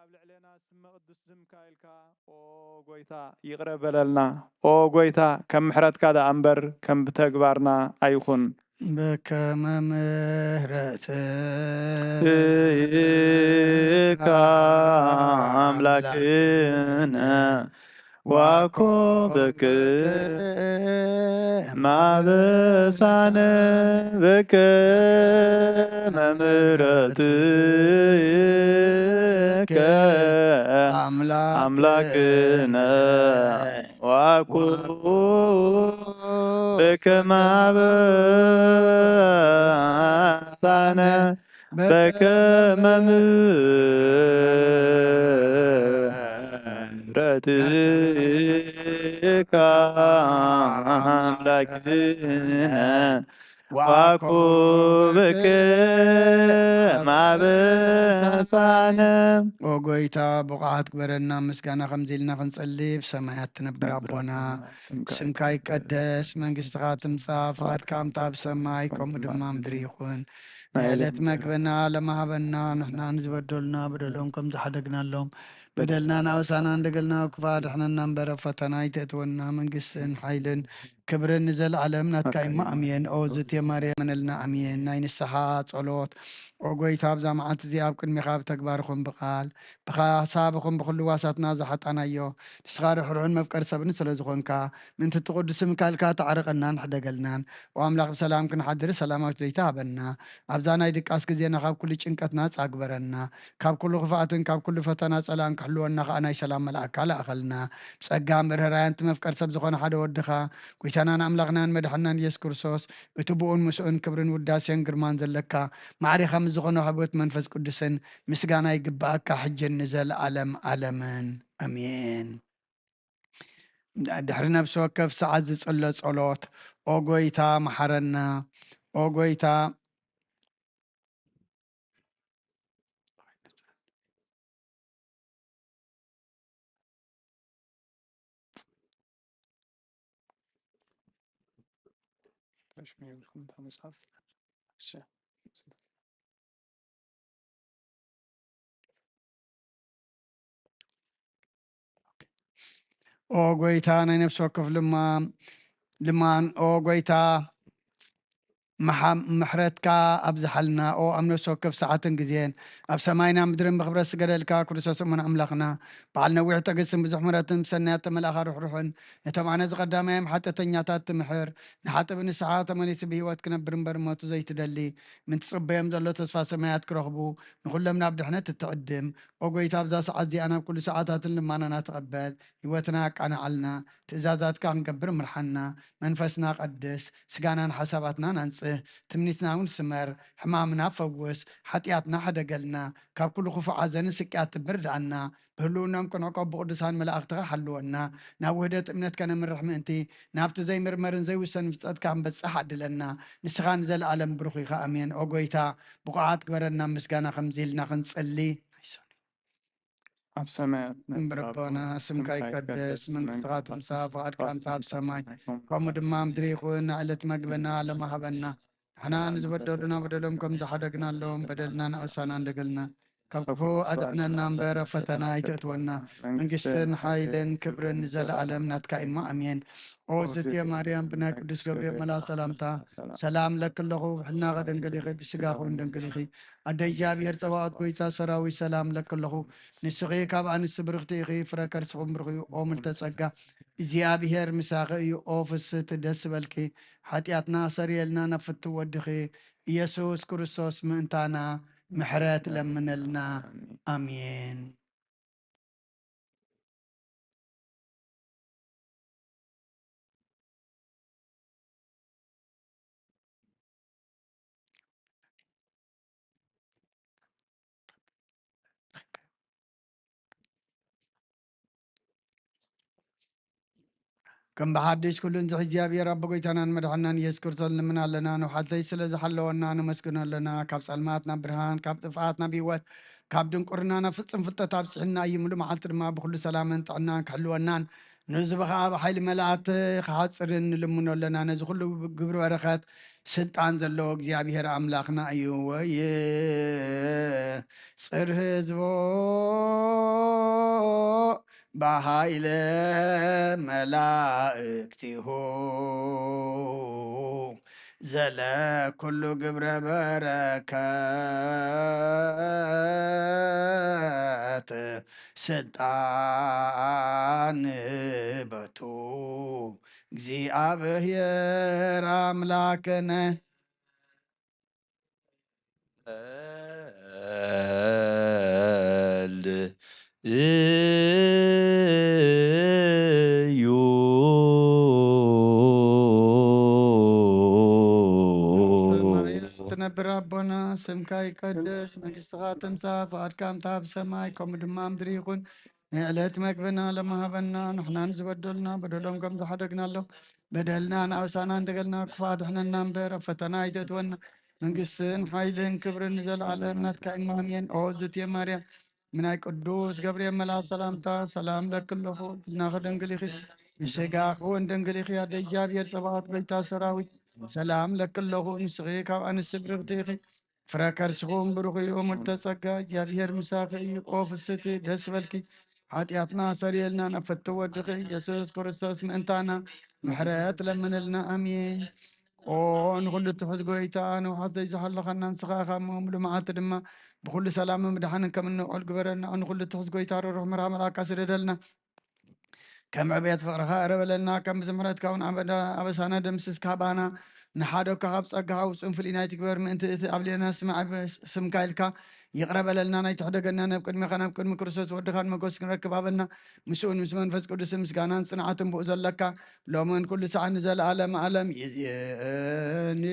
ልዕሌና ስመ ቅዱስ ዝምካ ኢልካ፣ ኦ ጎይታ፣ ይቕረ በለልና። ኦ ጎይታ፣ ከም ምሕረትካ ደኣ እምበር ከም ብተግባርና ኣይኹን። በከመ ምሕረትካ እካ ኣምላክነ ዋኮ በከመ ኣበሳነ በከመ ምሕረትከ ኣምላክነ ዋኩ በከመ አበሳነ በከመ ምሕረትከ አምላክነ ዋኩ በከመ አበሳነ። ኦ ጎይታ፣ ብቑዓት ግበረና ምስጋና ከምዚ ኢልና ክንጸሊ። ብሰማያት ትነብር ኣቦና፣ ስምካ ይቀደስ፣ መንግስትኻ ትምጻእ፣ ፍቓድካ ከምታ ኣብ ሰማይ ከምኡ ድማ ምድሪ ይኹን። ናይ ዕለት መግበና ለማሃበና፣ ንሕና ንዝበደሉና በደሎም ከም ዝሓደግናሎም በደልና ናውሳና እንደገልና ክፋ ድሕነና እምበር ኣብ ፈተና ኣይተእትወና። መንግስትን ሓይልን ክብርን ንዘለዓለም ናትካ እዩ። ኣሜን። ኦ ዝትየ ማርያም፣ መነልና። ኣሜን። ናይ ንስሓ ጸሎት። ኦ ጎይታ፣ ኣብዛ መዓልቲ እዚኣ ኣብ ቅድሚኻ ብተግባር ይኹን ብቓል፣ ብሓሳብ ይኹን ብኹሉ ዋሳትና ዝሓጣናዮ፣ ንስኻ ርሕሩሕን መፍቀር ሰብን ስለ ዝኾንካ፣ ምእንቲ እቲ ቅዱስ ስምካ ኢልካ ተዓረቐናን ሕደገልናን። ኦ ኣምላኽ፣ ብሰላም ክንሓድር ሰላማዊት ለይቲ ሃበና። ኣብዛ ናይ ድቃስ ግዜና ካብ ኩሉ ጭንቀት ናጻ ግበረና። ካብ ኩሉ ክፍኣትን ካብ ኩሉ ፈተና ጸላእን ክሕልወና ከኣ ናይ ሰላም መልኣካ ለኣኸልና። ብጸጋ ምርህራያን እቲ መፍቀር ሰብ ዝኾነ ሓደ ወድኻ፣ ጎይታናን ኣምላኽናን መድሓናን ኢየሱስ ክርስቶስ፣ እቲ ብኡን ምስኡን ክብርን ውዳሴን ግርማን ዘለካ፣ ማዕሪኻ ምስ ዝኾነ ሕብረት መንፈስ ቅዱስን ምስጋና ይግብኣካ፣ ሕጅን ንዘለኣለም ኣለምን። ኣሜን። ድሕሪ ነፍሲ ወከፍ ሰዓት ዝጽለ ጸሎት፣ ኦ ጎይታ መሓረና፣ ኦ ጎይታ ተሽሚዑልኩም እታ መጽሓፍ። እሺ። ኦ ጎይታ፣ ናይ ነፍሲ ወከፍ ልማ-፣ ልማን፣ ኦ ጎይታ፣ መሓ-፣ ምሕረትካ ኣብዝሓልና። ኦ ኣብ ነፍሲ ወከፍ ሰዓትን ግዜን፣ ኣብ ሰማይና ምድርን ብኽብረት ዝገደልካ ክርስቶስ እሙን ኣምላኽና፣ በዓል ነዊሕ ትዕግስትን ብዙሕ ምሕረትን ብሰናያት ተመልኣኻ ርሕሩሕን፣ ነቶም ኣነ ዝቐዳማዮም ሓጢኣተኛታት ትምሕር፣ ንሓጥእ ብንስሓ ተመሊሱ ብህይወት ክነብር እምበር ሞቱ ዘይትደሊ፣ ምእንቲ ጽበዮም ዘሎ ተስፋ ሰማያት ክረኽቡ፣ ንኹሎም ናብ ድሕነት እትዕድም። ኦ ጎይታ፣ ኣብዛ ሰዓት እዚኣ ናብ ኩሉ ሰዓታትን ልማናና ተቐበል፣ ህይወትና ኣቃንዓልና፣ ትእዛዛትካ ክንገብር ምርሓና፣ መንፈስና ቀድስ፣ ስጋናን ሓሳባትናን ኣንጽህ፣ ትምኒትና እውን ስመር፣ ሕማምና ፈውስ፣ ሓጢኣትና ሕደገልና፣ ካብ ኩሉ ክፉእ ሓዘንን ስቅያትን ምርድኣና፣ ብህልውናን ክንዕቆ ብቅዱሳን መላእኽትኻ ሓልወና፣ ናብ ውህደት እምነት ከነምርሕ ምእንቲ፣ ናብቲ ዘይምርመርን ዘይውሰን ፍልጠትካ ክንበጽሕ ዓድለና። ንስኻ ንዘለኣለም ብሩኽ ኢኻ። ኣሜን። ኦ ጎይታ፣ ብቑዓት ግበረና ምስጋና ከምዚ ኢልና ክንጽሊ። ኣብ ሰማያት እምበር ኣቦና፣ ስምካ ይቀደስ፣ መንግስትኻ ትምጻእ፣ ፍቓድካ ከምታ ኣብ ሰማይ ከምኡ ድማ ምድሪ ይኹን። ዕለት መግበና ለማሃበና። ንሕና ንዝበደሉና በደሎም ከም ዝሓደግናሎም በደልና ንኣውሳና እንደገልና ካብ ክፉእ ኣድሕነና እምበር ኣብ ፈተና ኣይተእትወና። መንግስትን ሓይልን ክብርን ንዘለኣለም ናትካ እሞ ኣሜን። ኦ ዝትየ ማርያም ብናይ ቅዱስ ገብርኤል መልኣኽ ሰላምታ ሰላም ለኪ ኣለኹ። ብሕልናኺ ድንግል ኢኺ፣ ብስጋኺ እውን ድንግል ኢኺ። ኣደ እግዚኣብሔር ጸባኦት ጎይታ ሰራዊት ሰላም ለኪ ኣለኹ። ንስኺ ካብ ኣንስቲ ብርኽቲ ኢኺ፣ ፍረ ከርስኹም ብሩኽ እዩ። ኦ ምልተ ጸጋ እግዚኣብሔር ምሳኺ እዩ። ኦ ፍስህቲ ደስ በልኪ፣ ሓጢኣትና ኣሰርየልና ናብ ፍትው ወድኺ ኢየሱስ ክርስቶስ ምእንታና ምሕረት ለምነልና። ኣሜን። ከም ብሓድሽ ኩሉ እንዚ እግዚኣብሔር ኣቦ ጎይታናን መድሓናን ኢየሱስ ክርስቶስ ንልምን ኣለና። ንውሓተይ ስለ ዝሓለወና ነመስግኖ ኣለና። ካብ ጸልማት ናብ ብርሃን፣ ካብ ጥፍኣት ናብ ህይወት፣ ካብ ድንቁርና ናብ ፍጹም ፍልጠት ኣብጽሕና እዩ። ምሉእ መዓልቲ ድማ ብኹሉ ሰላምን ጥዕናን ክሕልወናን ንህዝቡ ኸዓ ብሓይሊ መላእክቲ ክሓጽርን ንልምኖ ኣለና። ነዚ ኩሉ ግብሪ በረኸት ስልጣን ዘለዎ እግዚኣብሔር ኣምላኽና እዩ። ወይጽር ህዝቦ ብሓይለ መላእክቲሁ ዘለ ኩሉ ግብረ በረከት ስልጣን በቱ እግዚኣብሔር ኣምላክነ። እዩ። ትነብር ኣቦና፣ ስምካ ይቀደስ፣ መንግስትኻ ትምጻእ፣ ፍቓድካ ከምታ ብሰማይ ከምኡ ድማ ምድሪ ይኹን። ንዕለት መግብና ለማሃበና፣ ንሕናን ዝበደሉና በደሎም ከም ዝሓደግናሎም በደልና ንኣበሳና እንደገልና ክፉእ ኣድሕነና እምበር ኣብ ፈተና ኣይተእትወና። መንግስትን ሓይልን ክብርን ንዘለዓለም ናትካ እዩ። ኣሜን። ኦ ዝትየ ማርያም፣ ምናይ ቅዱስ ገብርኤል መልኣክ ሰላምታ ሰላም ለኪ ኣለኹ። ድናኸ ደንግል ኢኺ፣ ብስጋኺ እውን ደንግል ኢኺ። ኣደ እግዚኣብሔር ጸባኦት፣ ጎይታ ሰራዊት፣ ሰላም ለኪ ኣለኹ። ንስኺ ካብ ኣንስቲ ብርኽቲ ኢኺ፣ ፍረ ከርስኹም ብሩኽ እዩ። ምልዕተ ጸጋ፣ እግዚኣብሔር ምሳኺ እዩ። ኦ ፍስቲ፣ ደስ በልኪ፣ ሓጢኣትና ሰሪየልና፣ ነፈቲ ወድኺ ኢየሱስ ክርስቶስ ምእንታና ምሕረት ለምንልና። ኣሜን። ኦ ንኹሉ ትሕዝ ጎይታ፣ ንውሓት ዘይዝሓለኻና ንስኻ ኢኻ እሞ፣ ሙሉ መዓልቲ ድማ ብኹሉ ሰላምን ምድሓንን ከም እንውዕል ግበረና። ንኹሉ ትሕዝ ጎይታ፣ ርሩሕ መርሃ መልኣካ ስደደልና። ከም ዕቤት ፍቕርኻ ይቕረ በለልና፣ ከም ብዝምሕረትካ እውን ኣበዳ-፣ ኣበሳና ደምስስ ካባና። ንሓደካ ካብ ጸጋኻ ውጹን ፍልይ ናይ ትግበር ምእንቲ እቲ ኣብሌና ስማዕ ስምካ ኢልካ ይቕረ በለልና። ናይ ትሕደገና ናብ ቅድሜኻ ናብ ቅድሚ ክርስቶስ ወድኻ ንመጎስ ክንረክብ ኣበልና። ምስኡን ምስ መንፈስ ቅዱስ ምስጋናን ጽንዓትን ብኡ ዘለካ ሎምን ኩሉ ሰዓን ንዘለዓለም ዓለም ይዝየኒ።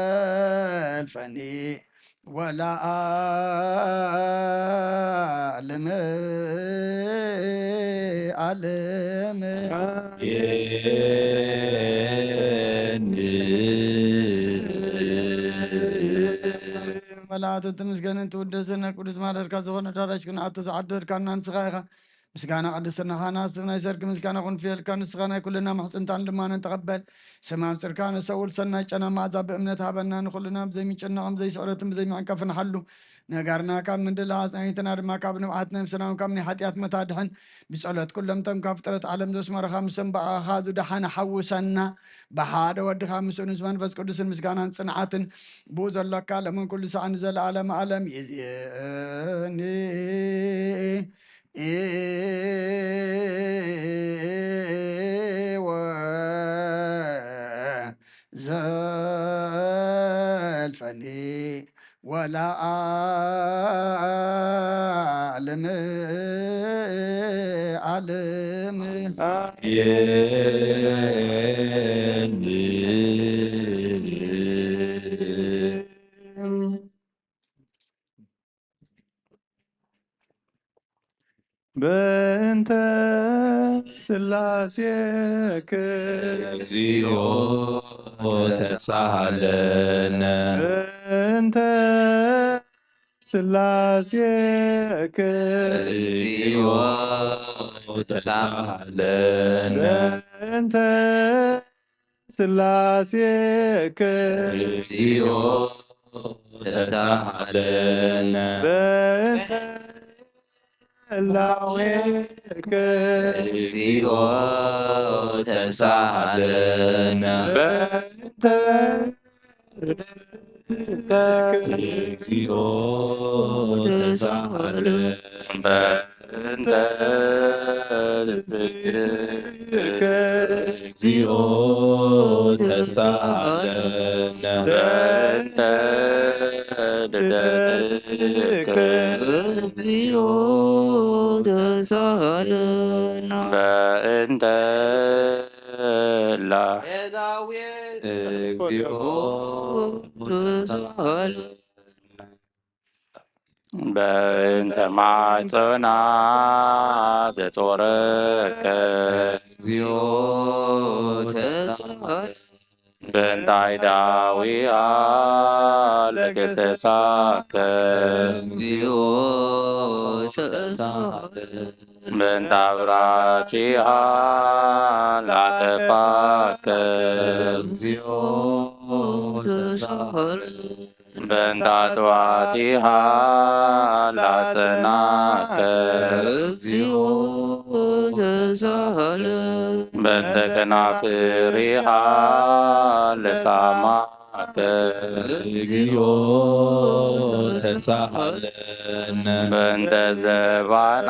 ወዘልፈኒ ወለዓለመ ዓለም። መላእክት ትምስገንን ትውደስን፣ ቅዱስ ማደርካ ዝኾነ ዳራሽ ክንኣቱ ዝዓደርካና ንስኻ ኢኻ። ምስጋና ቅድስናኻ ንሃስብ፣ ናይ ሰርክ ምስጋና ክንፍየልካ፣ ንስኻ ናይ ኩልና ምሕጽንታን ልማንን ተቐበል። ስም ኣምጽርካ ነሰውል ሰናይ ጨና መዓዛ ብእምነት ሃበና። ንኹልና ብዘይምጭናቕን ብዘይስዕረትን ብዘይምዕንቀፍን ሓሉ። ነጋርና ካብ ምንድላ ኣጽናኒትና ድማ ካብ ንብዓት ነብስና እውን ካብ ናይ ሓጢኣት መታድሕን ብጸሎት ኩሎም እቶም ካብ ፍጥረት ዓለም ዘስመረኻ ምስቶም ብኣኻ ዝደሓነ ሓውሰና። ብሓደ ወድኻ ምስኡ ምስ መንፈስ ቅዱስን ምስጋናን ጽንዓትን ብኡ ዘሎካ ለምን ኩሉ ሰዓት ንዘለዓለም ዓለም ይእዜኒ። ወዘልፈኒ ወለዓለመ ዓለም። በእንተ ስላሴክ እግዚኦ ተሳሃለነ። በእንተ ስላሴክ እግዚኦ ተሳሃለነ። በእንተ ስላሴክ እግዚኦ ተሳሃለነ። በእንተ ህላዌክ እግዚኦ ተሳሃለነ። በእንተ ርደትክ እግዚኦ ተሳሃለነ። በእንተ ርደትክ እግዚኦ ተሳሃለነ። በእንተ ርደትክ እግዚኦ ተሳሃለነ። በእንተ ላ እግዚኦ ተሳሃለነ። በእንተ ማዕጾና ዘጾረከ እግዚኦ ተሳሃለነ። በእንታይ ዳዊኣ ለክስተሳከ እግዚኦ ተሳሃለ። በእንታ ብራቲሃ ላጠፋከ እግዚኦ ተሳሃለ። በእንታ ጥዋቲሃ ላጸናከ እግዚኦ ተሳሃለ። በእንተ ከናፍሪሃ ለሳማከ እግዚኦ ተሳሃለ። በእንተ ዘባና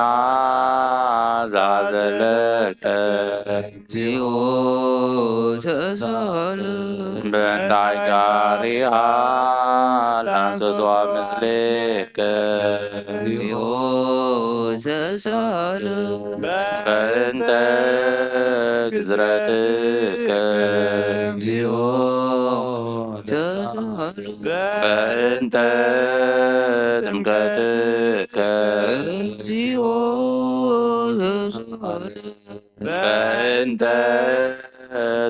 ዛዘለከ እግዚኦ ተሳሃለ። በእንታይ ጋሪሃ ላንሰሷ ምስሌከ እግዚኦ ተሳሃለ። በእንተ ግዝረትከ እግዚኦ ተሳሃለ። በእንተ ጥምቀትከ እግዚኦ ተሳሃለ። በእንተ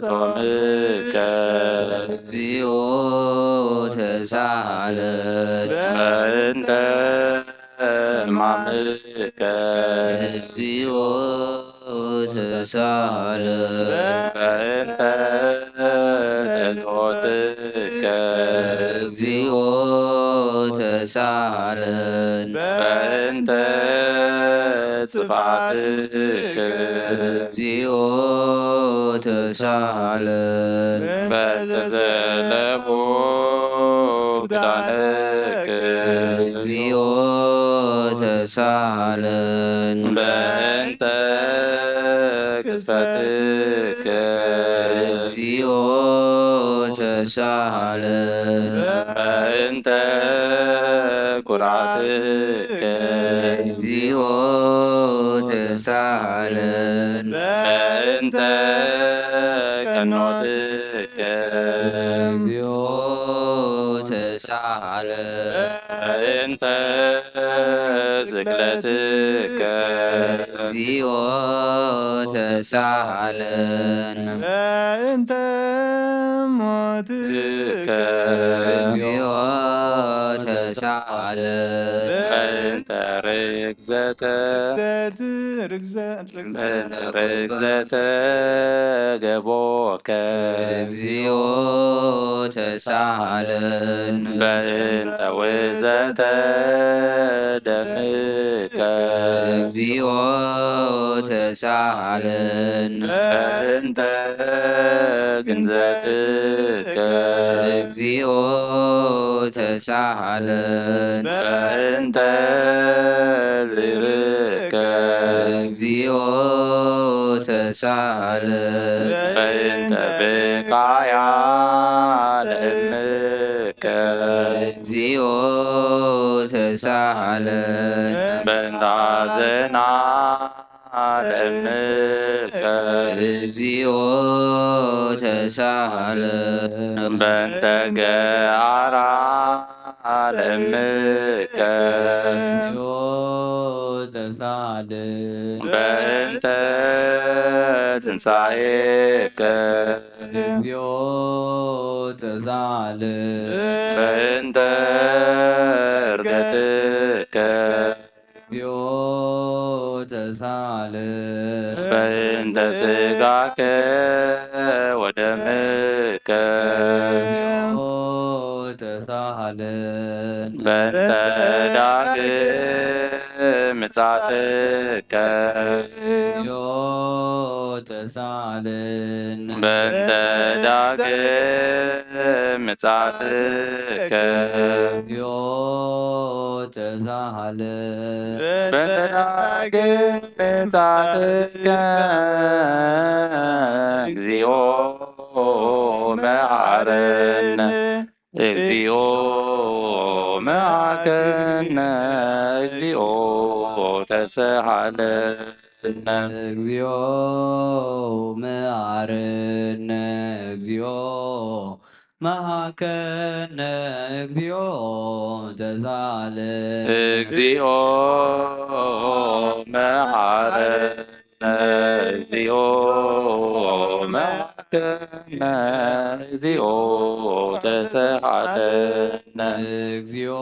ጾምከ እግዚኦ ተሳሃለ። በእንተ ሕማምከ እግዚኦ ተሳሃለ። በእንተ ጸሎትከ እግዚኦ ተሳሃለ። በእንተ ጽፋትከ እግዚኦ ተሳሃለ። በእንተ ዘለቡ ክዳንከ እግዚኦ ተሳሃለ። በእንተ ክስፈትከ እግዚኦ ተሳሃለ። በእንተ ኩራትከ እግዚኦ ተሳሃለ። በእንተ ቀኖትከ እግዚኦ ተሳሃለ። በእንተ ስቅለትከ እግዚኦ ተሳሃለ። በእንተ ሞትከ እግዚኦ ተሳሃለ። በእንተ ርግዘተ ርግዘት ርግዘት ርግዘተ ገቦከ እግዚኦ ተሳሃለ። በእንተ ውዘተ ደምከ እግዚኦ ተሳሃለ። በእንተ ግንዘትከ እግዚኦ ተሳሃለ። በእንተ ዝርእ እግዚኦ ተሳሃለ። በእንተ ብቃያ ለእምከ እግዚኦ ተሳሃለ። በእንተ ሐዘና ለእምከ እግዚኦ ተሳሃለ። በእንተ ገአራ ለእምከ ተሳሃለ። በእንተ ትንሳኤከ እግዚኦ ተሳሃለ። በእንተ እርገትከ እግዚኦ ተሳሃለ። በእንተ ስጋከ ወደምከ ተሳሃለ። በእንተ ዳግም ምጻትከ እግዚኦ ተሳሃለ። በእንተ ዳግም ምጻትከ እግዚኦ ተሳሃለ። በእንተ ዳግም ምጻትከ እግዚኦ መሐረነ። እግዚኦ መሐረነ። እግዚኦ ተሳሃለነ። እግዚኦ መሐረነ። እግዚኦ መሐረነ። እግዚኦ ተሳሃለ። እግዚኦ መሐረነ። እግዚኦ መሐረነ። መሐረነ፣ እግዚኦ ተሳሃለነ። እግዚኦ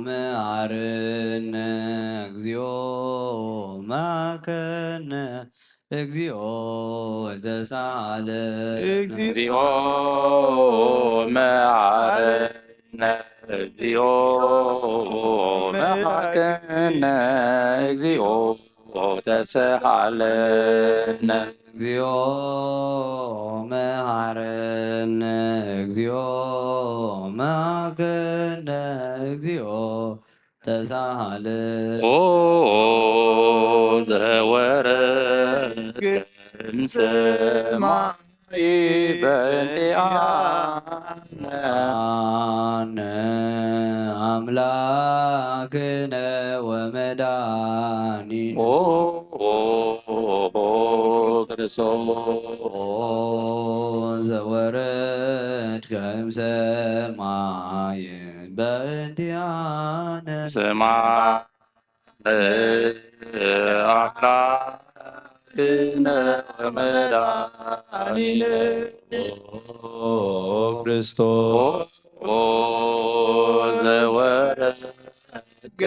መሐረነ፣ እግዚኦ መሐረነ፣ እግዚኦ ተሳሃለነ። እግዚኦ መሐረነ፣ እግዚኦ መሐረነ፣ እግዚኦ ተሳሃለነ። እግዚኦ መሐረነ፣ እግዚኦ መሐረነ፣ እግዚኦ ተሳሃለነ። ኦ ዘወረድከ እምሰማይ በእንቲኣነ። አነ አምላክነ ወመድኃኒነ። ኦ ክርስቶስ ኦ ዘወረድከ እምሰማይ በእንቲኣነ። ስማዕ አምላክነ ወመድኃኒነ። ኦ ክርስቶስ ኦ ዘወረድከ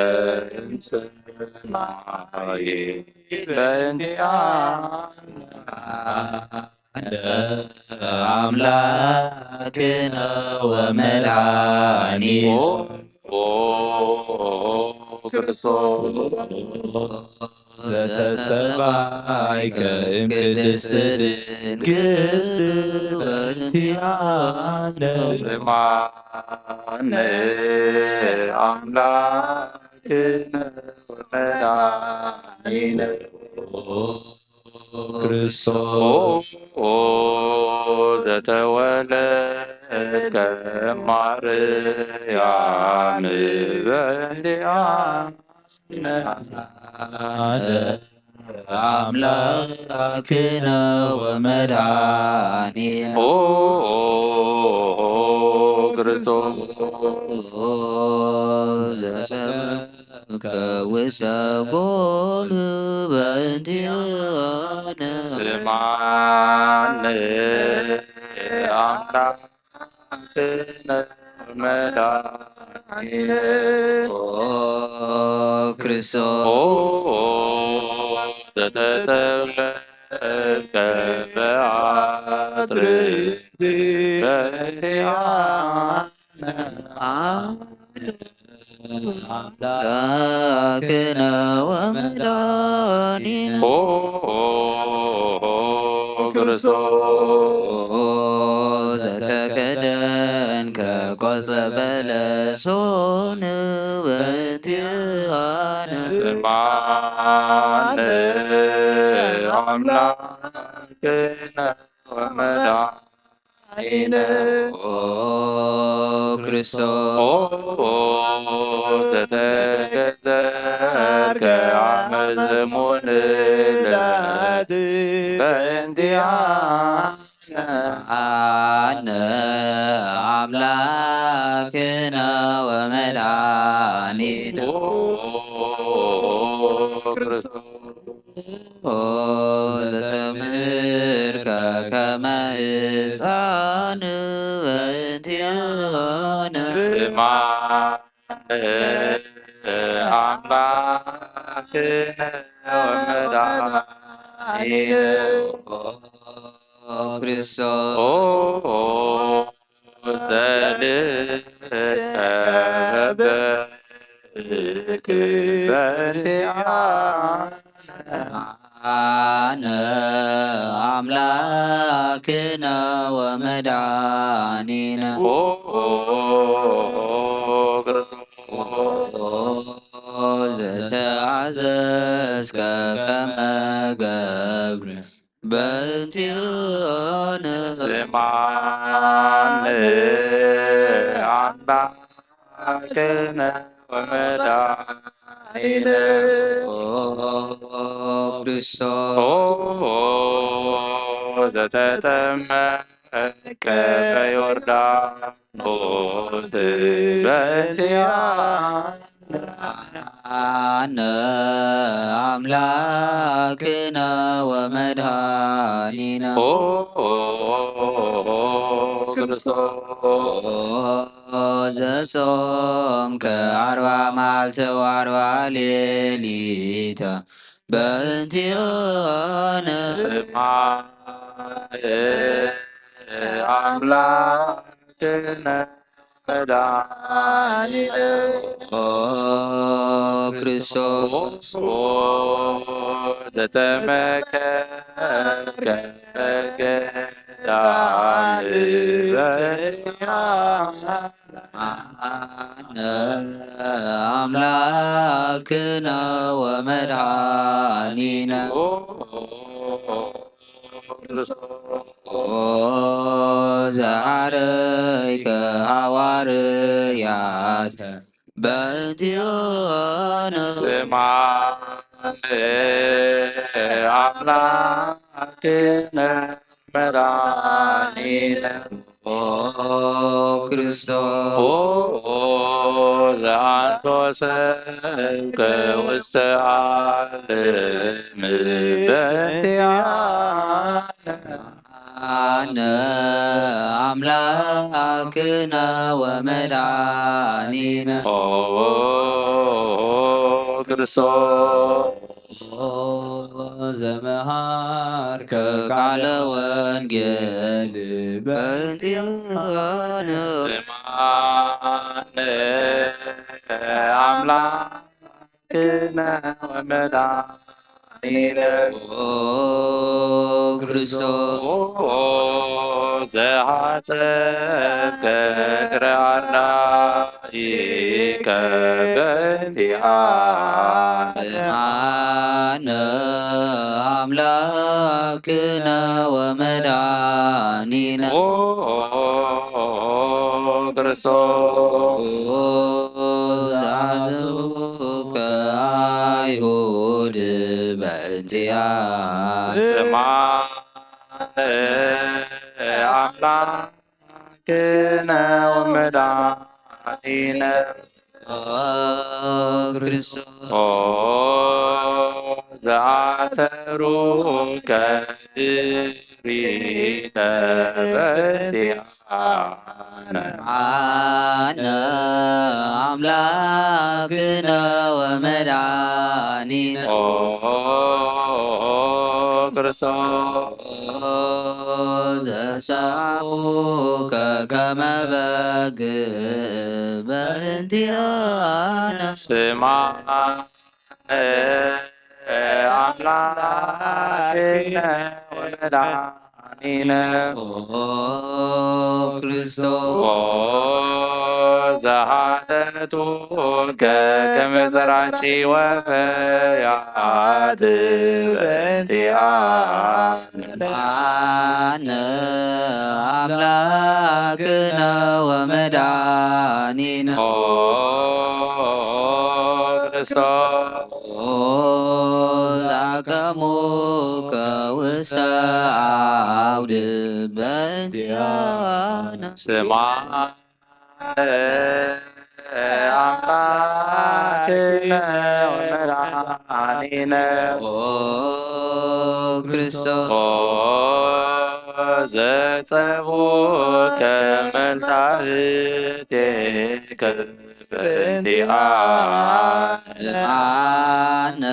እምሰማይ በእንቲኣነ። አምላክነ ወመድኃኒነ። ኦ ክርስቶስ ዘተሰባይከ እምቅድስት ድንግል በእንቲኣነ። ስማዕነ አምላክነ ወመድኃኒነ። ክርስቶስ ኦ ዘተወለድከ ማርያም በእንቲኣነ። አምላክነ ወመድኃኒነ። ኦ ክርስቶስ ዘተመከ ውሰጎል በእንቲኣነ። ስማዕነ አምላክነ መድኃኒነ። ኦ ክርስቶስ ኦ ዘተተብለከ በአትርክት በእንቲኣነ። አምላክነ ወመድኃኒነ። ኦ ክርስቶስ ዘተከደንከ ቆጸ በለሶን በእንቲኣነ። ስማዕነ አምላክነ ወመድኃኒነ። ኦ ክርስቶስ ኦ ዘተገዘርከ አመ ዘሙን ለት በእንቲኣነ። አነ አምላክነ ወመድኃኒነ። ኦ ክርስቶስ ኦ ዘተምህርከ ከመ ሕፃን በእንቲኣነ። ስማዕነ አምላክነ ወመድኃኒነ። ኦ ክርስቶስ ኦ ዘልከ በእክ በእንቲኣነ። አነ አምላክነ ወመድኃኒነ። ኦ ክርስቶስ ኦ ዘተአዘዝከ ከመ ገብር በእንቲአነ። ስማዕነ አምላክነ ወመድኃኒነ። ኦ ክርስቶስ ኦ ዘተጠመቀ በዮርዳኖስ በእንቲአነ። መሐረነ አምላክነ ወመድኃኒነ። ኦ ክርስቶስ። ዘጾምከ አርባ መዓልተ ወአርባ ሌሊተ በእንቲአነ። ስማዕ አምላክነ መድኃኒነ። ኦ ክርስቶስ። ዘተመከርከ በገዳም በእንቲአነ። አምላክነ ወመድኃኒነ። ኦ ክርስቶስ። ኦ ዘሐረይከ ሐዋርያት በእንቲአነ። ስማዕ አምላክነ መድኃኒነ። ኦ ክርስቶስ። ኦ ዘአንሶ ሰብከ ውስተ ዓለም በእንቲአነ። አነ አምላክነ ወመድኃኒነ። ኦ ክርስቶስ። ኦ ዘመሃርከ ቃለ ወንጌል በእንቲአነ። ስማዕ አምላክነ ወመድኃኒነ። ኦ ክርስቶስ። ኦ ዘሐጸብከ እግረ አርዳኢከ በእንቲአነ። አነ አምላክነ ወመድኃኒነ። ኦ ክርስቶስ። ኦ ዘአዘዙከ አይሁድ በእንቲአነ። ስማዕ አምላክነ ወመድኃኒነ። ኦ ክርስቶስ። ኦ ዘአሰሩከ እሪተ በእንቲአነ። አነ አምላክነ ወመድኃኒነ። ኦ ክርስቶስ። ዘሰአኩከ ከመ በግ በእንቲአነ። ስማዕ አምላክነ ወመድኃኒነ። ኦ ክርስቶስ። ኦ ዘሐተቱከ ከመ ዘራጭ ወፈያት በእንቲአነ። አነ አምላክነ ወመድኃኒነ። ኦ ክርስቶስ። ኦ ዘአቀሙከ ውስተ አውድ በእንቲአነ። ስማዕ አምላክነ ወመድኃኒነ። ኦ ክርስቶስ። ኦ ዘጸብኡከ መልታህቴከ በእንቲአነ። አነ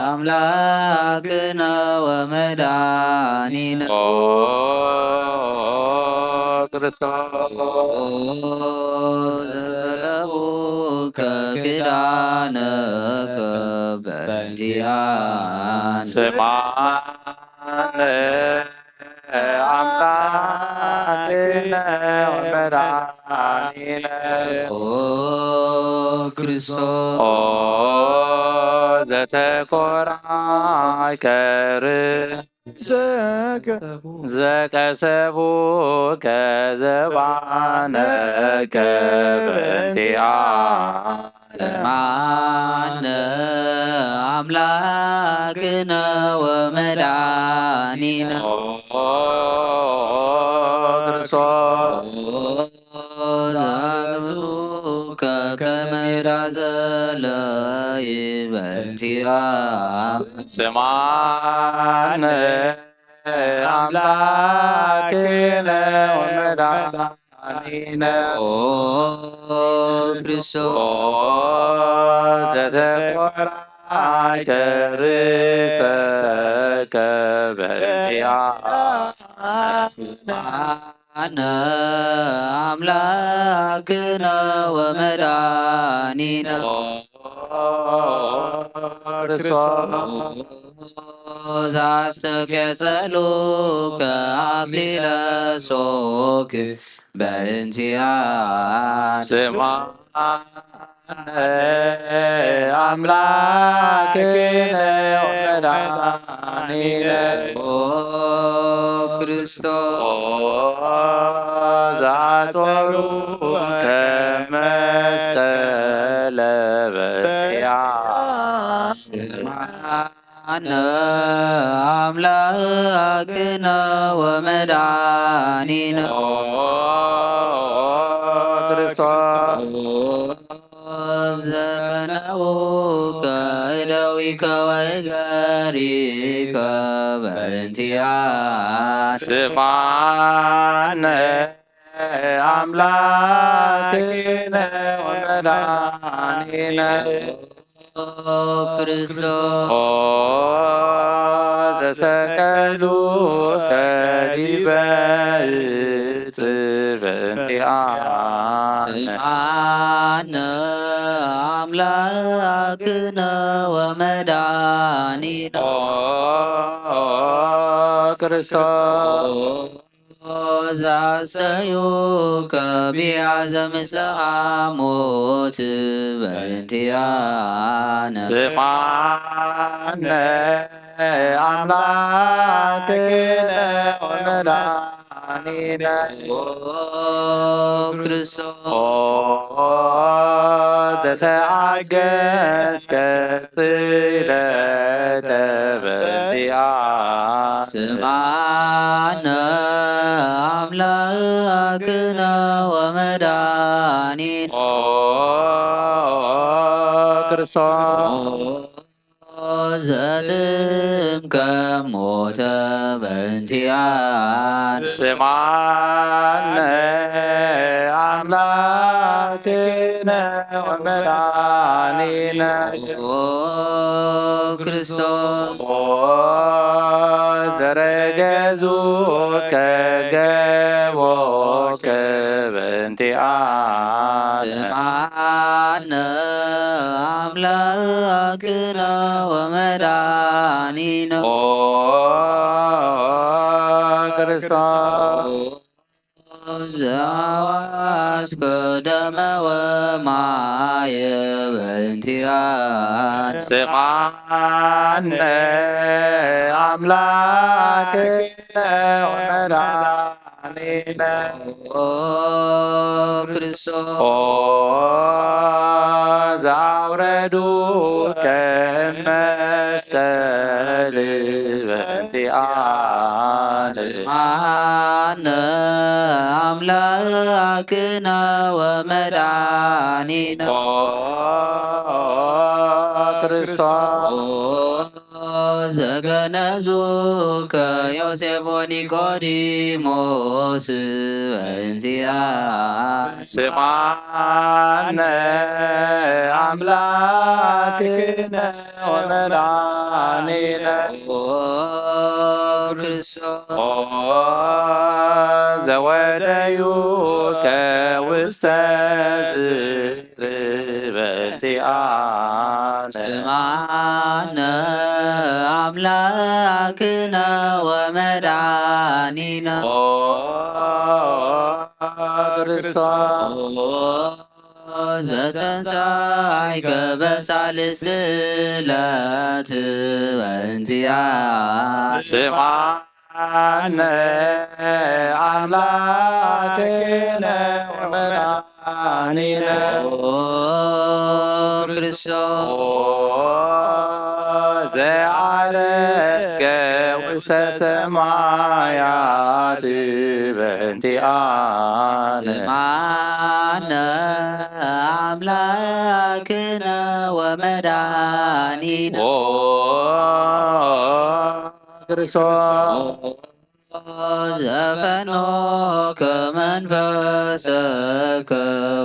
አምላክነ ወመድኃኒነ። ኦ ክርስቶስ። ዘተለውከ ኪዳነከ በእንቲአነ። ስማዕ አምላክነ ወመድኃኒነ። ኦ ክርስቶስ። ኦ ዘተኮራይከ ርእሰከ ዘቀሰቡከ ዘባነከ በእንቲአነ። አነ አምላክነ ወመድኃኒነ። ኦ ክርስቶስ። ዘአዘዙከ ከመ ዳ ዘለይ በእንቲኣ ስማነ ኣምላክነ ወመድኃኒነ ኦ ክርስቶስ ዘተቆራይተ ርእሰከ በእንቲኣ ስማነ ኣምላክነ ወመድኃኒነ ክርስቶስ አስተቀጸሉከ አክሊለ ሶክ በእንቲያ ስማ አምላክነ ወመድኃኒነ ኦ ክርስቶስ ዛጾሩ ከመስተለበያ ስማነ አምላክነ ወመድኃኒነ ኦ ክርስቶስ ዘቀነውከ እደዊከ ወእገሪከ በእንቲኣ ስማነ አምላክነ ወመድኃኒነ ክርስቶስ ኦ ዘሰቀሉከ ዲበ ዕፅ በእንቲኣነ ስማነ አምላክነ ወመድኃኒነ ኦ ክርስቶስ ዛሰዩከ ቢያዘ ምስለ ሐሞት በእንቲኣነ ስማነ አምላክነ ወመድኃኒነ ኦ ክርስቶስ ኦ ዘተአገስከ ስእለተ በእንቲኣ ስማነ አምላክነ ወመድኃኒነ ኦ ክርስቶስ ዘድምከ ሞተ በእንቲኣነ ስማነ አምላክነ ወመድኃኒነ ኦ ክርስቶስ ኦ ዘረገዙከ ገቦከ በእንቲኣነ ስማነ አምላክነ ወመድኃኒነ ኦ ክርስቶስ ዘአዋስከ ደመ ወማየ በእንቲኣነ ስማነ አምላክነ ወመድኃኒነ ኦ ክርስቶስ ኦ ዘአውረዱከ እመ መስቀል በእንቲአነ ስማነ አምላክነ ወመድኃኒነ ኦ ክርስቶስ ዘገነዙከ ዮሴፍ ወኒቆዲሞስ በእንቲአነ ስማነ አምላክነ ወመድኃኒነ ኦ ክርስቶስ ኦ ዘወደዩከ ውስተ ዝክር በእንቲአነ ስማነ አምላክነ ወመድኃኒነ ኦ ክርስቶስ ዘተንሳይከ በሳልስት ዕለት በእንቲአ ስማነ አምላክነ ወመድኃኒነ ኦ ክርስቶስ ዘዓረገ ውስተ ሰማያት በእንቲአነ ስማነ ስምዓነ ኣምላክነ ወመድኃኒነ ኦ ክርስቶስ ዘፈኖከ መንፈሰከ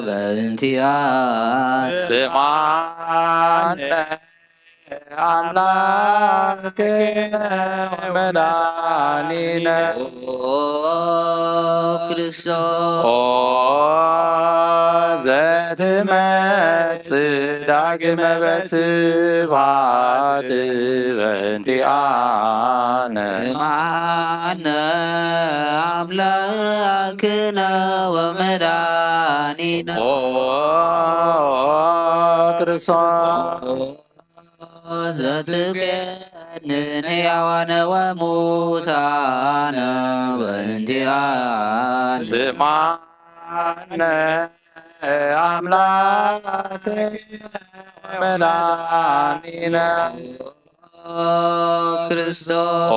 በእንቲኣነ ስምዓነ ኣምላክነ ወመድኃኒነ ኦ ክርስቶስ ኦ ዘትመጽእ ዳግመ በስብሐት በእንቲኣነ ስምዓነ ኣምላክነ ወመድኃኒነ ኦ ክርስቶስ ዘትቤን ሕያዋነ ወሙታነ በእንቲኣነ ስምዓነ ኣምላክነ ወመድኃኒነ ክርስቶስ ኦ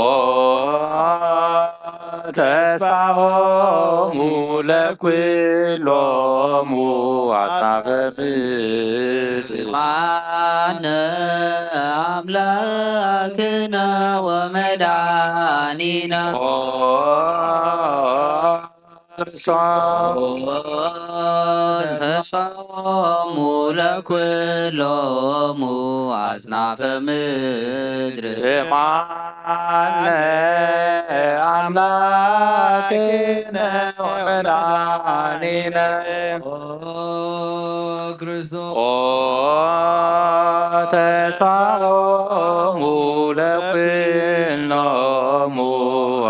ተስፋሆሙ ለኩሎሙ አጽናፈ ምድር ስምዓነ ኣምላክነ ወመድኃኒነ ኦ ክርስቶስ ተስፋሆሙ ለኩሎሙ አጽናፈ ምድር ስምዓነ ኣምላክነ ወመድኃኒነ ኦ ክርስቶስ ኦ ተስፋሆሙ ለኩሎሙ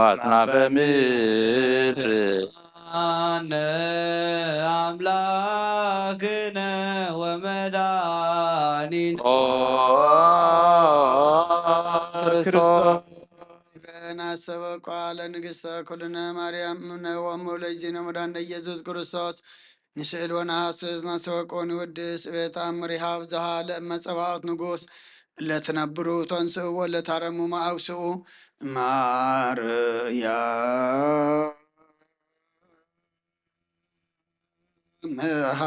አጽናፈ ምድር ስምዓነ አምላክነ ወመድኃኒነ ኦ ክርስቶስ። ናሰበቋ ለንግሥተ ኩልነ ማርያም እምነ ወእሙ ለእግዚእነ መድኃኒነ ኢየሱስ ክርስቶስ ንስእል ወነሐስስ ናሰበቆ ንውድስ ቤት አምር ይሃብ ዘሃለ እመ ጸባኦት ንጉሥ ለትነብሩ ተንስኡ ወለታረሙ ማአውስኡ ማርያም ምሃ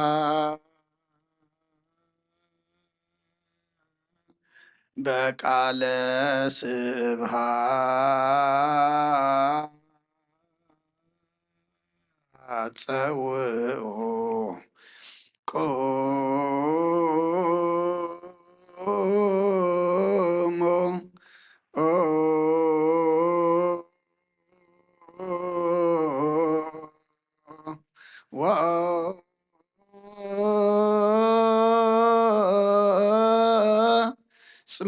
በቃለ ስብሐት ጸውዑ ቁሙ።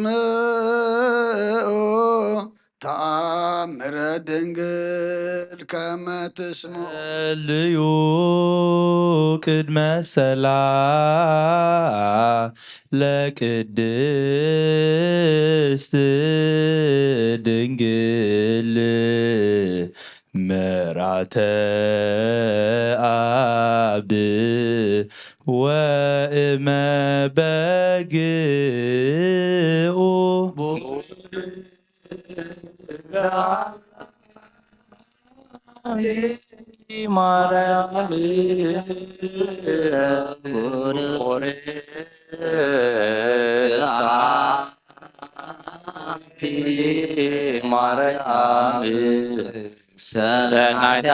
ወአጽምዑ ተአምረ ድንግል ከመ ትስምዑ። ጸልዩ ቅድመ ሰላ ለቅድስት ድንግል ምርዓተ አብ ወእመ በግኡ ማርያም ማርያም ሰናይታ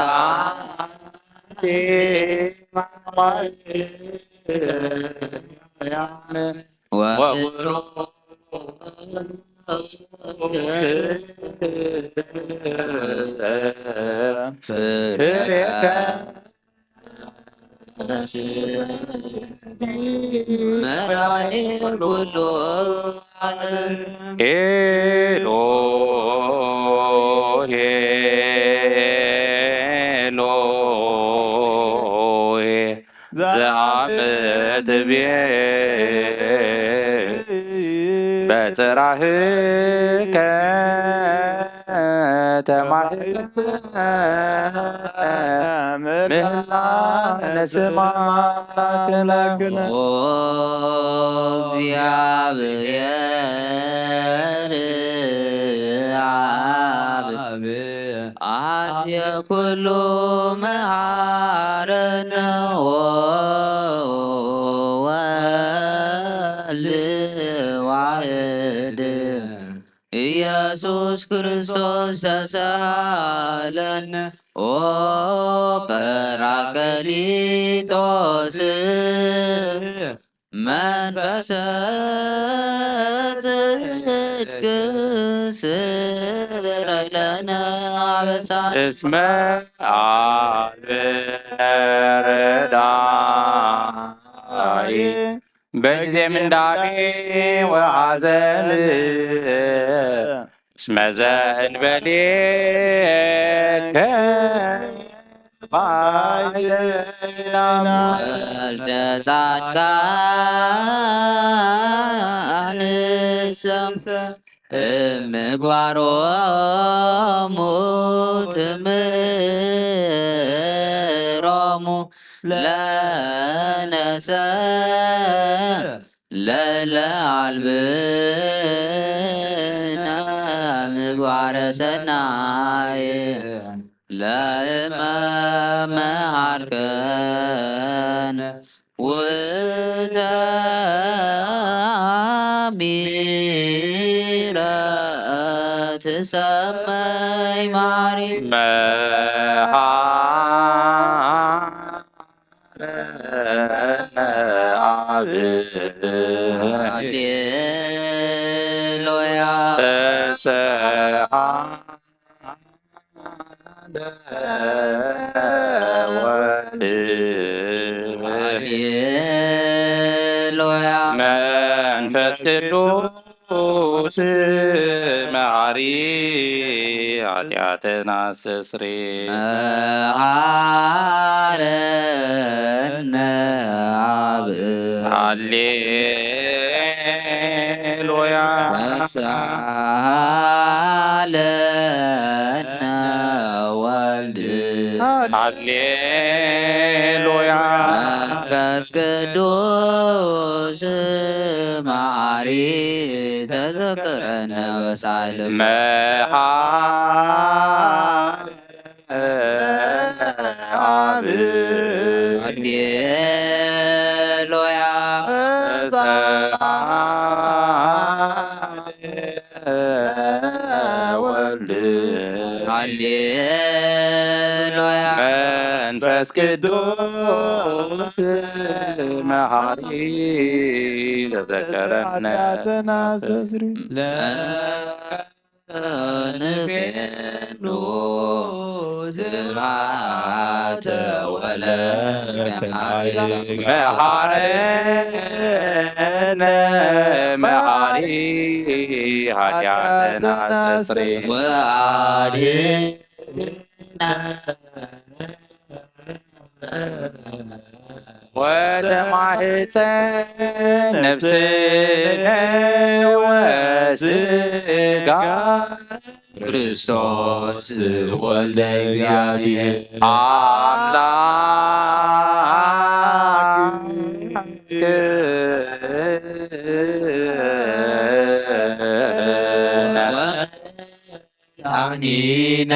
ወብሩክ ፍሬከ መድኃኔ ኩሉ ዓለም። ኤሎሄ ኤሎሄ ዘአመትቤ በጽራህከ ተማህፀነ ምህላነ ስማ አምላክነ። ኦ እግዚአብሔር አብ አብ አዜ ኩሉ መሐረነ። ወወልድ ዋሕድ ኢየሱስ ክርስቶስ ተሳሃለነ። ኦ ጰራቅሊጦስ መንፈሰ ጽድቅ ስረይ ለነ አበሳ። እስመ አልብነ ረዳኢ በጊዜ ምንዳቤ ወሐዘን እስመ ዘእንበሌከ ባይደና። ወልደ ጻድቃን ሰም እምግባሮሙ ትምህሮሙ ለነሰ ለለአልብነ ምግባረ ሰናይ ለእመ መሃርከነ ውእተ አሚረ ትሰመይ ማሪ። መሃ አብ ሃሌሉያ ተሰሃለ ወልድ ሃሌሉያ መንፈስ ቅዱስ መዓሪ ኃጢአትና አስተስሪ። መሐረነ አብ ሃሌሉያ ተሳሃለነ ወልድ ሃሌሉያ መንፈስ ቅዱስ መዓሪ ተዘክረነ በሳልከ መሃ አብ ሃሌሉያ ወልድ ሃሌሉያ መንፈስ ቅዱስ መሃሪ ለዘከረነ ንፌኑ ስብሐተ ወለከ መሐረነ መሐሪ ኃጢአተነ አስተስሪ ወአድኅነነ ወተማህፀን ነፍስነ ወስጋ ክርስቶስ ወልደ እግዚአብሔር አምላክ አሚነ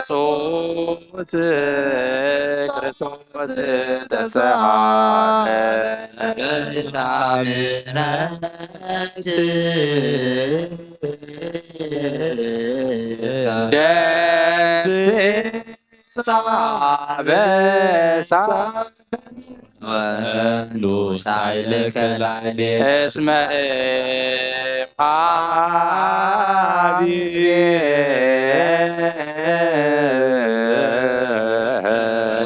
ኢየሱስ ክርስቶስ ተሰሃለ በብዝኃ ምሕረት ደስ ሳበሳ ወንዱስ ኃይልከ ላዕሌነ እስመ እምሃቤ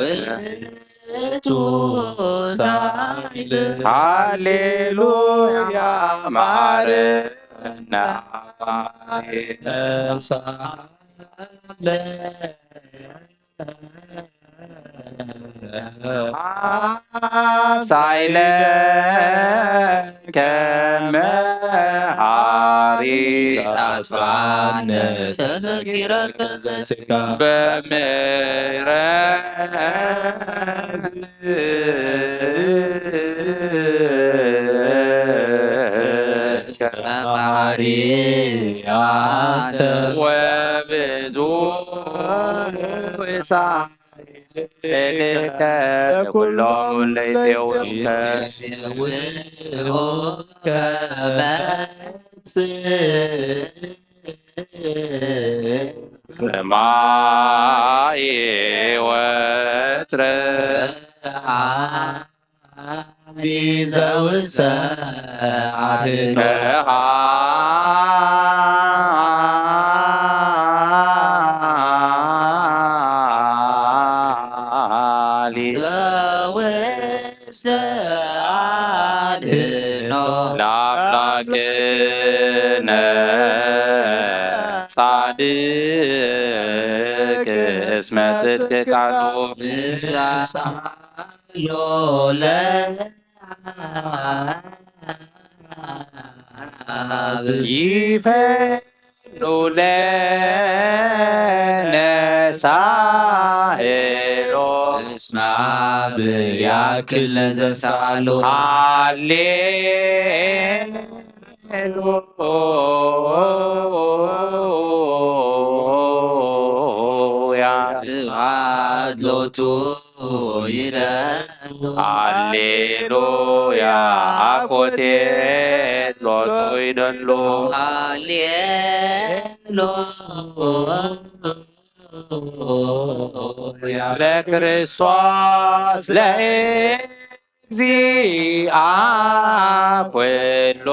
ውእቱ ሳይል ሃሌሉያ ማረና ተሳለ ሳይለ ከመ ሐሪ አጥፋነ ተዘኪረከ ዘትካ በምሕረት እስመ መሐሪ አንተ ወብዙ ሳይልከ ኩሎም ለይጼውከ ሰማይ ወትረ ዲዘውሰ ዓድሎ ዘውሰ ዓድሎ ለአምላክነ ጻድቅ እስመ ጽድቅ ቃሉ ሎለ ይፈኑ ለነ ሳህሎ እስመ አብ ያክል ለዘሳሎ ሃሌ ሃሌሉያ ስብሐት ሎቱ ይደሉ ሃሌሉያ አኮቴት ሎቱ ይደሉ ሃሌሉያ ለክርስቶስ ለእግዚአ ኩሉ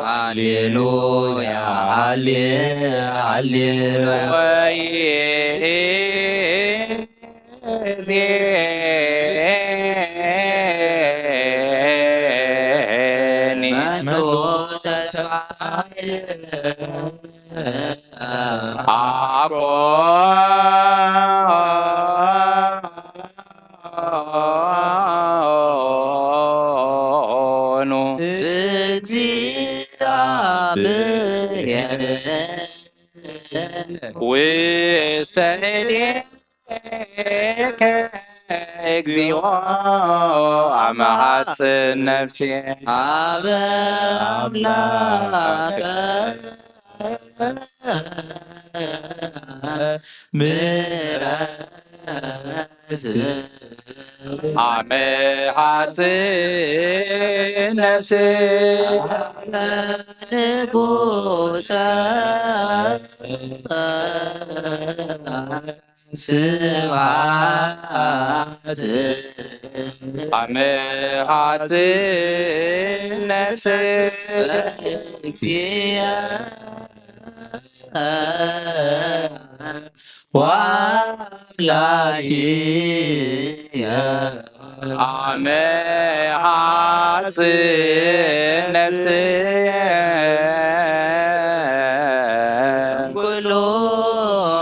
ሃሌሉያ ሃሌ ሃሌሉያ ወይ ዜኒ መኑ ተስፋ አኮ ኑ እግዚአብሔር ውስተ እዴከ እግዚኦ አመ ሐጽን ነፍሴ አበ አምላከ ምሕረት አመ ሐጽን ነፍሴ ንጉሰ ስብሐት አመ ሐጽን ነፍሴ እግዚአ ወአምላኪየ አመ ሐጽን ነፍስየ ኩሉ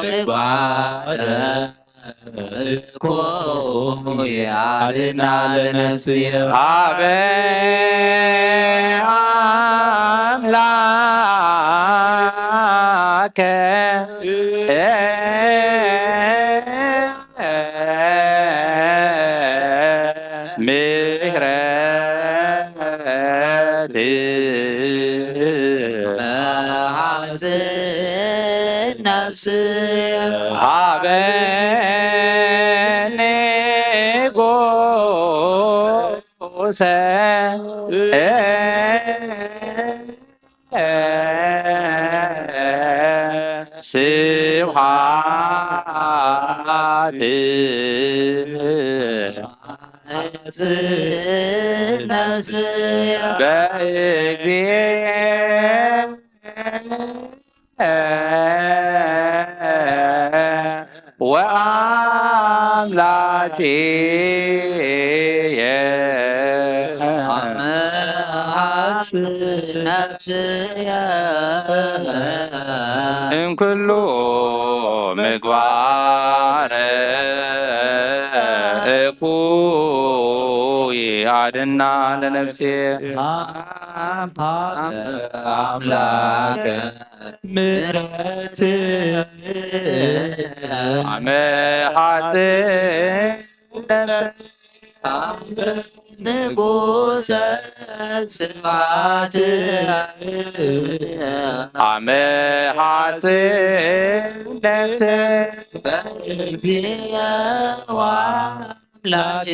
ምግባረ እኮ ያድና ለነፍስየ አበ አምላከ ምሕረት መሐጽን ነፍስ ሀበ ንጉሰ ስብሐት ነፍስየ በእግዚእ ወአምላኪየ አመ ሐጽ ነፍስየ እምኩሉ ምግባር እኩይ አድና ለነፍሴ አምላከ ምሕረት አመ ሐጽ ንጉሰ ስብሐት። ኣመ ሐጽ ነፍሰ በእግዚእ ወአምላክየ።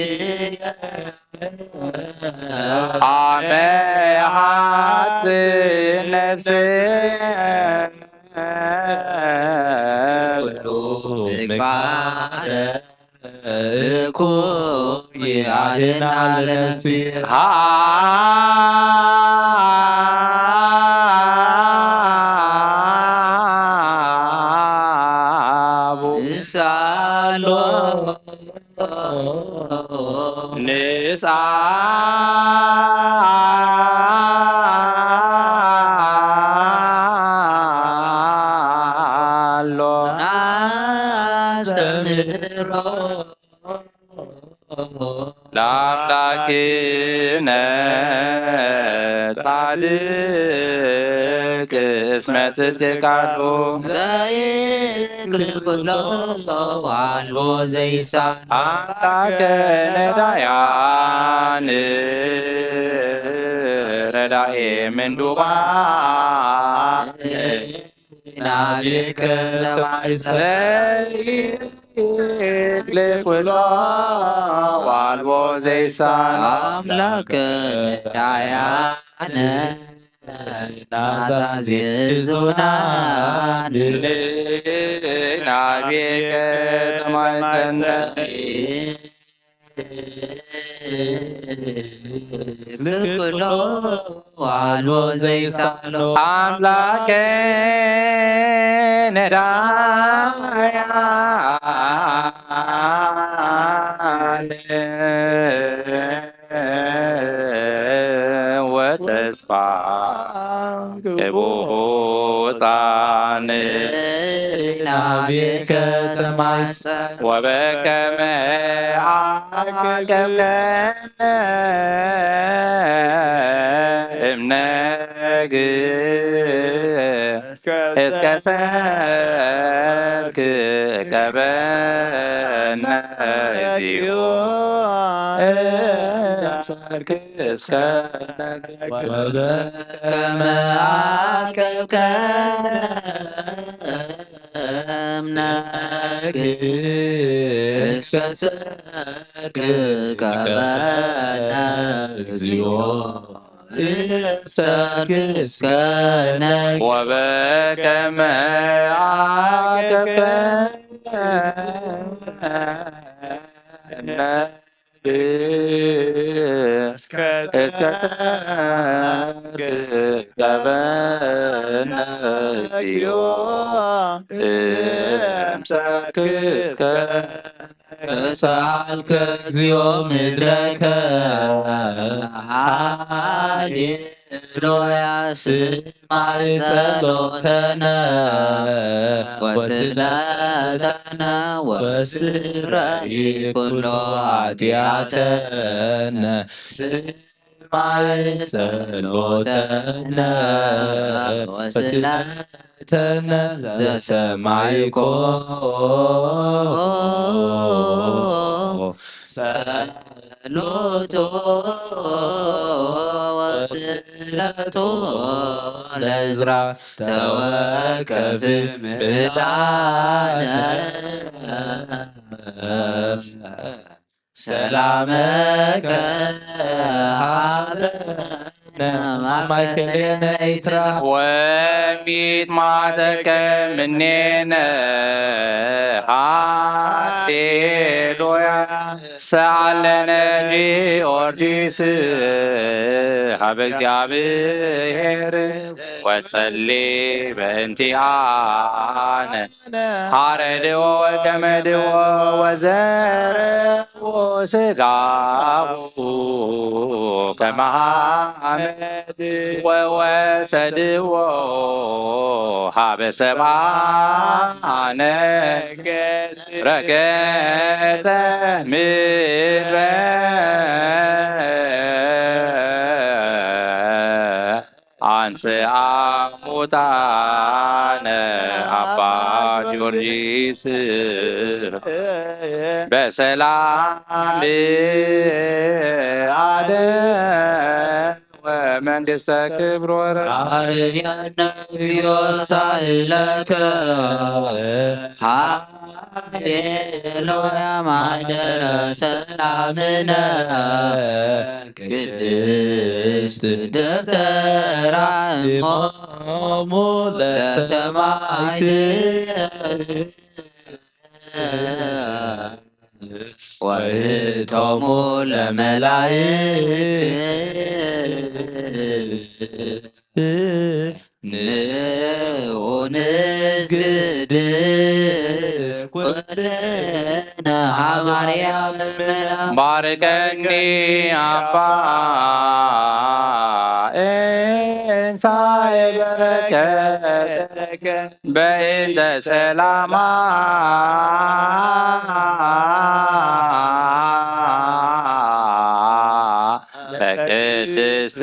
ኣመ ሐጽ ነፍሰ ኩሉ ምግባረ እኩይ ኣድና ለነፍሲ። ሃቡ ንሳሎ ንሳ ኣሎ ናስተምህሮ ለአምላክነ ጻድቅ እስመ ጽድቅ ቃሉ ዘይክል ኩሎ ዋልቦ ዘይሳን ኣምላከ ነዳያን ረዳኤ ምንዱባን ናቤከ ተማይጸ ዘይክል ኩሎ ዋልቦ ዘይሳን ኣምላከ ነዳያን ናዛዜ ዙናን ናቤከ ተማይጸ ልክሎ ዋልቦ ዘይሳሎ ኣምላከ ነዳያን ወተስፋ ቅቡጣን ናቤከ ተማጸ ወበከመ አቀብከነ እምነግ እስከ ሰርክ ቀበነ እግዚኦ ሰርክ እስከ ወበከመ አቀብከነ እምነግ እስከ ሰርክ ቀበነ እግዚኦ ሰርክ እስከ ነግ ወበከመ አቀብከነ እስከ ተገበነ እግዚኦ እምሳክስከ ከሳልከ እግዚኦ ምድረከ ሃሌሉያ ስማይ ጸሎተነ ወስእለተነ ወስረይ ኩሎ ኃጢአተነ ስማይ ጸሎተነ ወስእለተነ ዘሰማይኮ ጸሎቶ ወስእለቶ ለዕዝራ ተወከፍ ምህላነ ሰላመከ ሃበነ ማእከሌነ ኢትራ ወሚት ማተከ ምኔነ ሃሌሉያ ሰአለነ ጊዮርጊስ ሀበ እግዚአብሔር ወጸሊ በእንቲአነ ሐረድዎ ወገመድዎ ወዘርዎ ስጋሁ ከመ ሐመድ ወወሰድዎ ሀበ ሰብአ ነገሥት ረገጠ ምድረ አንስአ ሙታነ ኣባ ጊዮርጊስ በሰላም አደወ መንግስተ ክብር ወረ አርያነ እግዚኦ ሳይለከ ሃሌሉያ ማሕደረ ሰላምነ ቅድስት ደብተራ እሞሙ ለሰማዕት ወእቶሙ ለመላእክት ንዑ ንስግድ ኩልነ ሀብ ማርያም እምነ። ባርከኒ አባ እንሳኤ በረከትከ በእንተ ሰላማ ለቅድስት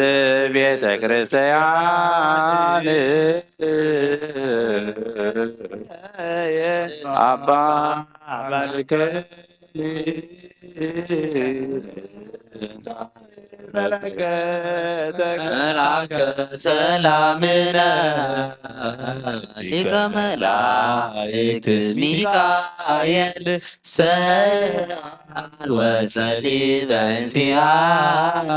ቤተ ክርስቲያን አባ ባርከኒ በረከተ መልአከ ሰላምነ ሊቀ መላእክት ሚካኤል ሰአል ወጸሊ በእንቲአነ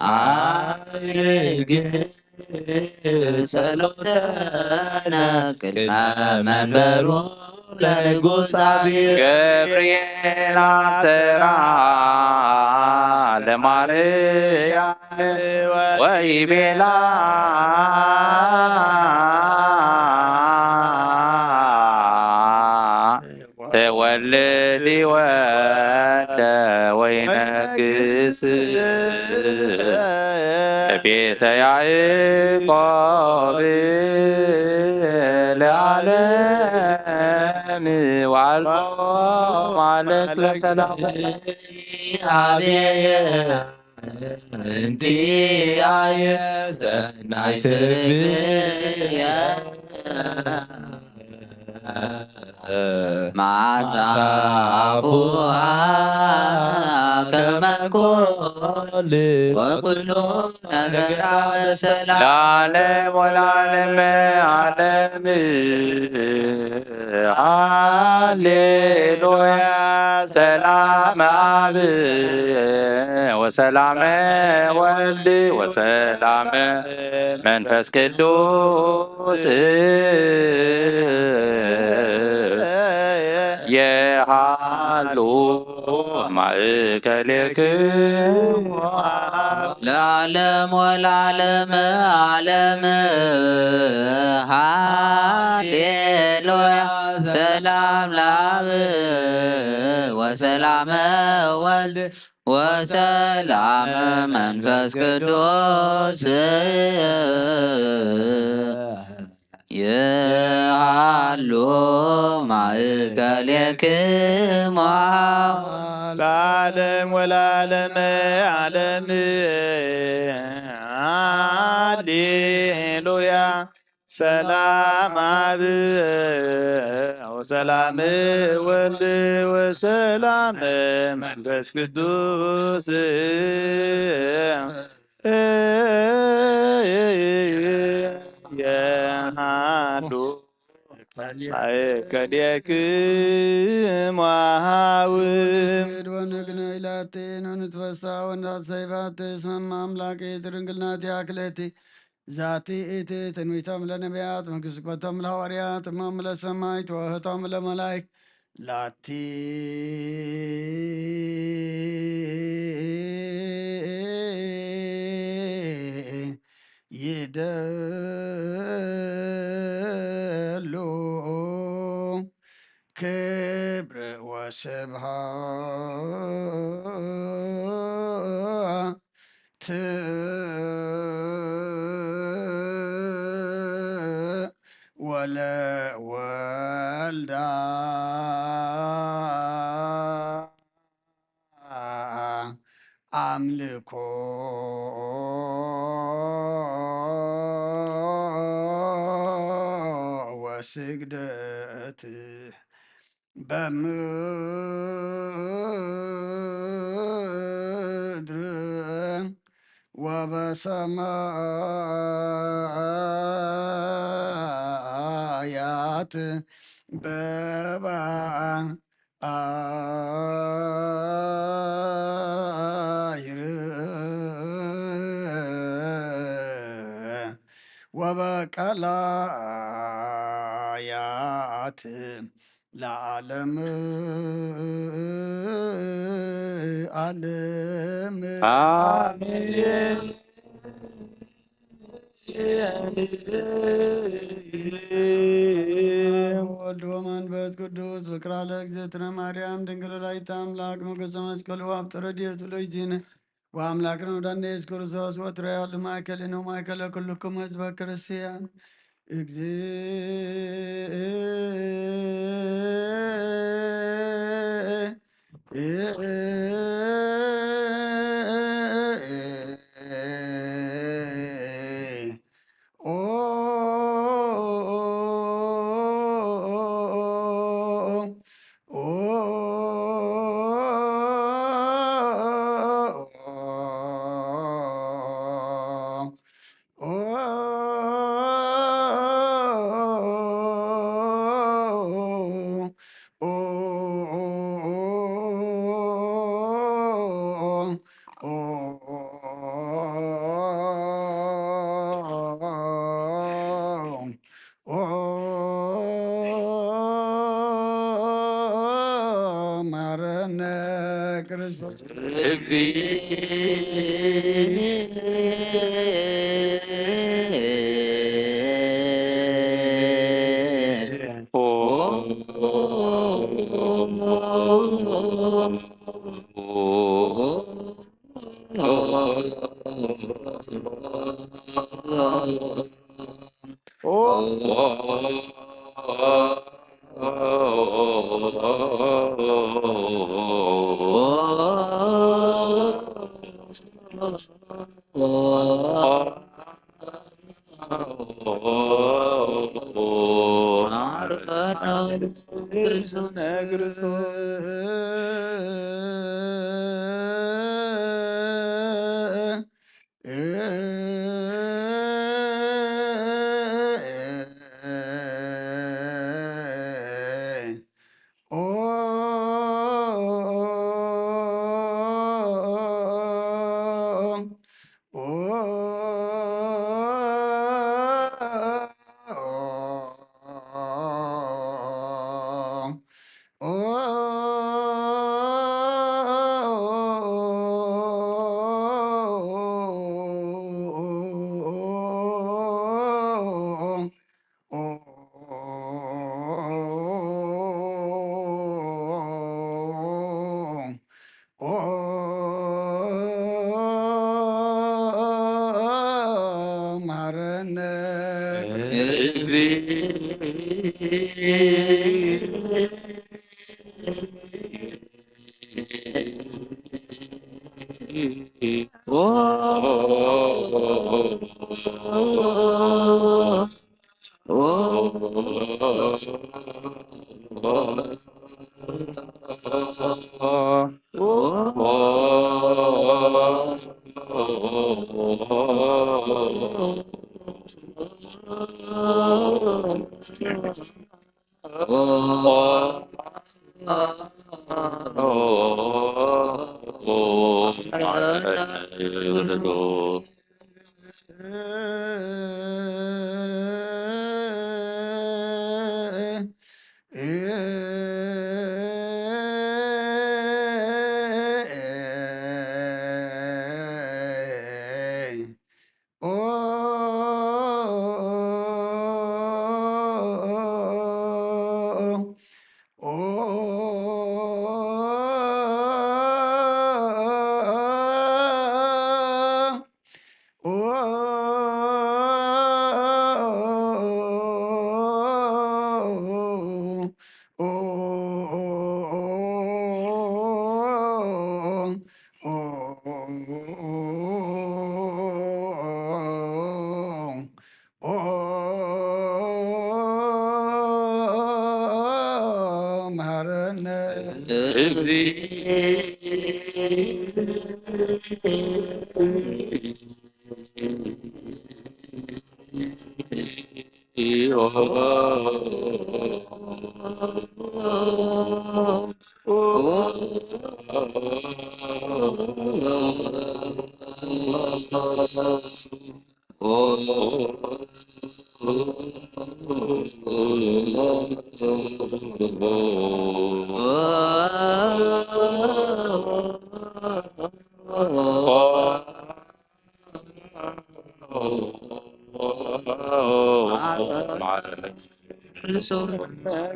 አርግ ጸሎተነ ቅድመ መንበሩ ለንጉሥ አብይ ገብርኤል አስተራ ለማርያም ወይቤላ ተወልድ ወልደ ወይነግስ ቤተ ያዕቆብ ለዓለም ዋልቶ ማለት ለሰላም አብየ እንቲአየ ሰናይ ትርግየ መዓዛ አፉሃ ከመ ኮል ወኩሉ ነገራ በሰላም ለዓለም ወለዓለመ ዓለም። ሃሌሉያ ሰላም አብ ወሰላም ወልድ ወሰላም መንፈስ ቅዱስ የሃሉ ማእከሌክሙ ለዓለም ወለዓለም ዓለም። ሃሌሉያ ሰላም ለአብ ወሰላመ ወልድ ወሰላመ መንፈስ ቅዱስ የሃሉ ማእከሌክሙ ለዓለም ወለዓለመ ዓለም። ሃሌሉያ ሰላም አብ ወሰላም ወልድ ወሰላም መንፈስ ቅዱስ የሃሉ ማእከሌክሙ አሃው። ንስግድ ወንግነይ ላቲ ወንትፈሳ ወንትሐሰይ ባቲ እስመ እመ አምላክ ድንግል ናቲሃ ክልኤቲ ዛቲ እቲ ትንቢቶም ለነቢያት መንግስት ስብከቶም ለሐዋርያት እሞም ለሰማይት ወህቶም ለመላይክ ላቲ ይደሉ ክብር ወስብሐት ወለ ወልዳ አምልኮ ስግደት በምድር ወበሰማያት በባ አይር ወበቀላያት ለዓለም ዓለም። አሜን። ወወልድ ወመንፈስ ቅዱስ። ፍቅራ ለእግዝእትነ ማርያም ድንግል ወላዲተ አምላክ ሞገሰ መስቀሉ ሀብተ ረድኤቱ ለእግዚእነ ወአምላክነ ወዳነ ኢየሱስ ክርስቶስ ወትረ ያሉ ማእከልን ወማእከለ ኩልኩም ህዝበ ክርስቲያን። ማረነ ክርስቶስ። ማረነ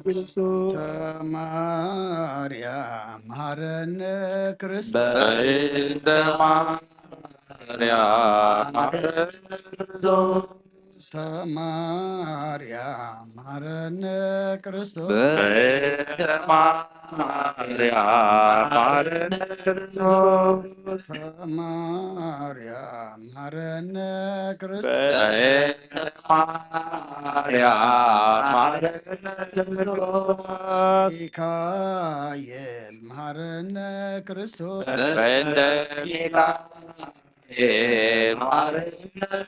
እግዚእ። ማርያም መሃረነ ክርስቶስ። በእንተ ማርያም መሃረነ ክርስቶስ። ማርያም መሃረነ ክርስቶስ። በእንተ ማርያም መሃረነ ክርስቶስ። ማርያም መሃረነ ክርስቶስ። በእንተ ማርያም መሃረነ ክርስቶስ። ሚካኤል መሃረነ ክርስቶስ። በእንተ ሚካኤል መሃረነ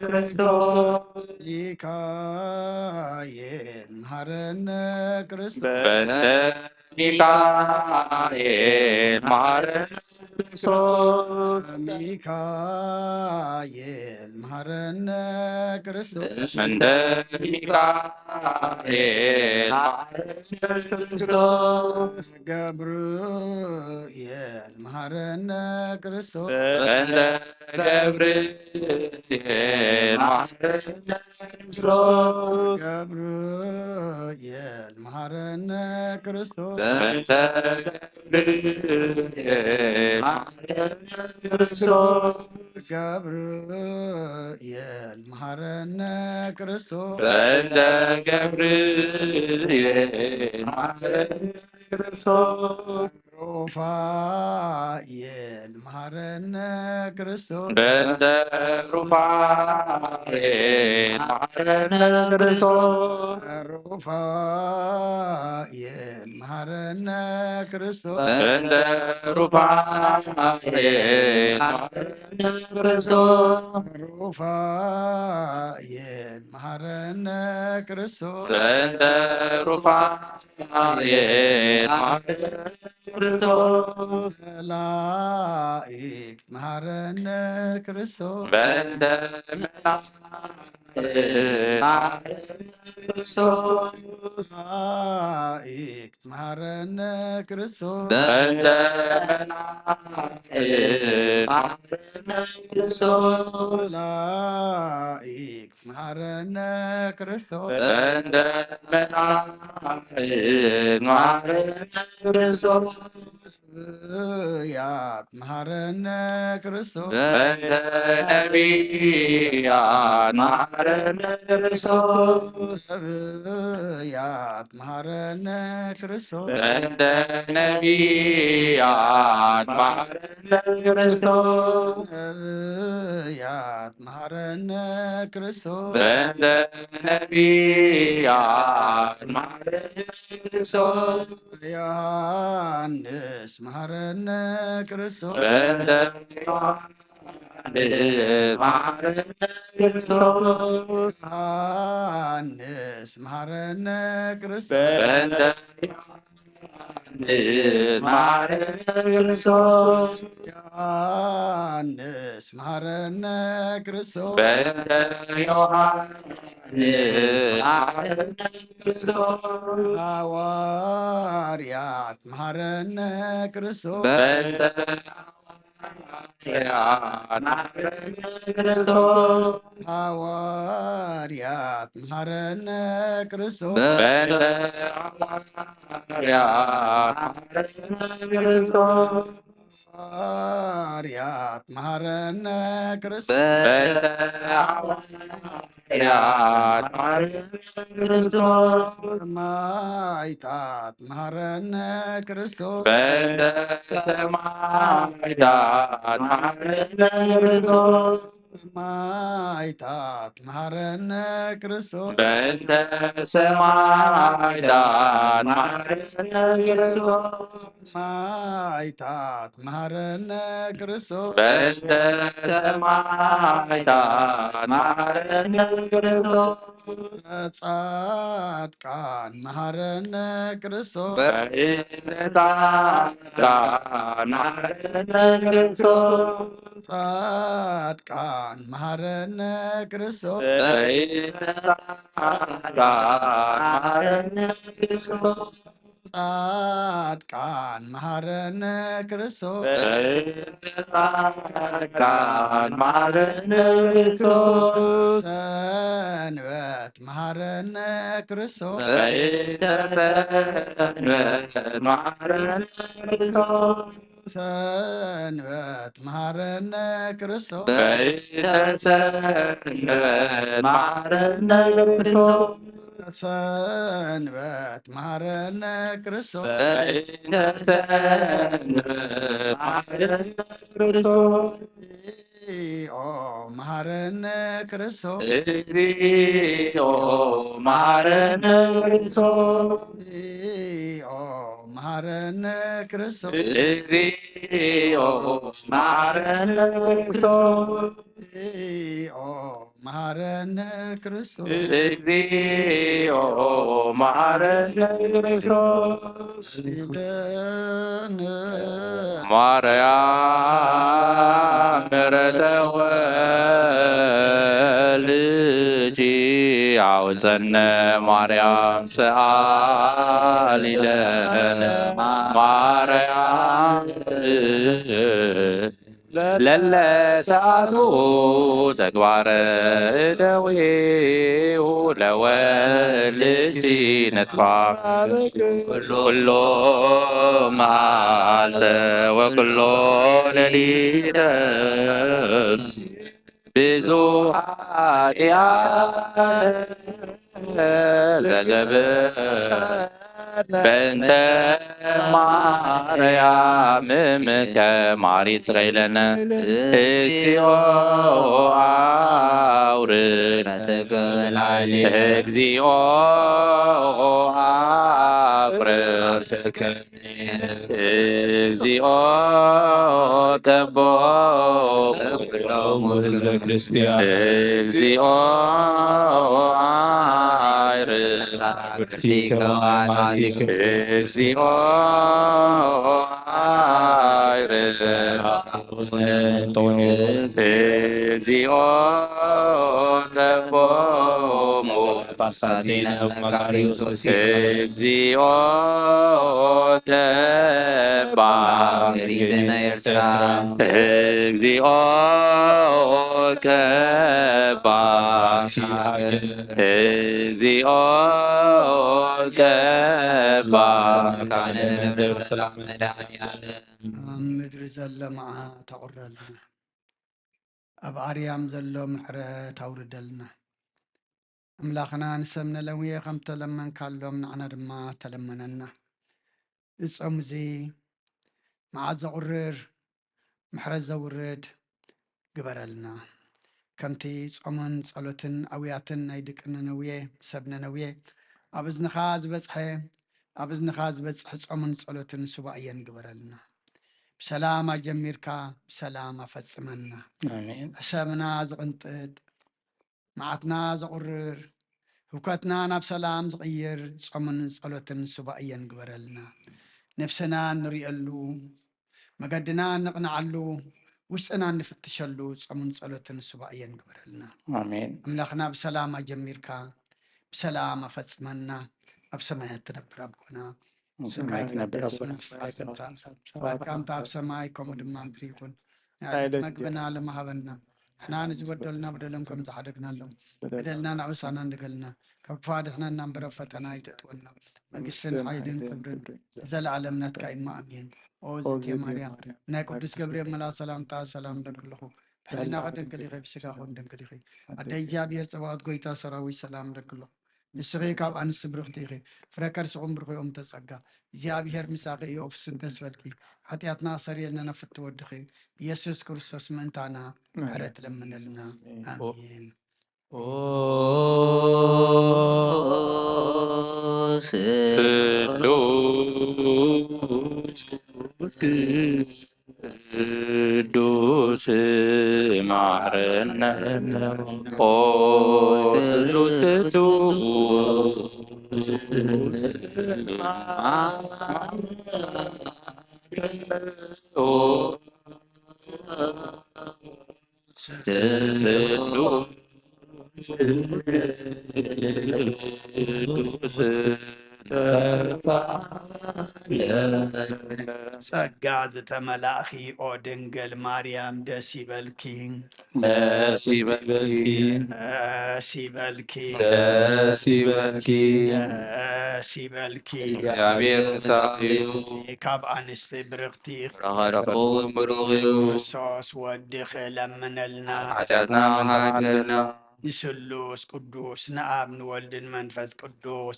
ክርስቶስ። ሚካኤል መሃረነ ክርስቶስ። በእንተ ሚካኤል መሃረነ ክርስቶስ። ሚካኤል መሃረነ ክርስቶስ። በእንተ ሚካኤል መሃረነ ክርስቶስ። ገብርኤል መሃረነ ክርስቶስ። በእንተ ገብርኤል መሃረነ ክርስቶስ። ገብርኤል መሃረነ ክርስቶስ። በእንተ ገብርኤል መሃረነ ክርስቶስ። ገብርኤል መሃረነ ክርስቶስ። በእንተ ገብርኤል መሃረነ ክርስቶስ። ሩፋኤል መሃረነ ክርስቶስ። በእንተ ሩፋኤል መሃረነ ክርስቶስ። ሩፋኤል መሃረነ ክርስቶስ። በእንተ ሩፋኤል መሃረነ ክርስቶስ። ሩፋኤል መሃረነ ክርስቶስ። በእንተ ሩፋኤል መሃረነ ክርስቶስ። መላእክት መሃረነ ክርስቶስ። በእንተ መላእክት መሃረነ ክርስቶስ። መላእክት መሃረነ ክርስቶስ። በእንተ መላእክት መሃረነ ክርስቶስ። መላእክት መሃረነ ክርስቶስ። በእንተ መላእክት መሃረነ ክርስቶስ። ነቢያት መሃረነ ክርስቶስ። በእንተ ነቢያት መሃረነ ክርስቶስ። ነቢያት መሃረነ ክርስቶስ። በእንተ ነቢያት መሃረነ ክርስቶስ። ነቢያት መሃረነ ክርስቶስ። በእንተ ነቢያት መሃረነ ክርስቶስ። ዮሃንስ መሃረነ ክርስቶስ። በእንተ ዮሃንስ መሃረነ ክርስቶስ። ዮሃንስ መሃረነ ክርስቶስ። በእንተ ዮሃንስ መሃረነ ክርስቶስ። ዮሃንስ መሃረነ ክርስቶስ። በእንተ ዮሃንስ መሃረነ ክርስቶስ። ሐዋርያት መሃረነ ክርስቶስ። በእንተ ሐዋርያት መሃረነ ክርስቶስ። ሐዋርያት መሃረነ ክርስቶስ። በእንተ ሐዋርያት መሃረነ ክርስቶስ። ሐዋርያት መሃረነ ክርስቶስ። በእንተ ሐዋርያት መሃረነ ክርስቶስ። ሰማዕታት መሃረነ ክርስቶስ። በእንተ ሰማዕታት መሃረነ ክርስቶስ። ሰማዕታት መሃረነ ክርስቶስ። በእንተ ሰማዕታት መሃረነ ክርስቶስ። ሰማዕታት መሃረነ ክርስቶስ። በእንተ ሰማዕታት መሃረነ ክርስቶስ። ጻድቃን መሃረነ ክርስቶስ። በእንተ ጻድቃን መሃረነ ክርስቶስ። ጻድቃን መሃረነ ክርስቶስ። በእንተ ጻድቃን መሃረነ ክርስቶስ። ጻድቃን መሃረነ ክርስቶስ። በእንተ ጻድቃን መሃረነ ክርስቶስ። ሰንበት መሃረነ ክርስቶስ። በእንተ ሰንበት መሃረነ ክርስቶስ። ሰንበት መሃረነ ክርስቶስ። በእንተ ሰንበት መሃረነ ክርስቶስ። ሰንበት መሃረነ ክርስቶስ። በእንተ ሰንበት መሃረነ ክርስቶስ። እግዚኦ መሃረነ ክርስቶስ። እግዚኦ መሃረነ ክርስቶስ። እግዚኦ መሃረነ ክርስቶስ። እግዚኦ መሃረነ ክርስቶስ። እግዚኦ መሃረነ ክርስቶስ። እግዚኦ መሃረነ ክርስቶስ። ማርያም ምሕረተ ወልድኪ አውፀነ ማርያም ሰአሊ ለነ ማርያም ለለ ሰአቱ ተግባረ እደዊሁ ለወልድኪ ነጥፋ ኩሎ መዓልተ ወኩሎ ሌሊተ ብዙ ኃጢአት ዘገብእ በእንተ ማርያም እምከ ማሪት ስረይለነ። እግዚኦ አውርድ። እግዚኦ አፍርድ። እግዚኦ ቀቦ። ኩሎም ህዝበ ክርስቲያን። እግዚኦ አይርስ። ብርቲከ ሃይማኖቲከ። እግዚኦ አይርስ። አቡነ እንጦንዮስ። እግዚኦ ቀቦሙ። ጳጳሳቲነ መቃርዮስ። እግዚኦ ተባ። ሀገሪትነ ኤርትራ። እግዚኦ ተባ። እግዚኦ ተባ። መካነ ነብር ሰላም መድኃኔዓለም። ኣብ ምድሪ ዘሎ መዓት ኣቑረልና። ኣብ ኣርያም ዘሎ ምሕረት ኣውርደልና። ኣምላኽና ንሰብ ነነዌ ከም ተለመንካሎም ንዓና ድማ ተለመነና። እዚ ጾም እዚ መዓት ዘቑርር ምሕረት ዘውርድ ግበረልና። ከምቲ ጾምን ጸሎትን ኣውያትን ናይ ደቂ ነነዌ፣ ሰብ ነነዌ ኣብ እዝንኻ ዝበጽሐ፣ ኣብ እዝንኻ ዝበጽሕ ጾምን ጸሎትን ሱባኤን ግበረልና። ብሰላም ኣጀሚርካ ብሰላም ኣፈጽመና። ኣሜን። ሕሰምና ዝቕንጥጥ፣ መዓትና ዘቑርር፣ ህውከትና ናብ ሰላም ዝቕይር ጾምን ጸሎትን ሱባኤን ግበረልና። ነፍስና እንርእየሉ፣ መገድና እንቕንዓሉ፣ ውሽጥና እንፍትሸሉ ጾምን ጸሎትን ሱባኤን ግበረልና። ኣሜን። ኣምላኽና ብሰላም ኣጀሚርካ ብሰላም ኣፈጽመና። ኣብ ሰማያት ትነብር ኣቦና፣ ስምካ ይትቀደስ፣ መንግስትካ ትምጻእ፣ ፍቃድካ ኣብ ሰማይ ከምኡ ድማ ምድሪ ይኹን። ናይ ዕለት መግብና ሎሚ ሃበና። ንሕና ንዝበደሉና በደሎም ከም ዝሓደግናሎም፣ በደልና ንዕውሳና እንድገልና፣ ካብ ክፉእ ኣድሕነና እምበር ኣብ ፈተና ኣይተእትወና። መንግስትን ሓይልን ክብርን ንዘለኣለም ናትካ እዩ እሞ ኣሜን። ኦ እግዝእትየ ማርያም፣ ናይ ቅዱስ ገብርኤል መልኣክ ሰላምታ ሰላም እብለኪ ኣለኹ። ብሕሊናኺ ድንግል ኢኺ፣ ብስጋኺ እውን ድንግል ኢኺ። ኣደ እግዚኣብሔር ጸባኦት፣ ጎይታ ሰራዊት ሰላም እብለኪ ኣለኹ። ንስኺ ካብ ኣንስቲ ብርኽቲ ኢኺ፣ ፍረ ከርስኹም ብሩኽ እዩ እምተ ጸጋ። እግዚኣብሔር ምሳኺ እዩ፣ ኣፍስንተ ስበልኪ። ሓጢኣትና ክሰርየልና ናብ ፍትወድኺ ኢየሱስ ክርስቶስ ምእንታና ምሕረት ለምነልና። ኣሜን። ኦስ ቅዱስ ቅዱስ ማረነ። ኦስ ቅዱስ ቅዱስ ጸጋ ዝተመላእኺ ኦ ድንግል ማርያም ደስ ይበልኪ። ደስ ይበልኪ። ደስ ይበልኪ። ደስ ይበልኪ። ደስ ይበልኪ። እግዚኣብሔር ምሳኺ እዩ። ካብ ኣንስቲ ብርኽቲ ብሩኽ እዩ። ክርስቶስ ወድኺ ለምነልና። ሓጢኣትና መሓረልና። ንስሉስ ቅዱስ ንኣብ ንወልድን መንፈስ ቅዱስ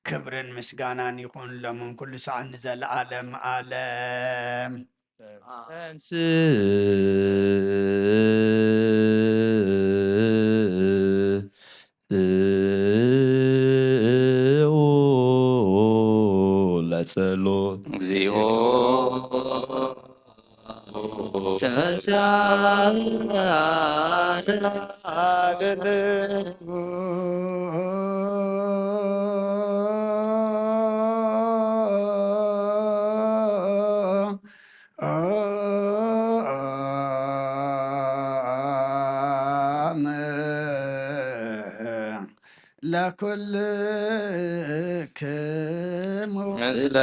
ክብርን ምስጋናን ይኹን ሎምን ኩሉ ሰዓት ንዘለዓለም ዓለም። ተንሥኡ ለጸሎት። እግዚኦ ለኩልክሙ ምስለ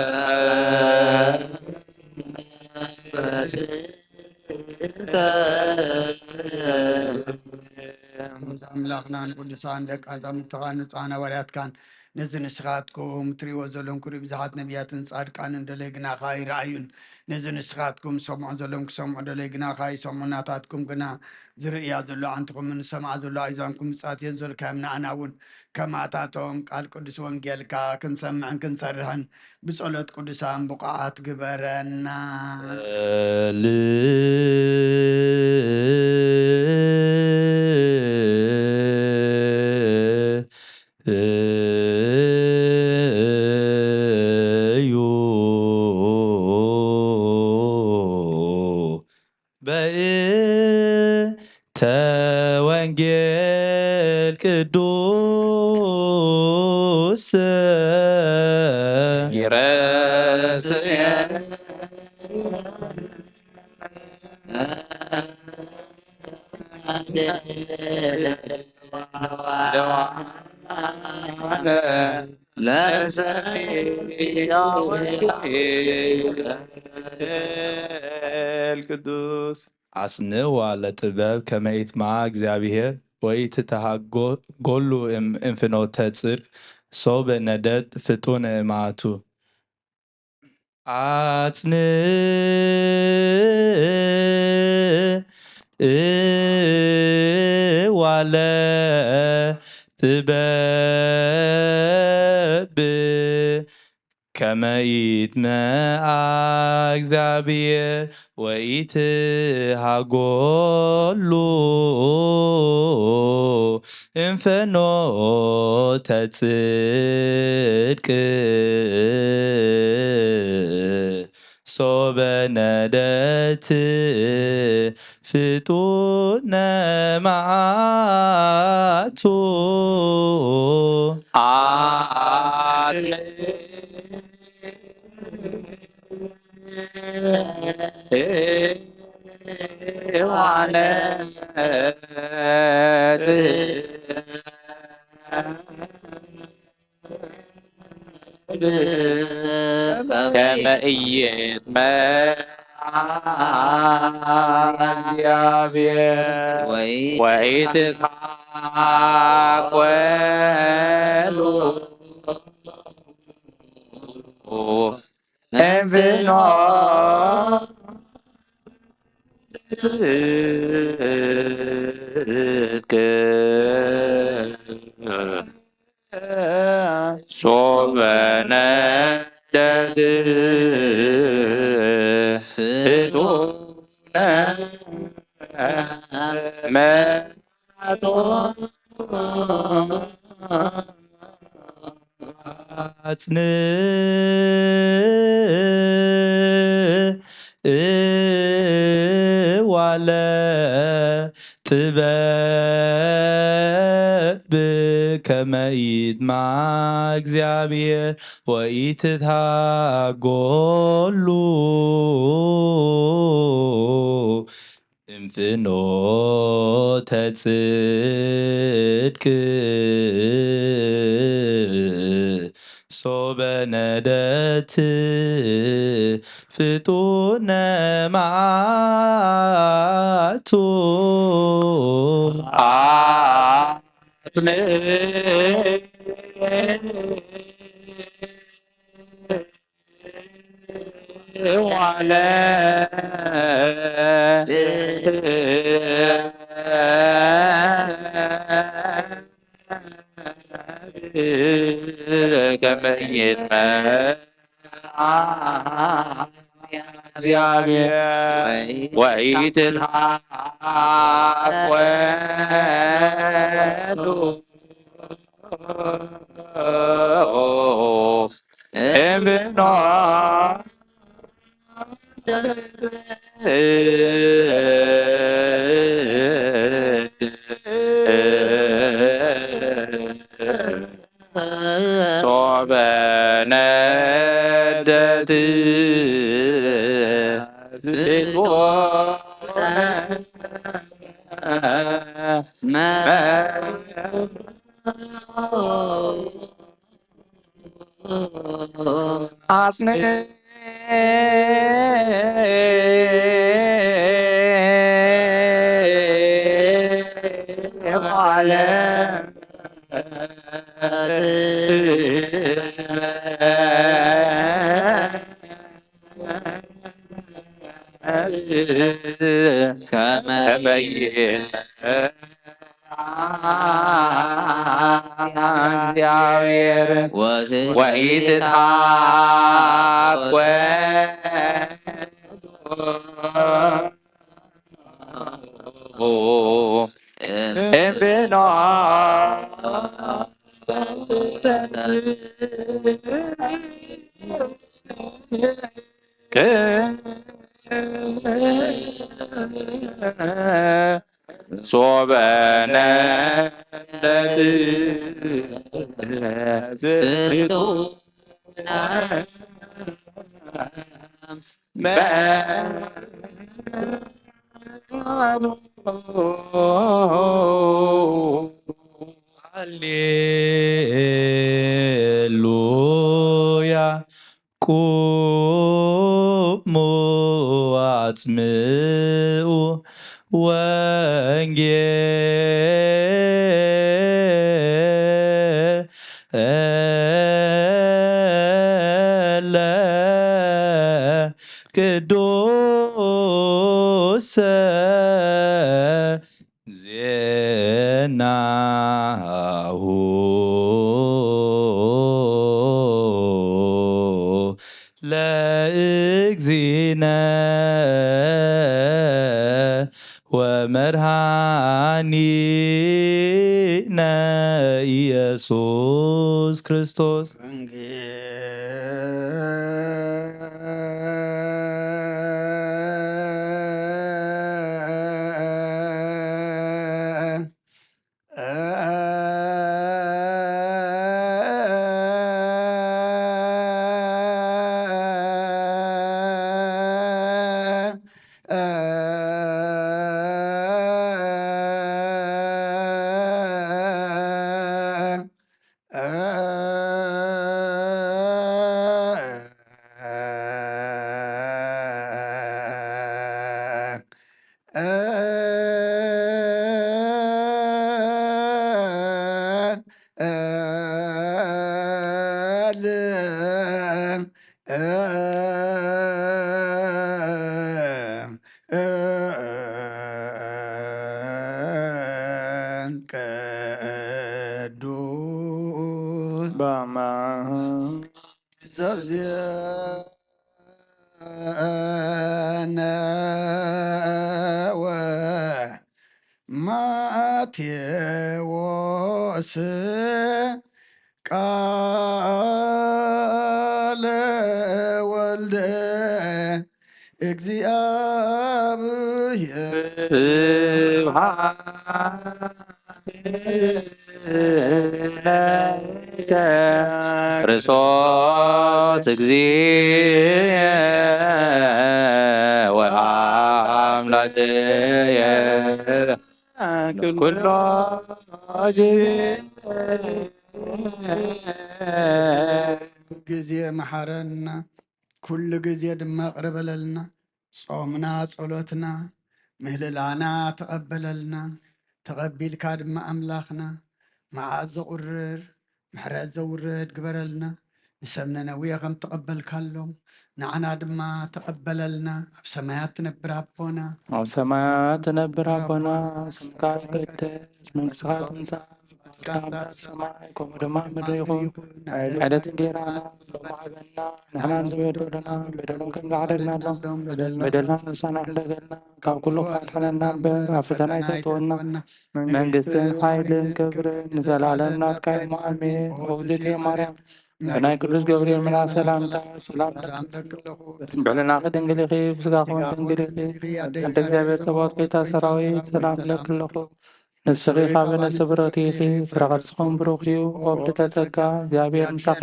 ኣምላኽናን ቅዱሳን ደቂ ኣዛሙትኻን ንጹሓን ሃዋርያትካን ነዚ ንስኻትኩም ትሪእዎ ዘለኹም ክብሪ ብዙሓት ነቢያትን ጻድቃንን ደለይ ግናኻ ይረኣዩን ነዚ ንስኻትኩም ዝሰምዑ ዘለኹም ክሰምዑ ደለይ ግናኻ ይሰምዑ ናታትኩም ግና ዝርእያ ዘሎ ኣዕንትኹምን ዝሰምዓ ዘሎ ኣእዛንኩም ብጻት እየን ዘልካዮም ንኣና እውን ከማታቶም ቃል ቅዱስ ወንጌልካ ክንሰምዕን ክንሰርሕን ብጸሎት ቅዱሳን ብቑዓት ግበረና። ጸልዩ በእንተ ወንጌል ቅዱስ ይረስየ ቅዱስ። አጽንዕዋ ለጥበብ ከመ ኢትመዓ እግዚአብሔር ወኢትትሃጎሉ እም-፣ እምፍኖተ ጽድቅ ሶበ ነደድ ፍጡነ እምአቱ። አጽንዕዋ ለጥበብ ከመ ይትመዓ እግዚኣብሔር ወኢትሃጎሉ እምፍኖተ ጽድቅ ሶበ ነደት ፍጡነ መዓቱ። ከመ ኢይትመዓ እግዚአብሔር ወኢትትሃጎሉ እምፍኖተ ጽድቅ ፍጡነ መቶ አጽንዕ ዋለ ጥበብ ከመ ይጥምዓ እግዚአብሔር ወኢትትሃጎሉ እምፍኖተ ጽድቅ ሶበ ነደት ፍጡነ መዓቱ። ዋለ ከመ ይትመ እግዚአብሔር ወኢትትሃወሉ እምኖ ሶበ ነደት ፍጡነ አጽንዕ ዋለ ከመ እግዚአብሔር ወኢትትሃወሉ እምኖ ሶበ ነደት ፍጡነ መዓቱ። ሃሌሉያ። ቁሙ አጽምዑ ወንጌለ ቅዱሰ ዜናሁ ለእግዚእነ ወመድኃኒነ ኢየሱስ ክርስቶስ። ቅዱስ በመ- ቴዎስ ቃለ ወልደ እግዚኣብሔር። ስብሐት ለከ ክርስቶስ እግዚእ ወአምላክየ ኩሎ ግዜ መሓረና፣ ኩሉ ግዜ ድማ ይቕረ በለልና። ጾምና፣ ጸሎትና፣ ምህልላና ተቐበለልና። ተቐቢልካ ድማ ኣምላኽና፣ መዓት ዘቑርር ምሕረት ዘውርድ ግበረልና። ንሰብ ነነዌ ከም ተቐበልካሎም፣ ንዓና ድማ ተቐበለልና። ኣብ ሰማያት ትነብር ኣቦና፣ ኣብ ሰማያት ትነብር ኣቦና፣ ስምካ ይቀደስ፣ መንግስትኻ ትምጻእ፣ ፍቃድካ ከም ኣብ ሰማይ ከምኡ ድማ ኣብ ምድሪ ይኹን። ዕለት እንጀራና ሎሚ ሃበና፣ ንሕና ንዝበደሉና በደሎም ከም ዝዓደግናሎም በደልና ንሳና ክሕደገልና፣ ካብ ኩሉ ኣድሕነና እምበር ኣብ ፈተና ኣይተእትወና። መንግስትን ሓይልን ክብርን ንዘለኣለም ናትካ እዩ። ኣሜን። ኦ እግዝእትየ ማርያም፣ ብናይ ቅዱስ ገብርኤል መልኣክ ሰላምታ ሰላም እልኪ ኣለኹ። ብዕልናኺ ድንግል ኢኺ፣ ብስጋኺ እውን ድንግል ኢኺ። ኣደ እግዚኣብሔር ጸባኦት፣ ጌታ ሰራዊት፣ ሰላም እልኪ ኣለኹ። ንስኺ ካብ ኣንስቲ ብርኽቲ ኢኺ፣ ፍረ ከርስኺ እውን ብሩኽ እዩ። ኦ ልደተ ጸጋ፣ እግዚኣብሔር ምሳኺ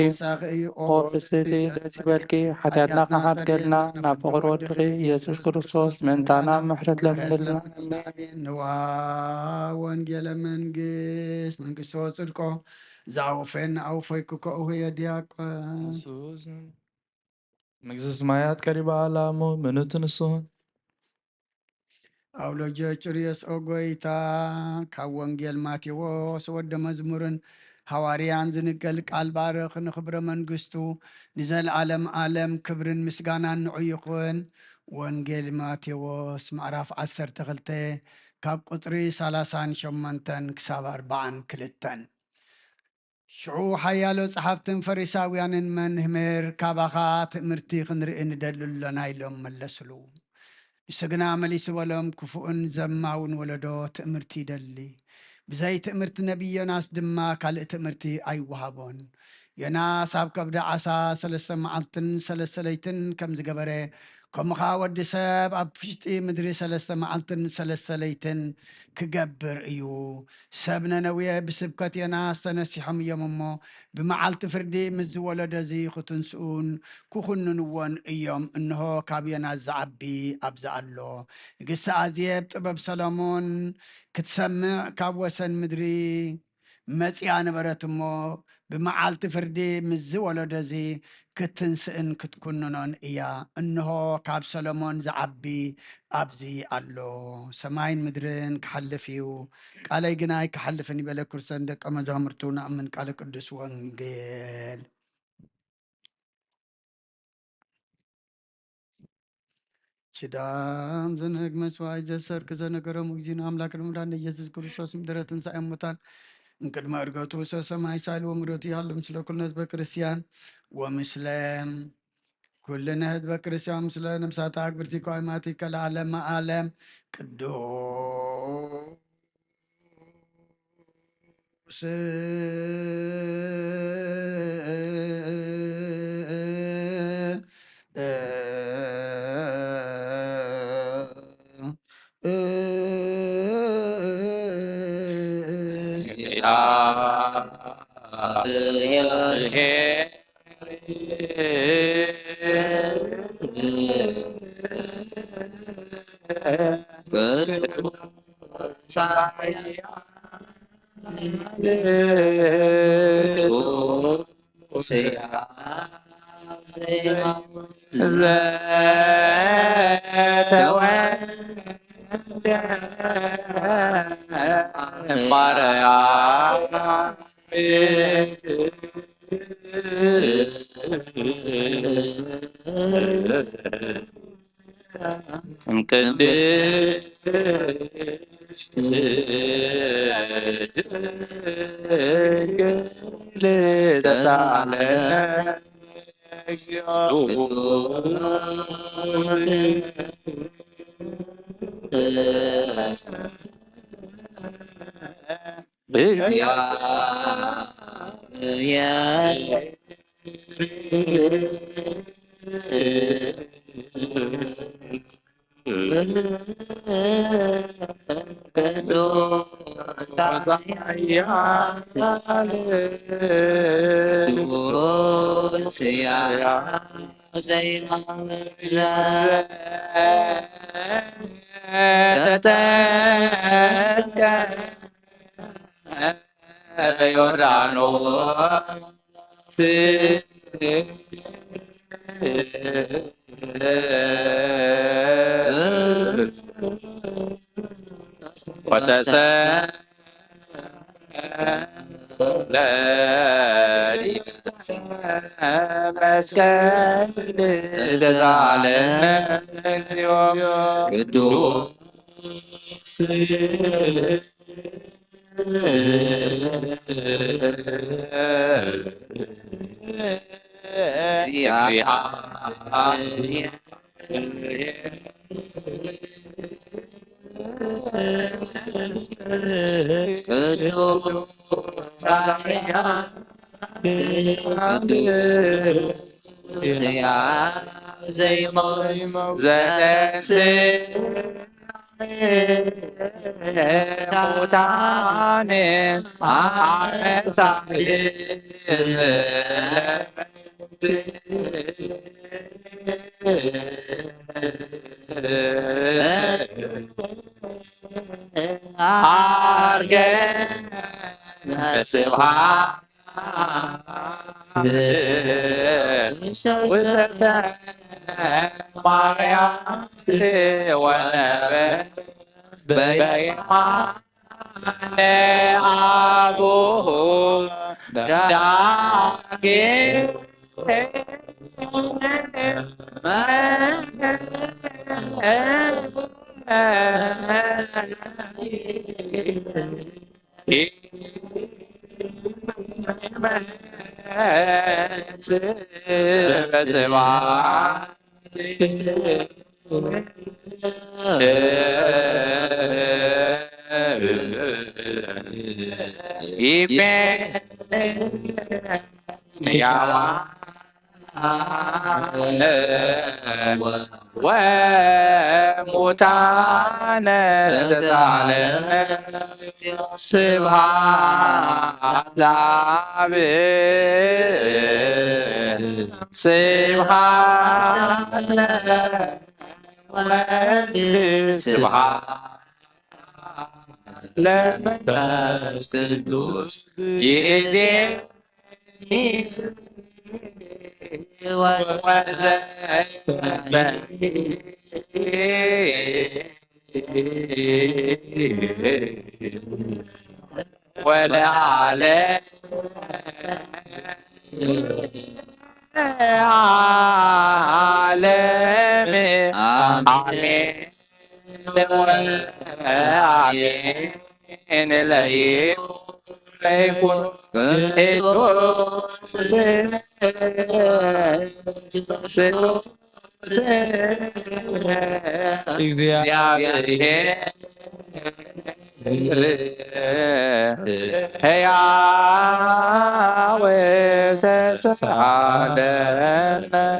እዩ። ኦ ብስቲ ደስ ይበልኪ፣ ሓጢኣትና ከሓድገልና ናብ ፍቕሪ ወድኺ ኢየሱስ ክርስቶስ ምእንታና ምሕረት ለምንልና። ኣሜን። ንዋ ወንጌለ መንግስት መንግስቶ ጽድቆ ዛውፌን ኣውፈይኩ ከእሁ የዲያቆን። ንሱ መንግስተ ሰማያት ቀሪባ ኣላ እሞ ምእንቲ ንስኹም። ኣውሎጆ ጭርዮስ ኦ ጎይታ፣ ካብ ወንጌል ማቴዎስ ወደ መዝሙርን ሃዋርያን ዝንገል ቃል ባርኽ፣ ንኽብረ መንግስቱ ንዘለዓለም ዓለም ክብርን ምስጋናን ንዑ ይኹን። ወንጌል ማቴዎስ ምዕራፍ ዓሰርተ ክልተ ካብ ቁጽሪ ሰላሳን ሸሞንተን ክሳብ ኣርባዓን ክልተን። ሽዑ ሓያሎ ጸሓፍትን ፈሪሳውያንን፣ "መምህር፣ ካባኻ ትእምርቲ ክንርኢ ንደሊ ኣሎና" ኢሎም መለስሉ። ንሱ ግና መሊሱ በሎም፣ "ክፉእን ዘማውን ወለዶ ትእምርቲ ይደሊ። ብዘይ ትእምርቲ ነቢይ ዮናስ ድማ ካልእ ትእምርቲ ኣይወሃቦን። ዮናስ ኣብ ከብዲ ዓሳ ሰለስተ መዓልትን ሰለስተ ለይትን ከም ዝገበረ፣ ከምኡ ኸኣ ወዲ ሰብ ኣብ ውሽጢ ምድሪ ሰለስተ መዓልትን ሰለስተ ለይትን ክገብር እዩ። ሰብ ነነዌ ብስብከት ዮናስ ተነሲሖም እዮም እሞ፣ ብመዓልቲ ፍርዲ ምስ ዝወለዶ እዚ ክትንስኡን ክኹንንዎን እዮም። እንሆ፣ ካብ ዮናስ ዝዓቢ ኣብዚ ኣሎ። ንግስቲ ኣዜብ ጥበብ ሰሎሞን ክትሰምዕ ካብ ወሰን ምድሪ መጺኣ ነበረት እሞ፣ ብመዓልቲ ፍርዲ ምስ ዝወለዶ እዚ ክትንስእን ክትኩንኖን እያ። እንሆ፣ ካብ ሰሎሞን ዝዓቢ ኣብዚ ኣሎ። ሰማይን ምድርን ክሓልፍ እዩ፣ ቃለይ ግና ኣይክሓልፍን እዩ በለ። ክርስቶስ ንደቀ መዛሙርቱ፣ ንኣምን ቃለ ቅዱስ ወንጌል። ኪዳን ዘንህግ መስዋዕት ዘሰርክ ዘነገሮም እግዚእነ ኣምላክ ንምዳን ኢየሱስ ክርስቶስ ምድረ ትንሳኤ ሙታን እንቅድመ እርገቱ ሰሰማይ ሳይል ወምዶቱ ይሃሉ ምስለ ኩልነ ህዝበ ክርስቲያን ወምስለ ኩልነ ህዝበ ክርስቲያን ምስለ ነፍሳት ኣግብርቲ ኳይማቲከ ለዓለመ ዓለም ቅዱስ ቅድስት ድንግል ተሳለ። እግዚኣብሔር ቅዱስ ኃያል ቅዱስ ሕያው ዘይመውት ዘተጠምቀ ዮርዳኖስ ወተሰቅለ ዲበ መስቀል ተሳለነ እግዚኦ ቅዱስ ወሙታነ ተሳለነ ስብሐት ለአብ ስብሐት ለወልድ ስብሐት ለመንፈስ ቅዱስ ይእዜ ወለዓለመ ዓለም አሜን። አሜን። ለይኩን ቅዱስ እግዚአብሔር ሕያው ተሳለነ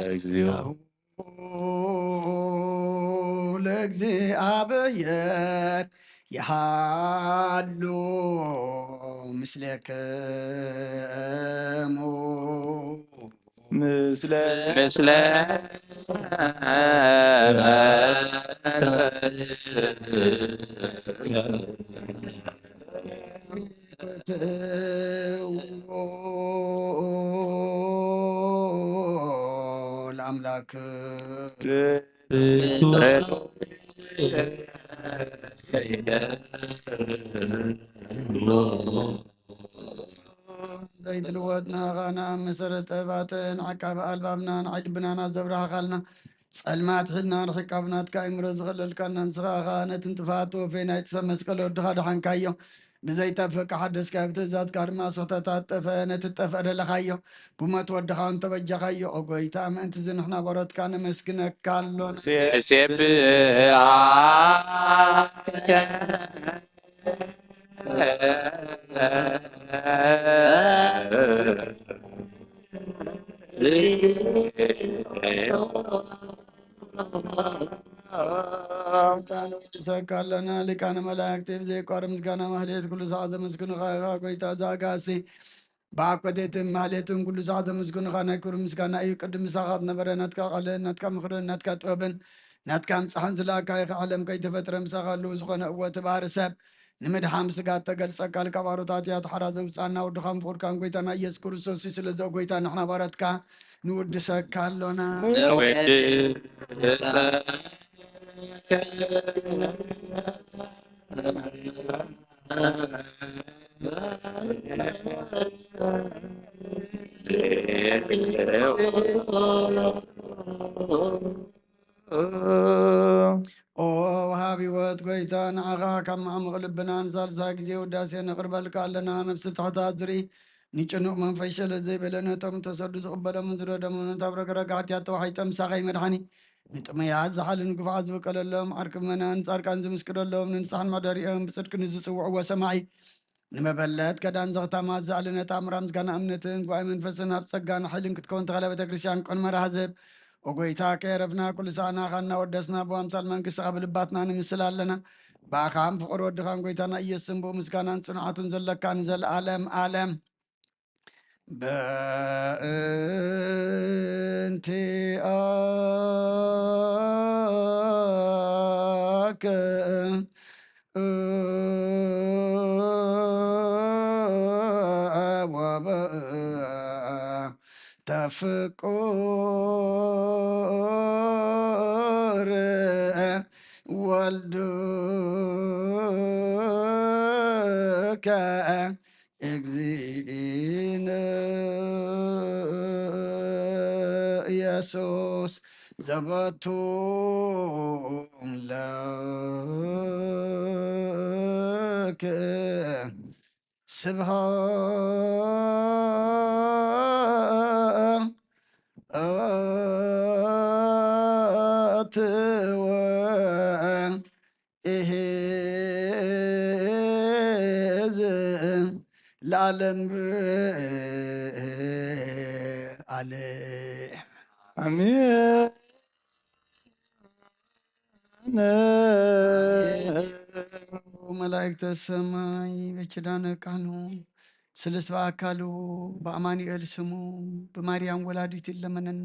እግዚኦ። ለእግዚአብሔር ይሃሉ ምስሌክሙ። ምስለ ምስለ ለአምላክ ዘይትልወጥ ናኻና መሰረት ጥበባትን ዓቃቢ ኣልባብና ንዓይ ልብናና ዘብራህኻልና ጸልማት ሒድና ርሒቃ ብናትካ ኣእምሮ ዝኸለልካና ንስኻ ኸኣ ነቲ ንጥፍኣት ተወፌ ናይቲ ሰብ መስቀል ወድኻ ደሓንካዮ። ብዘይጠፍእ ከሓደስካዮ ብትእዛዝካ ድማ ስሕተት ኣጠፈ። ነቲ ትጠፍእ ደለኻዮ ብሞት ወድኻ እውን ተበጃኻዮ። ኦ ጎይታ ምእንቲ እዚ ንሕና በሮትካ ነመስግነካ ኣሎና። ሴብኣ ንወድሰካ ኣለና ሊቃነ መላእክቲ ብዘይቋርጽ ምስጋና ማህሌት ኩሉ ሳዕ ዘመስግኑኻ ኢኻ ጎይታ ዘኣጋሲ። ብኣኮቴትን ማህሌትን ኩሉ ሳዕ ዘመስግኑኻ ናይ ክብሪ ምስጋና እዩ። ቅድም ምሳኻ ዝነበረ ናትካ ቃልን ናትካ ምኽርን ናትካ ጥበብን ናትካ ምጽሓን ዝለኣካ ኢኻ። ዓለም ከይተፈጥረ ምሳኻ ኣለዉ ዝኾነ እወ እቲ ባህሪ ሰብ ንምድሓን ስጋ እተገልጸ ቃል ካብ ኣሮታት እያ ተሓራ ዘውጽኣና ወድኻን ፍቑርካን ጎይታና ኢየሱስ ክርስቶስ እዩ። ስለዚ ኦ ጎይታ ንሕና ባሮትካ ንውድሰካ ኣሎና። ንውድሰካ ኦ ወሃቢ ህይወት ጎይታ፣ ንዓኻ ካብ መዓሙቕ ልብና ንሳልሳ ግዜ ውዳሴ ነቕርበልካ ኣለና። ነፍሲ ትሕታት ዝርኢ ንጭኑቕ መንፈስ ሸለል ዘይበለ ነቶም ተሰዱ ዝቕበሎምን ዝረደሙን ኣብ ረግረግ ሓጢኣት ተዋሒጦም ምሳኻ ይመድሓኒ። ንጥሙያት ዝሓሉ ንግፉዓት ዝበቀለሎም ዓርኪ ምእመናን ጻድቃን ዝምስክረሎም ንንስሓን መሕደሪኦም ብጽድቂ ንዝጽውዕዎ ሰማዒ ንመበለት ከዳን ዘኽታማት ዝኣለነት ኣምራ ምስጋና እምነትን ጉባኤ መንፈስን ኣብ ጸጋን ሓይልን ክትከውን ተኸለ ቤተ ክርስቲያን ቅን መራህ ዝህብ ኦ ጎይታ ከየረፍና ኩሉ ሰዓና ኻና ወደስና ብኣምሳል መንግስትኻ ብልባትና ንምስል ኣለና። ብኣኻን ፍቕሪ ወድኻን ጎይታና ኢየሱስን ብኡ ምስጋናን ጽንዓቱን ዘለካ ንዘለኣለም ኣለም። በእንቲኣከ ወበእንተ ፍቁር ወልድከ እግዚእነ ኢየሱስ ዘበቱ ለከ ስብሐት ወ እሄዝ ለዓለም ዓለም። ኣሜን። መላእክተ ሰማይ በኪዳነ ቃኑ ስልስ በአካሉ በአማኑኤል ስሙ ብማርያም ወላዲቱ ይለመነና።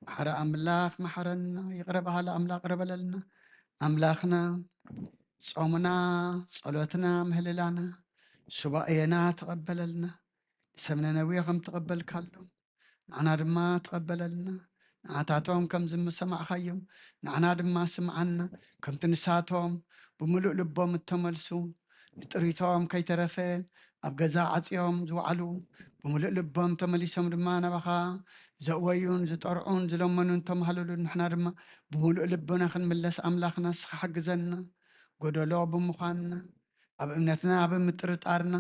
መሐረ አምላክ መሐረና፣ ይቅረ በሃሊ አምላክ ቅረ በለልና። አምላክና ጾምና፣ ጸሎትና፣ ምህልላና፣ ሱባኤና ተቐበለልና። ንሰብ ነነዌ ከም ተቐበልካሎም ንዓና ድማ ተቐበለልና። ንዓታቶም ከም ዝሰማዕካዮም ንዓና ድማ ስምዓና። ከምቲ ንሳቶም ብምሉእ ልቦም እተመልሱ ንጥሪቶም ከይተረፈ ኣብ ገዛ ዓጽዮም ዝወዓሉ ብምሉእ ልቦም ተመሊሶም ድማ ናባኻ ዘእወዩን ዝጠርዑን ዝለመኑን ተማህለሉን ንሕና ድማ ብምሉእ ልብና ክንምለስ ኣምላኽና ንስኻ ሓግዘና። ጎደሎ ብምዃንና ኣብ እምነትና ኣብ ምጥርጣርና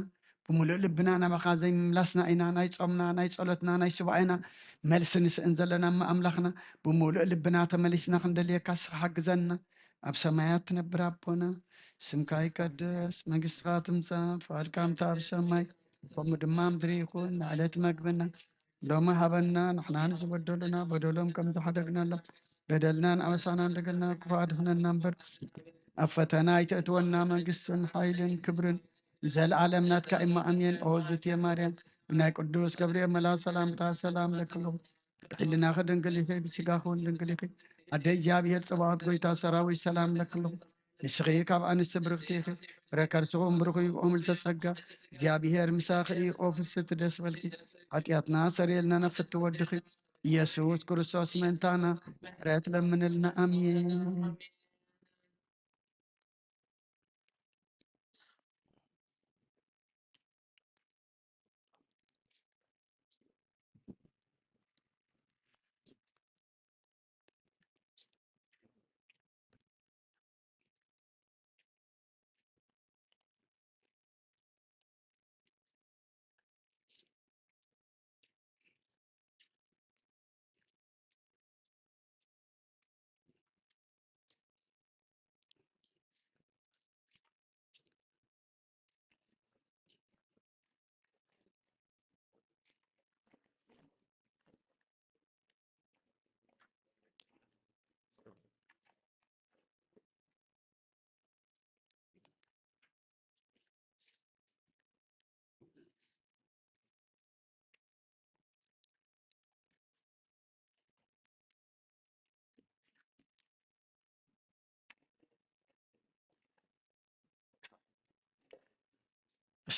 ብምሉእ ልብና ናባኻ ዘይምምላስና ኢና ናይ ጾምና ናይ ጸሎትና ናይ ሱባኤና መልሲ ንስእን ዘለና እሞ ኣምላኽና ብምሉእ ልብና ተመሊስና ክንደልየካ ንስኻ ሓግዘና። ኣብ ሰማያት ትነብር ኣቦና ስምካ ይቀደስ መንግስትኻ ትምጻእ ፍቓድካ ምታ ኣብ ሰማይ ከምኡ ድማ ምድሪ ይኹን ንዕለት መግብና ሎሚ ሃበና ንሕና ንዝበደሉና በደሎም ከም ዝሓደግናሎም በደልናን ኣበሳናን ደገልና ክፉእ ኣድሕነና እምበር ኣብ ፈተና ኣይተእትወና መንግስትን ሓይልን ክብርን ንዘለኣለም ናትካ እማ ኣሜን። ኦ ዝትየ ማርያም ብናይ ቅዱስ ገብርኤል መልኣክ ሰላምታ ሰላም ለክሎ ብሕልናኺ ድንግል ኢኺ ብስጋኺ እውን ድንግል ኢኺ ኣደ እግዚኣብሔር ጽባኦት ጎይታ ሰራዊት ሰላም ለክሎ ንስኺ ካብ ኣንስቲ ብርኽቲ ኢኺ ፍረ ከርስኹም ብሩኽ እዩ ኦ ምልዕተ ጸጋ እግዚኣብሔር ምሳኺ እዩ ኦ ፍስሕቲ ደስ በልኪ ሓጢኣትና ሰርየልና ናብ ፍቲ ወድኺ ኢየሱስ ክርስቶስ ምእንታና ምሕረት ለምንልና ኣሜን።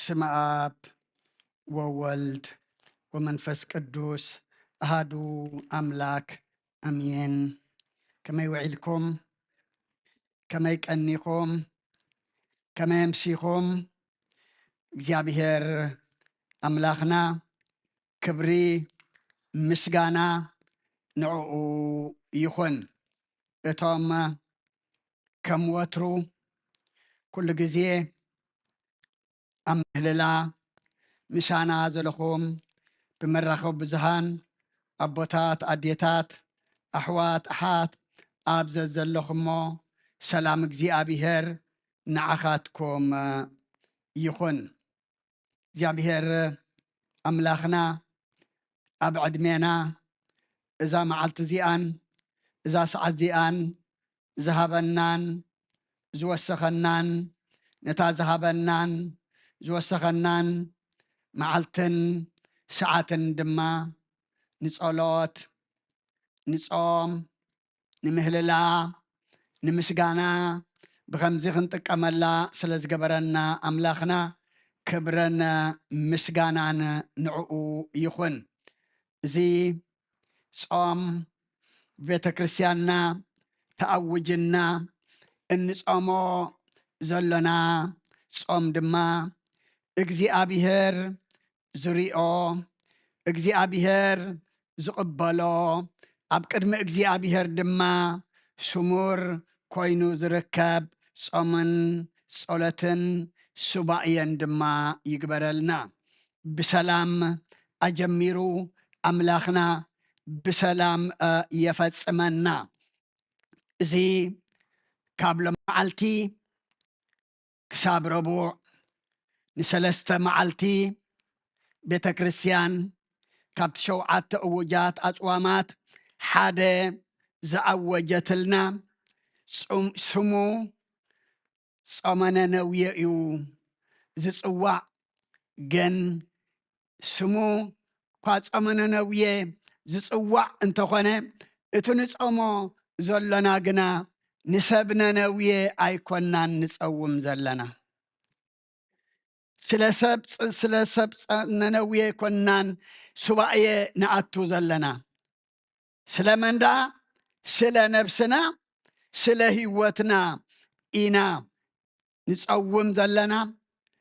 በስመ አብ ወወልድ ወመንፈስ ቅዱስ አሃዱ አምላክ አሜን። ከመይ ውዒልኩም? ከመይ ቀኒኹም? ከመይ ኣምሲኹም? እግዚኣብሔር ኣምላኽና ክብሪ ምስጋና ንዕኡ ይኹን። እቶም ከም ወትሩ ኩሉ ግዜ ኣብ ምህልላ ምሳና ዘለኹም ብመራኸቢ ብዙሃን ኣቦታት፣ ኣዴታት፣ ኣሕዋት፣ ኣሓት ኣብ ዘዘለኹሞ ሰላም እግዚኣብሔር ንዓኻትኩም ይኹን። እግዚኣብሔር ኣምላኽና ኣብ ዕድሜና እዛ መዓልቲ እዚኣን እዛ ሰዓት እዚኣን ዝሃበናን ዝወሰኸናን፣ ነታ ዝሃበናን ዝወሰኸናን መዓልትን ሰዓትን ድማ ንጸሎት፣ ንጾም፣ ንምህልላ፣ ንምስጋና ብኸምዚ ክንጥቀመላ ስለ ዝገበረና ኣምላኽና ክብርን ምስጋናን ንዕኡ ይኹን። እዚ ጾም ቤተ ክርስቲያንና ተኣውጅና እንጾሞ ዘሎና ጾም ድማ እግዚኣብሔር ዝሪኦ፣ እግዚኣብሔር ዝቕበሎ፣ ኣብ ቅድሚ እግዚኣብሔር ድማ ስሙር ኮይኑ ዝርከብ ጾምን ጸሎትን ሱባኤን ድማ ይግበረልና። ብሰላም ኣጀሚሩ ኣምላኽና ብሰላም፣ እ፣ የፈጽመና። እዚ ካብ ሎመዓልቲ ክሳብ ረቡዕ ንሰለስተ መዓልቲ ቤተ ክርስቲያን ካብቲ ሸውዓተ እውጃት ኣጽዋማት ሓደ ዝኣወጀትልና ጽም-፣ ስሙ ጾመ ነነውየ እዩ ዝጽዋዕ። ግን ስሙ እኳ ጾመ ነነውየ ዝጽዋዕ እንተኾነ፣ እቲ ንጾሞ ዘሎና ግና ንሰብ ነነውየ ኣይኮናን ንጸውም ዘለና። ስለ ሰብ፣ ስለ ሰብ ጸ-፣ ነነውየ ኣይኮናን ሱባኤ ንኣቱ ዘለና። ስለ መን ደኣ? ስለ ነብስና፣ ስለ ህይወትና ኢና ንጸውም ዘለና፣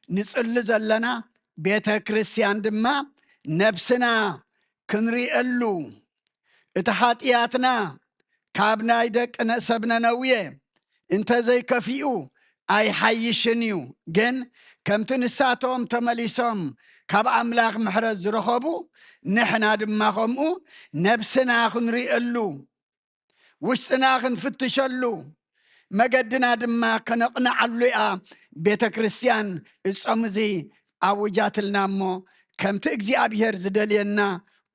ንጽሊ ዘለና። ቤተ ክርስቲያን ድማ ነብስና ክንሪኤሉ፣ እቲ ኃጢኣትና ካብ ናይ ደቂ ነ-፣ ሰብ ነነውየ እንተ ዘይከፊኡ ኣይሓይሽን እዩ። ግን ከምቲ ንሳቶም ተመሊሶም ካብ ኣምላኽ ምሕረት ዝረኸቡ፣ ንሕና ድማ ከምኡ ነብስና ክንሪኤሉ፣ ውሽጥና ክንፍትሸሉ፣ መገድና ድማ ከነቕንዓሉ እያ ቤተ ክርስቲያን ጾም እዚ ኣውጃትልና። እሞ ከምቲ እግዚኣብሔር ዝደልየና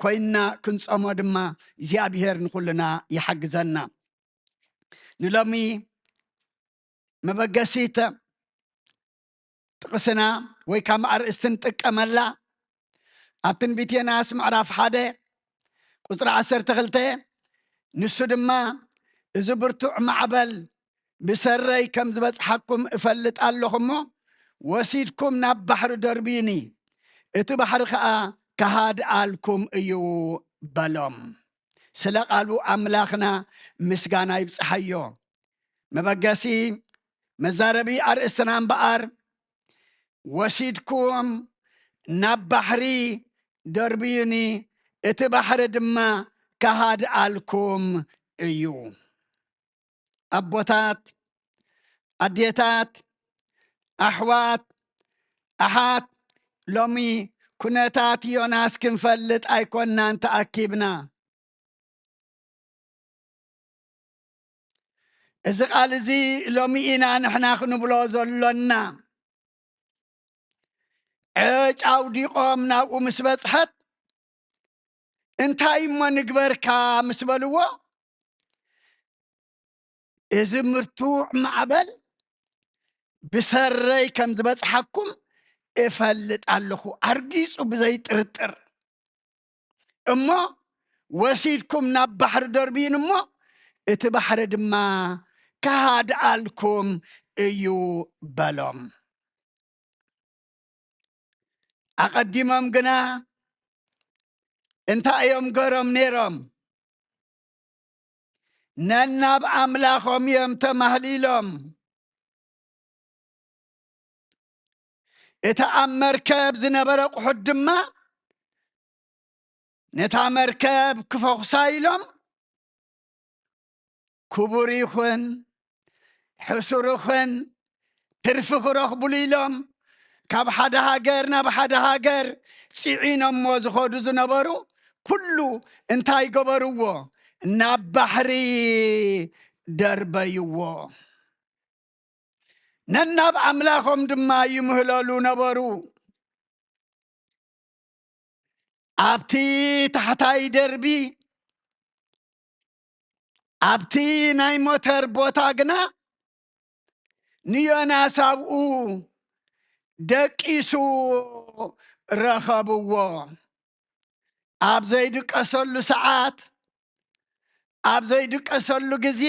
ኮይንና ክንጾሞ ድማ እግዚኣብሔር ንኹልና ይሓግዘና። ንሎሚ መበገሲት ጥቕስና ወይ ካብ ኣርእስቲ ንጥቀመላ ኣብ ትንቢት ዮናስ ምዕራፍ ሓደ ቁጽሪ ዓሰርተ ክልተ፣ ንሱ ድማ፣ "እዚ ብርቱዕ ማዕበል ብሰረይ ከም ዝበጽሓኩም እፈልጥ ኣለኹ እሞ፣ ወሲድኩም ናብ ባሕሪ ደርብዩኒ፣ እቲ ባሕሪ ኸኣ ክሃድኣልኩም እዩ" በሎም። ስለ ቃሉ ኣምላኽና ምስጋና ይብጽሓዮ። መበገሲ መዛረቢ ኣርእስትና እምበኣር፣ "ወሲድኩም ናብ ባሕሪ ደርብዩኒ፣ እቲ ባሕሪ ድማ ክሃድኣልኩም እዩ።" ኣቦታት፣ ኣዴታት፣ ኣሕዋት፣ ኣሓት፣ ሎሚ ኩነታት ዮናስ ክንፈልጥ ኣይኮናን ተኣኪብና። እዚ ቃል እዚ ሎሚ ኢና ንሕና ክንብሎ ዘሎና። ዕጭ ኣውዲቖም ናብኡ ምስ በጽሐት፣ "እንታይ እሞ ንግበርካ?" ምስ በልዎ፣ "እዚ ምርቱዕ ማዕበል ብሰረይ ከም ዝበጽሓኩም እፈልጥ ኣለኹ፣ ኣርጊጹ ብዘይጥርጥር። እሞ ወሲድኩም ናብ ባሕሪ ደርብዩኒ እሞ፣ እቲ ባሕሪ ድማ ክሃድኣልኩም እዩ" በሎም። ኣቐዲሞም ግና እንታይ እዮም ገሮም ነይሮም? ነናብ ኣምላኾም እዮም ተማህሊሎም። እቲ ኣብ መርከብ ዝነበረ ኣቑሑት ድማ ነታ መርከብ ክፈኹሳ ኢሎም፣ ክቡር ይኹን ሕሱር ይኹን ትርፊ ክረኽቡሉ ኢሎም ካብ ሓደ ሃገር ናብ ሓደ ሃገር ጽዒኖሞ ዝኸዱ ዝነበሩ ኩሉ እንታይ ገበርዎ? ናብ ባሕሪ ደርበይዎ። ነናብ ኣምላኾም ድማ ይምህለሉ ነበሩ። ኣብቲ ታሕታይ ደርቢ፣ ኣብቲ ናይ ሞተር ቦታ ግና ንዮናስ ኣብኡ ደቂሱ ረኸብዎ። ኣብ ዘይድቀሰሉ ሰዓት፣ ኣብ ዘይድቀሰሉ ግዜ፣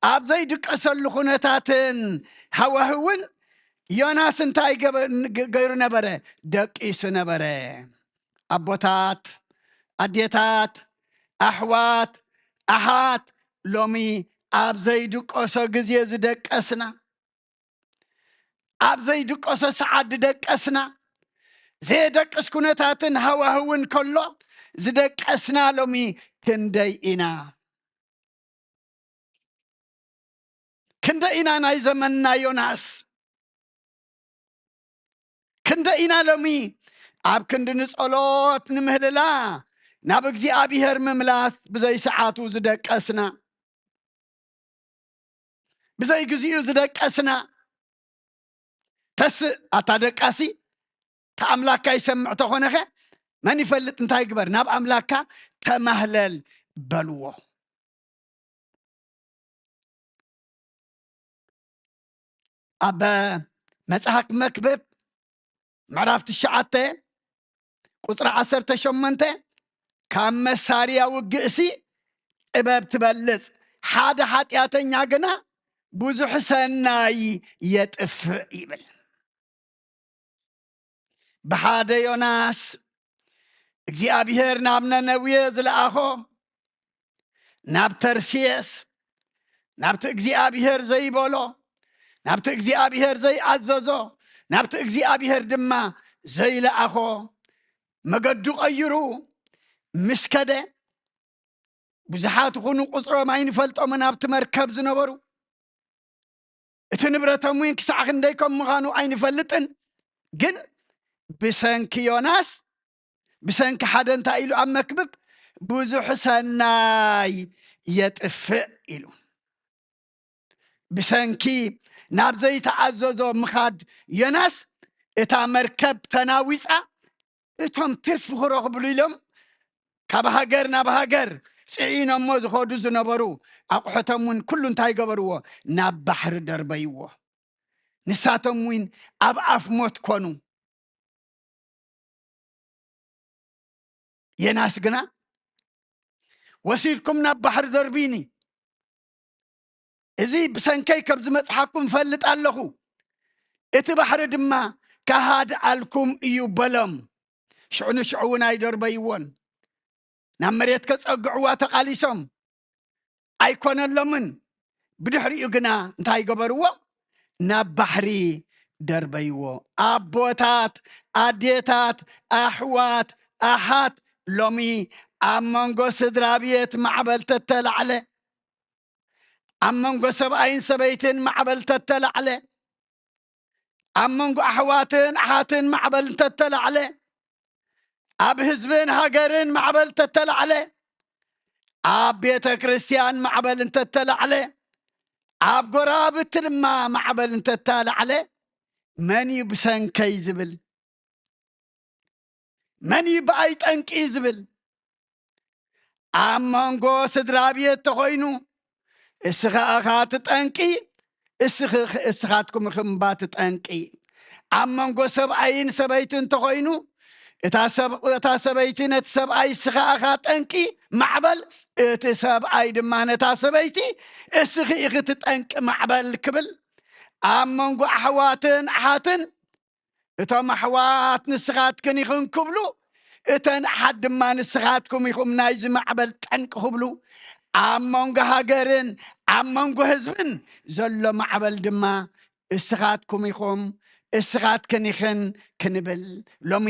ኣብ ዘይድቀሰሉ ኩነታትን ሃዋህውን ዮናስ እንታይ ገበ-፣ ገ-፣ ገይሩ ነበረ? ደቂሱ ነበረ። ኣቦታት፣ ኣዴታት፣ ኣሕዋት፣ ኣሓት፣ ሎሚ ኣብ ዘይድቀሶ ግዜ ዝደቀስና፣ ኣብ ዘይድቀሶ ሰዓት ዝደቀስና፣ ዘየደቅስ ኩነታትን ሃዋህውን ከሎ ዝደቀስና ሎሚ ክንደይ ኢና? ክንደይ ኢና ናይ ዘመንና ዮናስ? ክንደይ ኢና ሎሚ ኣብ ክንዲ ንጸሎት ንምህልላ ናብ እግዚኣብሔር ምምላስ ብዘይ ሰዓቱ ዝደቀስና? ብዘይ ግዚኡ ዝደቀስና? ተስእ ኣታ ደቃሲ፣ ተኣምላካ ይሰምዕ ተኾነኸ መን ይፈልጥ እንታይ ግበር፣ ናብ ኣምላካ ተማህለል በልዎ። ኣብ መጽሓፍ መክብብ ምዕራፍ ትሽዓተ ቁጽሪ ዓሰርተ ሸሞንተ፣ ካብ መሳርያ ውግእሲ ጥበብ ትበልጽ፣ ሓደ ሓጢኣተኛ ግና ብዙሕ ሰናይ የጥፍእ ይብል። ብሓደ ዮናስ እግዚኣብሔር ናብ ነነዌ ዝለኣኾ፣ ናብ ተርሴስ፣ ናብቲ እግዚኣብሔር ዘይበሎ፣ ናብቲ እግዚኣብሔር ዘይኣዘዞ፣ ናብቲ እግዚኣብሔር ድማ ዘይለኣኾ መገዱ ቀይሩ ምስ ከደ፣ ብዙሓት ይኹኑ ቁጽሮም ኣይንፈልጦምን ኣብቲ መርከብ ዝነበሩ፣ እቲ ንብረቶም እውን ክሳዕ ክንደይ ከም ምዃኑ ኣይንፈልጥን። ግን ብሰንኪ ዮናስ፣ ብሰንኪ ሓደ እንታይ ኢሉ ኣብ መክብብ? ብዙሕ ሰናይ የጥፍእ ኢሉ። ብሰንኪ ናብ ዘይተኣዘዞ ምኻድ ዮናስ፣ እታ መርከብ ተናዊጻ፣ እቶም ትርፊ ክረኽብሉ ኢሎም ካብ ሃገር ናብ ሃገር ጽዒኖሞ ዝኸዱ ዝነበሩ ኣቑሑቶም እውን ኩሉ እንታይ ገበርዎ? ናብ ባሕሪ ደርበይዎ። ንሳቶም እውን ኣብ ኣፍ ሞት ኮኑ። ዮናስ ግና፣ "ወሲድኩም ናብ ባሕሪ ደርብይኒ፣ እዚ ብሰንከይ ከም ዝመጽሓኩም እፈልጥ ኣለኹ፣ እቲ ባሕሪ ድማ ከሃድኣልኩም እዩ" በሎም። ሽዑ ንሽዑ እውን ኣይደርበይዎን። ናብ መሬት ከጸግዕዋ ተቓሊሶም፣ ኣይኮነሎምን። ብድሕሪኡ ግና እንታይ ገበርዎ? ናብ ባሕሪ ደርበይዎ። ኣቦታት፣ ኣዴታት፣ ኣሕዋት፣ ኣሓት፣ ሎሚ ኣብ መንጎ ስድራ ቤት ማዕበል ተተላዕለ፣ ኣብ መንጎ ሰብኣይን ሰበይትን ማዕበል ተተላዕለ፣ ኣብ መንጎ ኣሕዋትን ኣሓትን ማዕበል እንተተላዕለ፣ ኣብ ህዝብን ሃገርን ማዕበል እንተተላዕለ፣ ኣብ ቤተ ክርስቲያን ማዕበል እንተተላዕለ፣ ኣብ ጎራብቲ ድማ ማዕበል እንተተላዕለ፣ መን እዩ ብሰንከይ ዝብል? መን እዩ ብኣይ ጠንቂ ዝብል? ኣብ መንጎ ስድራ ቤት ተኾይኑ፣ እስኻ ኢኻ እቲ ጠንቂ፣ እስኺ-፣ እስኻትኩም ኢኹም እባ እቲ ጠንቂ። ኣብ መንጎ ሰብኣይን ሰበይትን ተኾይኑ፣ እታ ሰብ-፣ እታ ሰበይቲ ነቲ ሰብኣይ፣ "እስኻ ኢኻ ጠንቂ ማዕበል"፣ እቲ ሰብኣይ ድማ ነታ ሰበይቲ፣ "እስኺ ኢኺ እቲ ጠንቂ ማዕበል" ክብል፣ ኣብ መንጎ ኣሕዋትን ኣሓትን እቶም ኣሕዋት ንስኻትክን ኢኽን ክብሉ፣ እተን ኣሓት ድማ ንስኻትኩም ኢኹም ናይዚ ማዕበል ጠንቂ ክብሉ፣ ኣብ መንጎ ሃገርን ኣብ መንጎ ህዝብን ዘሎ ማዕበል ድማ እስኻትኩም ኢኹም፣ እስኻትክን ኢኽን ክንብል። ሎሚ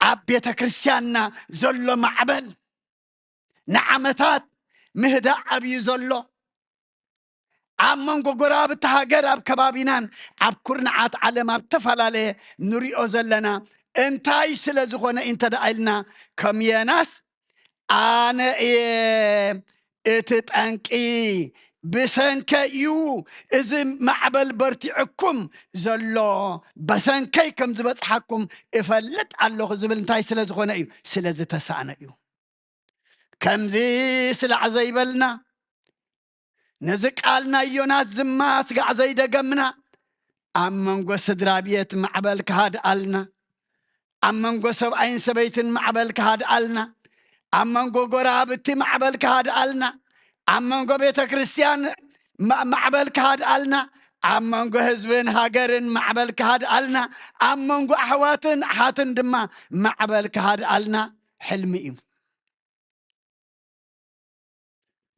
ኣብ ቤተ ክርስቲያንና ዘሎ ማዕበል ንዓመታት ምህዳእ ኣብዩ ዘሎ፣ ኣብ መንጎ ጎረባብቲ ሃገር፣ ኣብ ከባቢናን ኣብ ኩርናዓት ዓለም ኣብ ዝተፈላለየ ንሪኦ ዘለና እንታይ ስለ ዝኾነ እንተ ደኣ ኢልና፣ ከም ዮናስ ኣነ እየ እቲ ጠንቂ፣ ብሰንከይ እዩ እዚ ማዕበል በርቲዕኩም ዘሎ፣ በሰንከይ ከም ዝበጽሓኩም እፈልጥ ኣለኹ ዝብል እንታይ ስለ ዝኾነ እዩ? ስለ ዝተሳእነ እዩ። ከምዚ ስላዕ ዘይበልና፣ ነዚ ቃል ናይ ዮናስ ድማ ስጋዕ ዘይደገምና፣ ኣብ መንጎ ስድራ ቤት ማዕበል ክሃድኣልና፣ ኣብ መንጎ ሰብኣይን ሰበይትን ማዕበል ክሃድኣልና፣ ኣብ መንጎ ጎረባብቲ ማዕበል ክሃድኣልና፣ ኣብ መንጎ ቤተ ክርስቲያን ማ-፣ ማዕበል ክሃድኣልና፣ ኣብ መንጎ ህዝብን ሃገርን ማዕበል ክሃድኣልና፣ ኣብ መንጎ ኣሕዋትን ኣሓትን ድማ ማዕበል ክሃድኣልና ሕልሚ እዩ።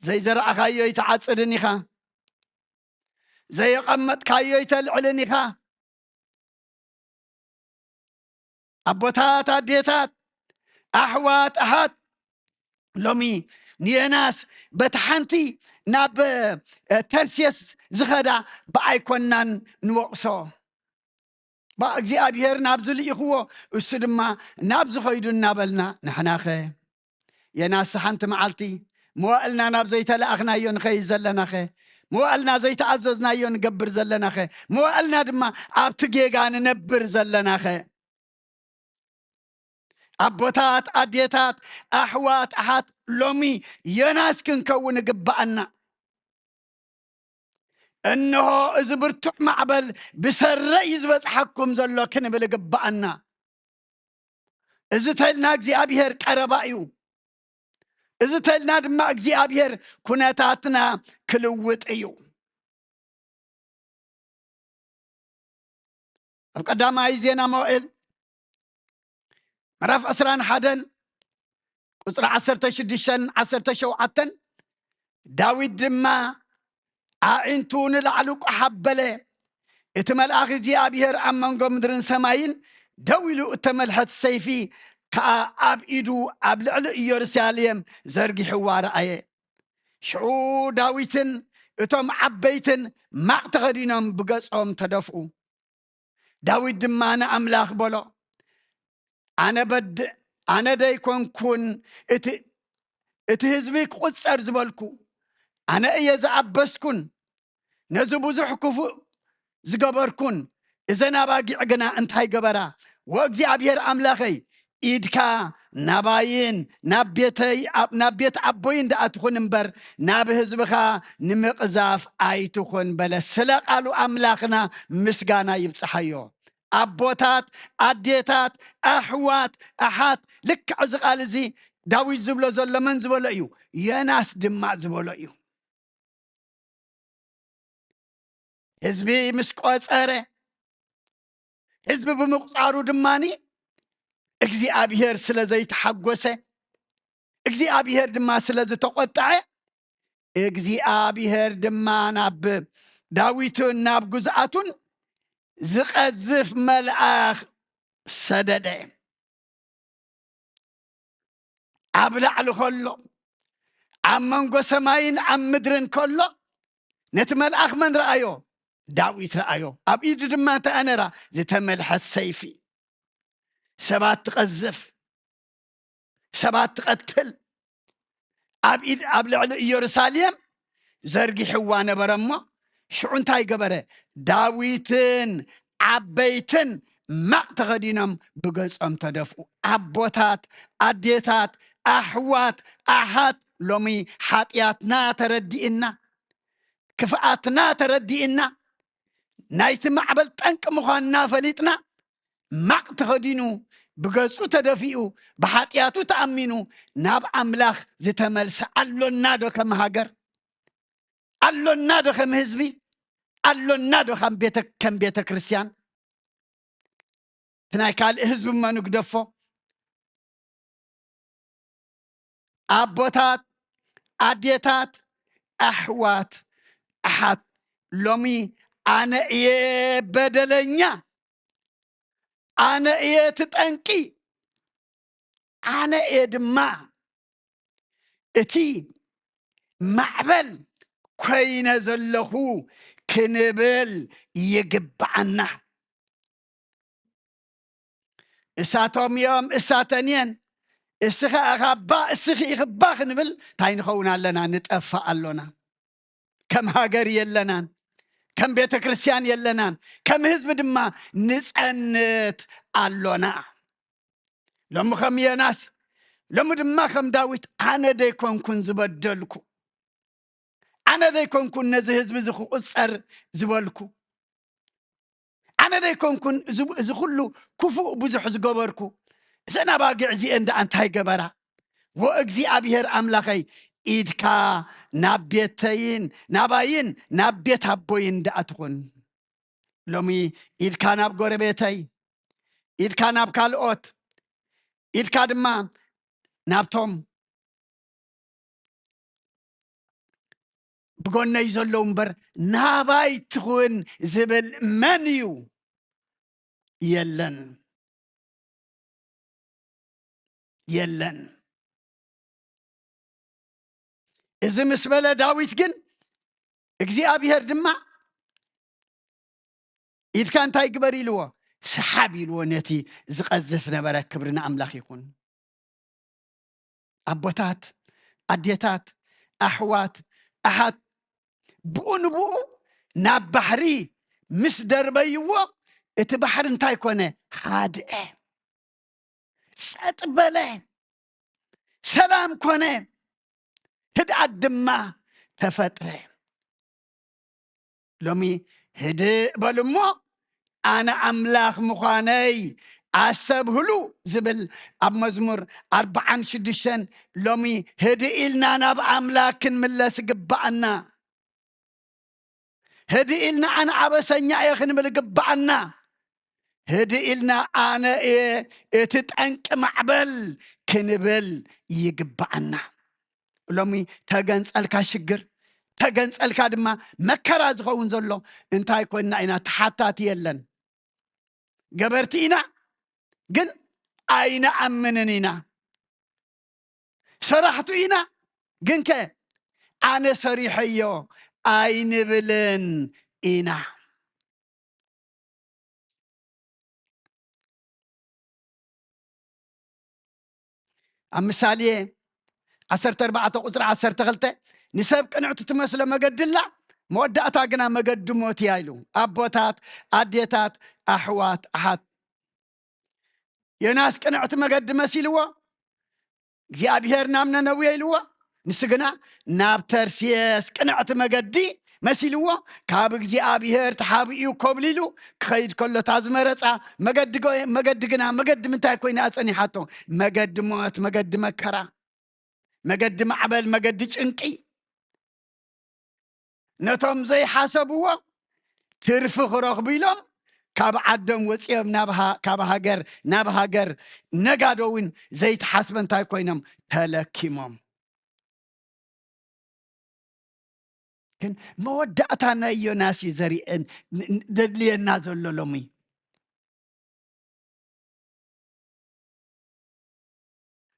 ዘይዘራእኻዮ ኣይትዓጽድን ኢኻ፣ ዘየቐመጥካዮ ኣይተልዕልን ኢኻ። ኣቦታት፣ ኣዴታት፣ ኣሕዋት፣ ኣሓት፣ ሎሚ ንዮናስ በቲ ሓንቲ ናብ፣ እ፣ ተርሴስ ዝኸዳ ብኣይኮናን ንወቕሶ። ባ እግዚኣብሔር ናብዚ ልኢኽዎ፣ እሱ ድማ ናብዚ ኸይዱ እናበልና፣ ንሕናኸ? ዮናስ ሓንቲ መዓልቲ መዋእልና ናብ ዘይተላእኽናዮ ንኸይድ ዘለናኸ? መዋእልና ዘይተኣዘዝናዮ ንገብር ዘለናኸ? መዋእልና ድማ ኣብቲ ጌጋ ንነብር ዘለናኸ? ኣቦታት፣ ኣዴታት፣ ኣሕዋት፣ ኣሓት፣ ሎሚ ዮናስ ክንከውን ይግብኣና። እንሆ፣ እዚ ብርቱዕ ማዕበል ብሰረይ እዩ ዝበጽሓኩም ዘሎ ክንብል ይግብኣና። እዚ ተልና እግዚኣብሔር ቀረባ እዩ። እዚ ተልና ድማ እግዚኣብሔር ኩነታትና ክልውጥ እዩ። ኣብ ቀዳማይ ዜና መዋዕል ምዕራፍ ዕስራን ሓደን ቁጽሪ ዓሰርተ ሽዱሽተን ዓሰርተ ሸውዓተን፣ ዳዊት ድማ ኣዒንቱ ንላዕሊ ቋሕ ኣበለ። እቲ መልኣኽ እግዚኣብሔር ኣብ መንጎ ምድርን ሰማይን ደው ኢሉ፣ እተመልሐት ሰይፊ ከኣ ኣብ ኢዱ ኣብ ልዕሊ ኢየሩሳሌም ዘርጊሕዋ ረኣየ። ሽዑ ዳዊትን እቶም ዓበይትን ማቕ ተኸዲኖም ብገጾም ተደፍኡ። ዳዊት ድማ ንኣምላኽ በሎ፣ ኣነ በድዕ፣ ኣነ ደይኮንኩን እቲ፣ እቲ ህዝቢ ክቑጸር ዝበልኩ? ኣነ እየ ዝኣበስኩን፣ ነዚ ብዙሕ ክፉእ ዝገበርኩን፣ እዘን ኣባጊዕ ግና እንታይ ገበራ? ወእግዚኣብሔር ኣምላኸይ፣ ኢድካ ናባይን ናብ ቤተይ፣ ኣብ፣ ናብ ቤት ኣቦይን ደኣ ትኹን እምበር፣ ናብ ህዝብኻ ንምቕዛፍ ኣይትኹን በለ። ስለ ቃሉ ኣምላኽና ምስጋና ይብጽሓዮ። ኣቦታት፣ ኣዴታት፣ ኣሕዋት፣ ኣሓት፣ ልክዕ እዚ ቃል እዚ ዳዊት ዝብሎ ዘሎ መን ዝበሎ እዩ? ዮናስ ድማ ዝበሎ እዩ። ህዝቢ ምስ ቆጸረ፣ ህዝቢ ብምቁጻሩ ድማኒ እግዚኣብሔር ስለ ዘይተሓጎሰ፣ እግዚኣብሔር ድማ ስለ ዝተቆጠዐ፣ እግዚኣብሔር ድማ ናብ ዳዊትን ናብ ግዝኣቱን ዝቐዝፍ መልኣኽ ሰደደ። ኣብ ላዕሊ ከሎ፣ ኣብ መንጎ ሰማይን ኣብ ምድርን ከሎ፣ ነቲ መልኣኽ መን ረኣዮ? ዳዊት ረኣዮ። ኣብ ኢዱ ድማ እንታይ እያ ነይራ? ዝተመልሐት ሰይፊ። ሰባት ትቐዝፍ፣ ሰባት ትቐትል፣ ኣብ ኢድ፣ ኣብ ልዕሊ ኢየሩሳሌም ዘርጊሕዋ ነበረ። እሞ ሽዑ እንታይ ገበረ? ዳዊትን ዓበይትን ማቕ ተኸዲኖም ብገጾም ተደፍኡ። ኣቦታት፣ ኣዴታት፣ ኣሕዋት፣ ኣሓት፣ ሎሚ ሓጢኣትና ተረዲእና፣ ክፍኣትና ተረዲእና፣ ናይቲ ማዕበል ጠንቂ ምዃንና ፈሊጥና፣ ማቕ ተኸዲኑ፣ ብገጹ ተደፊኡ፣ ብሓጢኣቱ ተኣሚኑ፣ ናብ ኣምላኽ ዝተመልሰ ኣሎና ዶ ከም ሃገር? ኣሎና ዶ ከም ህዝቢ? ኣሎና ዶ ከም ቤተ፣ ከም ቤተ ክርስቲያን? እቲ ናይ ካልእ ህዝቢ እሞ ንግደፎ። ኣቦታት፣ ኣዴታት፣ ኣሕዋት፣ ኣሓት፣ ሎሚ ኣነ እየ በደለኛ፣ ኣነ እየ እቲ ጠንቂ፣ ኣነ እየ ድማ እቲ ማዕበል ኮይነ ዘለኹ ክንብል ይግብኣና። እሳቶም እዮም፣ እሳተን እየን፣ እስኻ ኢኻ እባ፣ እስኺ ኢኺ እባ ክንብል እንታይ ንኸውን ኣለና? ንጠፍእ ኣሎና። ከም ሃገር የለናን፣ ከም ቤተ ክርስቲያን የለናን፣ ከም ህዝቢ ድማ ንጸንት ኣሎና። ሎሚ ከም ዮናስ፣ ሎሚ ድማ ከም ዳዊት ኣነ ደይኮንኩን ዝበደልኩ? ኣነ ደይኮንኩን ነዚ ህዝቢ እዚ ክቑጸር ዝበልኩ? ኣነ ደይኮንኩን እዚ፣ እዚ ኩሉ ክፉእ ብዙሕ ዝገበርኩ? እዘን ኣባጊዕ እዚአን ደኣ እንታይ ገበራ? ወእግዚኣብሔር ኣምላኸይ፣ ኢድካ ናብ ቤተይን ናባይን ናብ ቤት ኣቦይን ደኣ ትኹን። ሎሚ ኢድካ ናብ ጎረቤተይ፣ ኢድካ ናብ ካልኦት፣ ኢድካ ድማ ናብቶም ብጎነይ ዘለዉ እምበር ናባይ ትኹን ዝብል መን እዩ? የለን፣ የለን። እዚ ምስ በለ ዳዊት ግን እግዚኣብሔር ድማ ኢድካ እንታይ ግበር ኢልዎ? ሰሓብ ኢልዎ ነቲ ዝቐዝፍ ነበረ። ክብሪ ንኣምላኽ ይኹን። ኣቦታት፣ ኣዴታት፣ ኣሕዋት፣ ኣሓት ብኡ ንብኡ ናብ ባሕሪ ምስ ደርበይዎ እቲ ባሕሪ እንታይ ኮነ? ሃድአ፣ ጸጥ በለ፣ ሰላም ኮነ፣ ህድኣት ድማ ተፈጥረ። ሎሚ ህድእ በሉ እሞ ኣነ ኣምላኽ ምዃነይ ኣስተብህሉ ዝብል ኣብ መዝሙር ኣርብዓን ሽዱሽተን ሎሚ ህድእ ኢልና ናብ ኣምላኽ ክንምለስ ይግብኣና። ህድእ ኢልና ኣነ ኣበሰኛ እየ ክንብል ይግብኣና። ህድእ ኢልና ኣነ እየ እቲ ጠንቂ ማዕበል ክንብል ይግብኣና። ሎሚ ተገንጸልካ ሽግር፣ ተገንጸልካ ድማ መከራ ዝኸውን ዘሎ እንታይ ኮይንና ኢና? ተሓታቲ የለን። ገበርቲ ኢና ግን ኣይንኣምንን ኢና። ሰራሕቱ ኢና ግንከ ኣነ ሰሪሐዮ ኣይንብልን ኢና። ኣብ ምሳሌ ዓሰርተ ኣርባዕተ ቁጽሪ ዓሰርተ ክልተ ንሰብ ቅንዕቲ ትመስሎ መገዲ ኣላ፣ መወዳእታ ግና መገዲ ሞት እያ ኢሉ። ኣቦታት፣ ኣዴታት፣ ኣሕዋት፣ ኣሓት፣ ዮናስ ቅንዕቲ መገዲ መሲልዎ እግዚኣብሔር ናብ ነነዌ ኢልዎ፣ ንሱ ግና ናብ ተርሴስ ቅንዕቲ መገዲ መሲልዎ፣ ካብ እግዚኣብሔር ተሓቢኡ ኮብሊሉ ክኸይድ ከሎ እታ ዝመረጻ መገዲ ጎ-፣ መገዲ ግና መገዲ ምንታይ ኮይና ጸኒሓቶ? መገዲ ሞት፣ መገዲ መከራ፣ መገዲ ማዕበል፣ መገዲ ጭንቂ። ነቶም ዘይሓሰብዎ ትርፊ ክረኽቡ ኢሎም ካብ ዓዶም ወጺኦም ናብ ሃ-፣ ካብ ሃገር ናብ ሃገር ነጋዶ እውን ዘይተሓስበ እንታይ ኮይኖም ተለኪሞም። ግን መወዳእታ ናይ ዮናስ እዩ ዘሪእን ን-፣ ን-፣ ዘድልየና ዘሎ ሎሚ።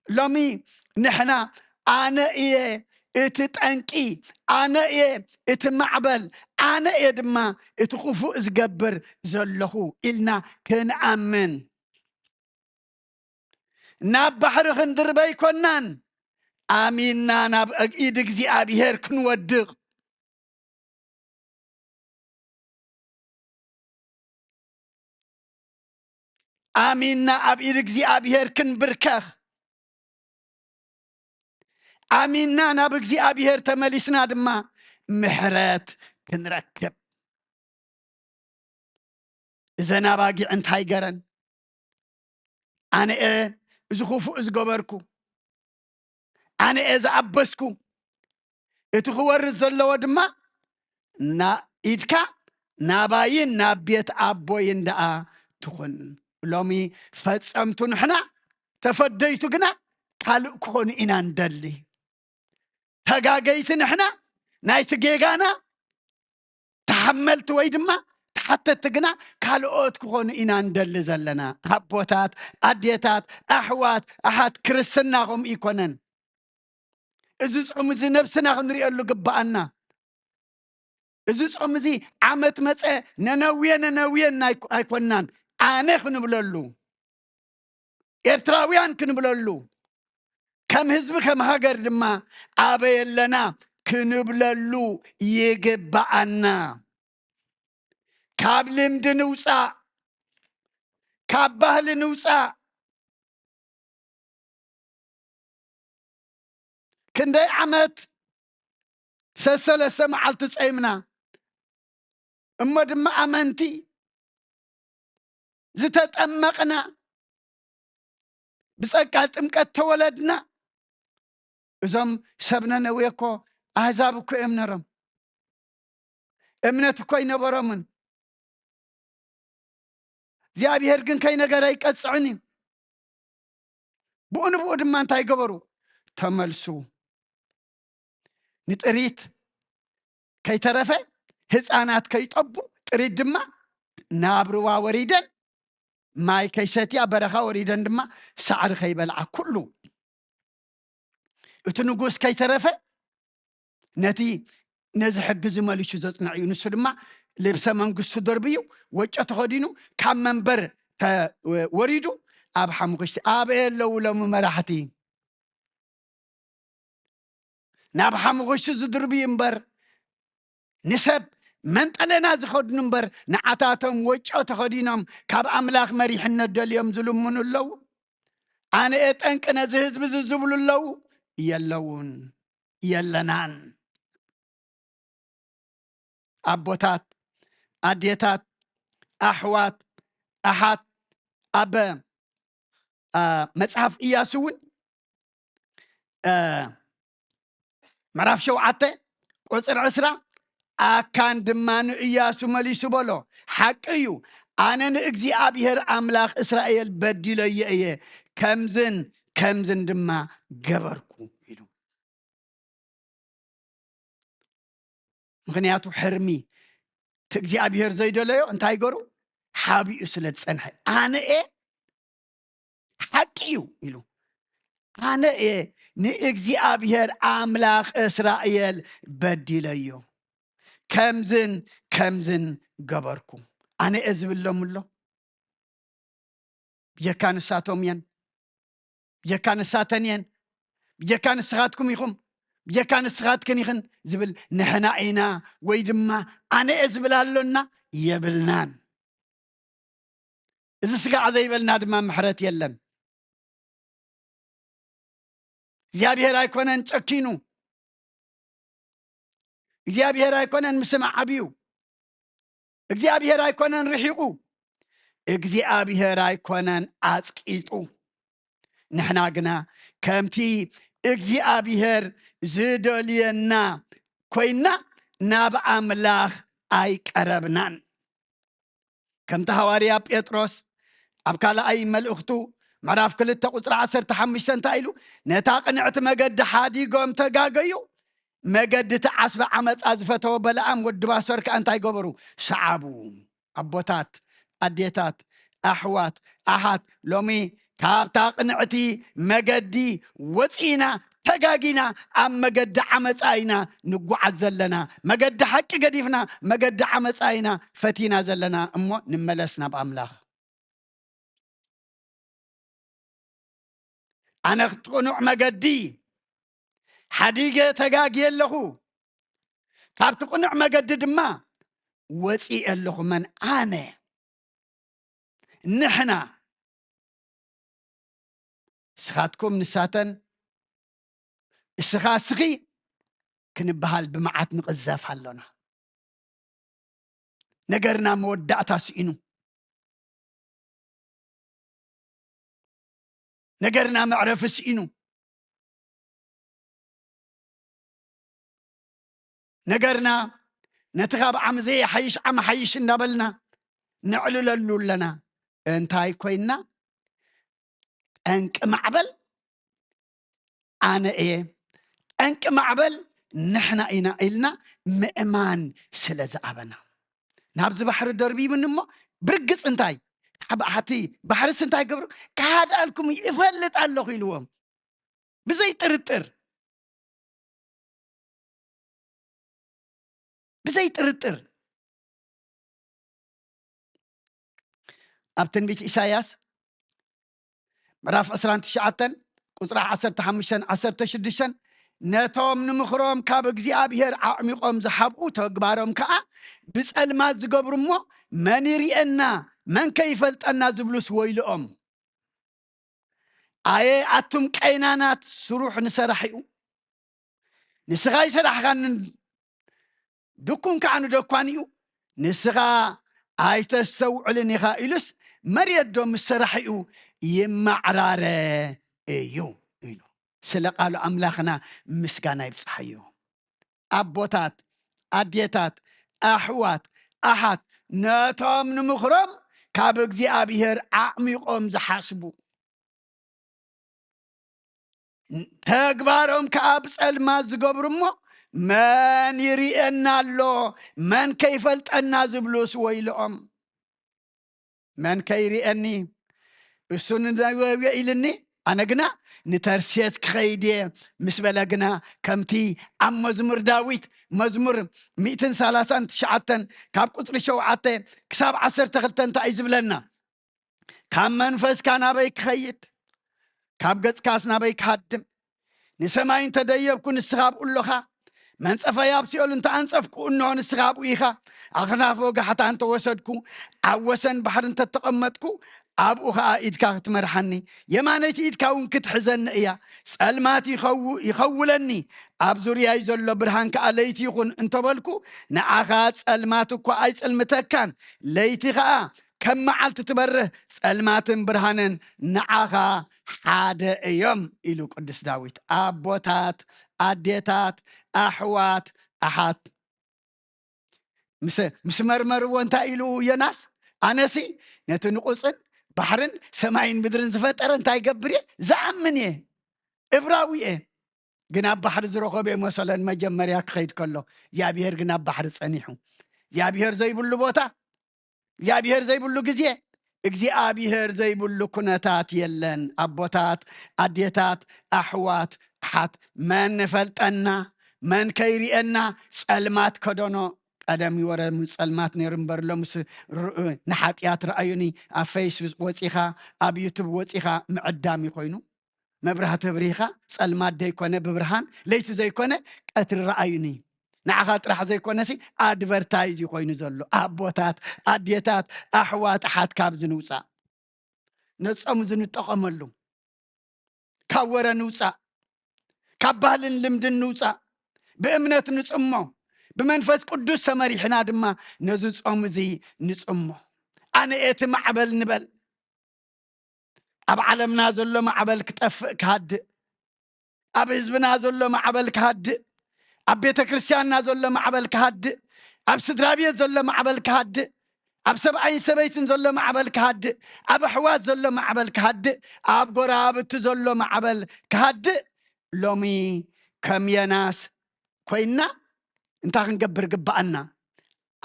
ሎሚ ንሕና ኣነ እየ እቲ ጠንቂ፣ ኣነ እየ እቲ ማዕበል፣ ኣነ እየ ድማ እቲ ክፉእ ዝገብር ዘለኹ ኢልና ክንኣምን፣ ናብ ባሕሪ ክንድርበ ኣይኮናን። ኣሚንና ናብ እግ-፣ ኢድ እግዚኣብሔር ክንወድቕ፣ ኣሚንና ኣብ ኢድ እግዚኣብሔር ክንብርከኽ፣ ኣሚንና ናብ እግዚኣብሔር ተመሊስና ድማ ምሕረት ክንረክብ። እዘን ኣባጊዕ እንታይ ገረን? ኣነ እየ እዚ ክፉእ ዝገበርኩ፣ ኣነ እየ ዝኣበስኩ። እቲ ክወርድ ዘለዎ ድማ ና-፣ ኢድካ ናባይን ናብ ቤት ኣቦይን ደኣ ትኹን። ሎሚ ፈጸምቱ ንሕና፣ ተፈደይቱ ግና ካልእ ክኾኑ ኢና ንደሊ። ተጋገይቲ ንሕና፣ ናይቲ ጌጋና ተሓመልቲ ወይ ድማ ተሓተትቲ ግና ካልኦት ክኾኑ ኢና ንደሊ ዘለና። ኣቦታት፣ ኣዴታት፣ ኣሕዋት፣ ኣሓት፣ ክርስትና ከምኡ ይኮነን። እዚ ጾም እዚ ነብስና ክንሪኤሉ ግብኣና። እዚ ጾም እዚ ዓመት መጸ ነነውየ ነነውየ እናይ-፣ ኣይኮናን። ኣነ ክንብለሉ፣ ኤርትራውያን ክንብለሉ፣ ከም ህዝቢ ከም ሃገር ድማ ኣበይ ኣለና ክንብለሉ ይግብኣና። ካብ ልምዲ ንውጻእ፣ ካብ ባህሊ ንውጻእ። ክንደይ ዓመት ሰሰለስተ መዓልቲ ጸይምና፣ እሞ ድማ ኣመንቲ ዝተጠመቕና፣ ብጸጋ ጥምቀት ተወለድና። እዞም ሰብ ነነዌ እኮ ኣህዛብ እኮ እዮም ነሮም። እምነት እኮ ኣይነበሮምን። እግዚኣብሔር ግን ከይነገረ ኣይቀጽዕን እዩ። ብኡ ንብኡ ድማ እንታይ ገበሩ? ተመልሱ። ንጥሪት ከይተረፈ ህፃናት ከይጠቡ ጥሪት ድማ ናብ ሩባ ወሪደን ማይ ከይሰትያ በረኻ ወሪደን ድማ ሳዕሪ ከይበልዓ ኩሉ እቲ ንጉስ ከይተረፈ ነቲ ነዚ ሕጊ ዝመልሹ ዘጽንዕ እዩ። ንሱ ድማ ልብሰ መንግስቱ ደርብዩ ወጮ ተኸዲኑ ካብ መንበር ተ-፣ ወሪዱ ኣብ ሓሙኽሽቲ ኣበየ ኣለዉ ሎሚ መራሕቲ? ናብ ሓሙኽሽቲ ዝድርብዩ እምበር ንሰብ መንጠለና ዝኸድኑ እምበር ንዓታቶም ወጮ ተኸዲኖም ካብ ኣምላኽ መሪሕነት ደልዮም ዝልምኑ ኣለዉ። ኣነ እየ ጠንቂ ነዚ ህዝቢ እዚ ዝብሉ ኣለዉ። የለውን፣ የለናን። ኣቦታት፣ ኣዴታት፣ ኣሕዋት፣ ኣሓት፣ ኣብ፣ ኣ፣ መጽሓፍ ኢያሱ እውን፣ እ፣ ምዕራፍ ሸውዓተ ቁጽሪ ዕስራ፣ ኣካን ድማ ንእያሱ መሊሱ በሎ፣ ሓቂ እዩ፣ ኣነ ንእግዚኣብሔር ኣምላኽ እስራኤል በዲለዮ እየ፣ ከምዝን ከምዝን ድማ ገበርኩ ኢሉ። ምኽንያቱ ሕርሚ እቲ እግዚኣብሔር ዘይደለዮ እንታይ ገሩ ሓቢኡ ስለ ዝጸንሐ፣ ኣነ እየ ሓቂ እዩ ኢሉ፣ ኣነ እየ ንእግዚኣብሔር ኣምላኽ እስራኤል በዲለዮ፣ ከምዝን ከምዝን ገበርኩ። ኣነ እየ ዝብሎም ኣሎ። ብጀካ ንሳቶም እየን፣ ብጀካ ንሳተን እየን፣ ብጀካ ንስኻትኩም ኢኹም፣ ብጀካ ንስኻትክን ኢኽን ዝብል ንሕና ኢና ወይ ድማ ኣነ እየ ዝብል ኣሎና የብልናን። እዚ ስጋዕ ዘይበልና ድማ ምሕረት የለን። እግዚኣብሔር ኣይኮነን ጨኪኑ። እግዚኣብሔር ኣይኮነን ምስማዕ ኣብዩ። እግዚኣብሔር ኣይኮነን ርሒቑ። እግዚኣብሔር ኣይኮነን ኣጽቂጡ። ንሕና ግና ከምቲ እግዚኣብሔር ዝደልየና ኮይንና ናብ ኣምላኽ ኣይቀረብናን። ከምቲ ሃዋርያ ጴጥሮስ ኣብ ካልኣይ መልእኽቱ ምዕራፍ ክልተ ቁጽሪ ዓሰርተ ሓሙሽተ እንታይ ኢሉ? ነታ ቅንዕቲ መገዲ ሓዲጎም ተጋገዩ፣ መገዲ እቲ ዓስቢ ዓመጻ ዝፈተወ በለዓም ወዲ ባሶር ከኣ እንታይ ገበሩ? ሰዓቡ። ኣቦታት፣ ኣዴታት፣ ኣሕዋት፣ ኣሓት፣ ሎሚ ካብታ ቅንዕቲ መገዲ ወጺእና፣ ተጋጊና፣ ኣብ መገዲ ዓመጻ ኢና ንጓዓዝ ዘለና። መገዲ ሓቂ ገዲፍና፣ መገዲ ዓመጻ ኢና ፈቲና ዘለና። እሞ ንመለስ ናብ ኣምላኽ። ኣነ እቲ ቅኑዕ መገዲ ሓዲገ ተጋግየ ኣለኹ፣ ካብቲ ቅኑዕ መገዲ ድማ ወፂኤ ኣለኹ። መን? ኣነ። ንሕና፣ ንስኻትኩም፣ ንሳተን፣ እስኻ፣ እስኺ ክንበሃል ብመዓት ንቕዘፍ ኣሎና። ነገርና መወዳእታ ስኢኑ፣ ነገርና መዕረፊ ስኢኑ፣ ነገርና ነቲ ካብ ዓሚ ዘይሓይሽ ዓሚ ሓይሽ እንዳበልና ነዕልለሉ ኣለና። እንታይ ኮይና? ጠንቂ ማዕበል ኣነ እየ፣ ጠንቂ ማዕበል ንሕና ኢና ኢልና ምእማን ስለ ዝኣበና፣ ናብዚ ባሕሪ ደርቢቡኒ እሞ ብርግጽ እንታይ፣ ካብ ኣሕቲ ባሕርስ እንታይ ገብሩ? ክሃድኣልኩም ይፈልጥ ኣለኹ ኢልዎም። ብዘይ ጥርጥር፣ ብዘይ ጥርጥር። ኣብ ትንቢት ኢሳያስ ምዕራፍ ዕስራን ትሽዓተን ቁጽሪ ዓሰርተ ሓሙሽተን ዓሰርተ ሽዱሽተን፣ ነቶም ንምኽሮም ካብ እግዚኣብሔር ኣዕሚቖም ዝሓብኡ፣ ተግባሮም ከኣ ብጸልማት ዝገብሩ እሞ፣ መን ይርእየና፣ መን ከ ይፈልጠና ዝብሉስ ወይልኦም። ኣየ ኣቱም ቀይናናት፣ ስሩሕ ንሰራሒኡ፣ ንስኻ ኣይሰራሕካንን፣ ድኩም ከኣ ንደኳን እዩ፣ ንስኻ ኣይተስተውዕልን ኢኻ ኢሉስ፣ መሬት ዶ ምስ ሰራሒኡ ይማዕራረ እዩ ኢሉ። ስለ ቃሉ ኣምላኽና ምስጋና ይብጽሓዮ። ኣቦታት፣ ኣዴታት፣ ኣሕዋት፣ ኣሓት፣ ነቶም ንምኽሮም ካብ እግዚኣብሔር ኣዕሚቖም ዝሓስቡ፣ ተግባሮም ከኣ ብጸልማት ዝገብሩ እሞ፣ መን ይርእየና ኣሎ፣ መን ከይፈልጠና ዝብሉስ ወይልኦም። መን ከይርእየኒ፣ እሱ ንነገርዮ ኢልኒ፣ ኣነ ግና ንተርሴስ ክኸይድ እየ ምስ በለ ግና፣ ከምቲ ኣብ መዝሙር ዳዊት፣ መዝሙር ሚእትን ሰላሳን ትሽዓተን ካብ ቁጽሪ ሸውዓተ ክሳብ ዓሰርተ ክልተ እንታይ እዩ ዝብለና? ካብ መንፈስካ ናበይ ክኸይድ? ካብ ገጽካስ ናበይ ክሃድም? ንሰማይ እንተ ደየብኩ፣ ንስኻ ኣብኡ ኣሎኻ። መንጸፈይ ኣብ ሲኦል እንተ ኣንጸፍኩ፣ እንሆ፣ ንስኻ ኣብኡ ኢኻ። ኣኽናፍ ወጋሕታ እንተ ወሰድኩ፣ ኣብ ወሰን ባሕሪ እንተ ተቐመጥኩ፣ ኣብኡ ኸኣ ኢድካ ክትመርሓኒ፣ የማነይቲ ኢድካ እውን ክትሕዘኒ እያ። ጸልማት ይኸው-፣ ይኸውለኒ፣ ኣብ ዙርያይ ዘሎ ብርሃን ከኣ ለይቲ ይኹን እንተ በልኩ፣ ንዓኻ ጸልማት እኳ ኣይጽልምተካን፣ ለይቲ ኸኣ ከም መዓልቲ ትበርህ፣ ጸልማትን ብርሃንን ንዓኻ ሓደ እዮም ኢሉ ቅዱስ ዳዊት። ኣቦታት፣ ኣዴታት፣ ኣሕዋት፣ ኣሓት፣ ምስ፣ ምስ መርመርዎ እንታይ ኢሉ ዮናስ? ኣነሲ ነቲ ንቑጽን ባሕርን ሰማይን ምድርን ዝፈጠረ እንታይ ገብር እየ? ዝኣምን እየ። እብራዊ እየ። ግን ኣብ ባሕሪ ዝረኸበ መሰለን መጀመርያ ክኸይድ ከሎ፣ እግዚኣብሔር ግን ኣብ ባሕሪ ጸኒሑ። እግዚኣብሔር ዘይብሉ ቦታ፣ እግዚኣብሔር ዘይብሉ ግዜ፣ እግዚኣብሔር ዘይብሉ ኩነታት የለን። ኣቦታት፣ ኣዴታት፣ ኣሕዋት፣ ኣሓት፣ መን ንፈልጠና? መን ከይርእየና? ጸልማት ከደኖ። ቀደም ይወረ ጸልማት ነይሩ እምበር፣ ሎምስ ር-፣ ንሓጢኣት ረኣዩኒ፣ ኣብ ፌስቡክ ወጺኻ፣ ኣብ ዩቱብ ወጺኻ ምዕዳም እዩ ኮይኑ። መብራህቲ ኣብሪህኻ፣ ጸልማት ዘይኮነ ብብርሃን፣ ለይቲ ዘይኮነ ቀትሪ ረኣዩኒ። ንዓኻ ጥራሕ ዘይኮነሲ ኣድቨርታይዝ እዩ ኮይኑ ዘሎ። ኣቦታት፣ ኣዴታት፣ ኣሕዋት፣ ኣሓት፣ ካብዚ ንውጻእ። ነጾም እዚ ንጠቐመሉ። ካብ ወረ ንውጻእ። ካብ ባህልን ልምድን ንውጻእ። ብእምነት ንጽሞ። ብመንፈስ ቅዱስ ተመሪሕና ድማ ነዚ ጾም እዚ ንጽሞ። ኣነ እየ እቲ ማዕበል ንበል። ኣብ ዓለምና ዘሎ ማዕበል ክጠፍእ ክሃድእ፣ ኣብ ህዝብና ዘሎ ማዕበል ክሃድእ፣ ኣብ ቤተ ክርስቲያንና ዘሎ ማዕበል ክሃድእ፣ ኣብ ስድራ ቤት ዘሎ ማዕበል ክሃድእ፣ ኣብ ሰብኣይን ሰበይትን ዘሎ ማዕበል ክሃድእ፣ ኣብ ኣሕዋት ዘሎ ማዕበል ክሃድእ፣ ኣብ ጎረባብቲ ዘሎ ማዕበል ክሃድእ፣ ሎሚ ከም ዮናስ ኮይንና እንታይ ክንገብር ግብኣና?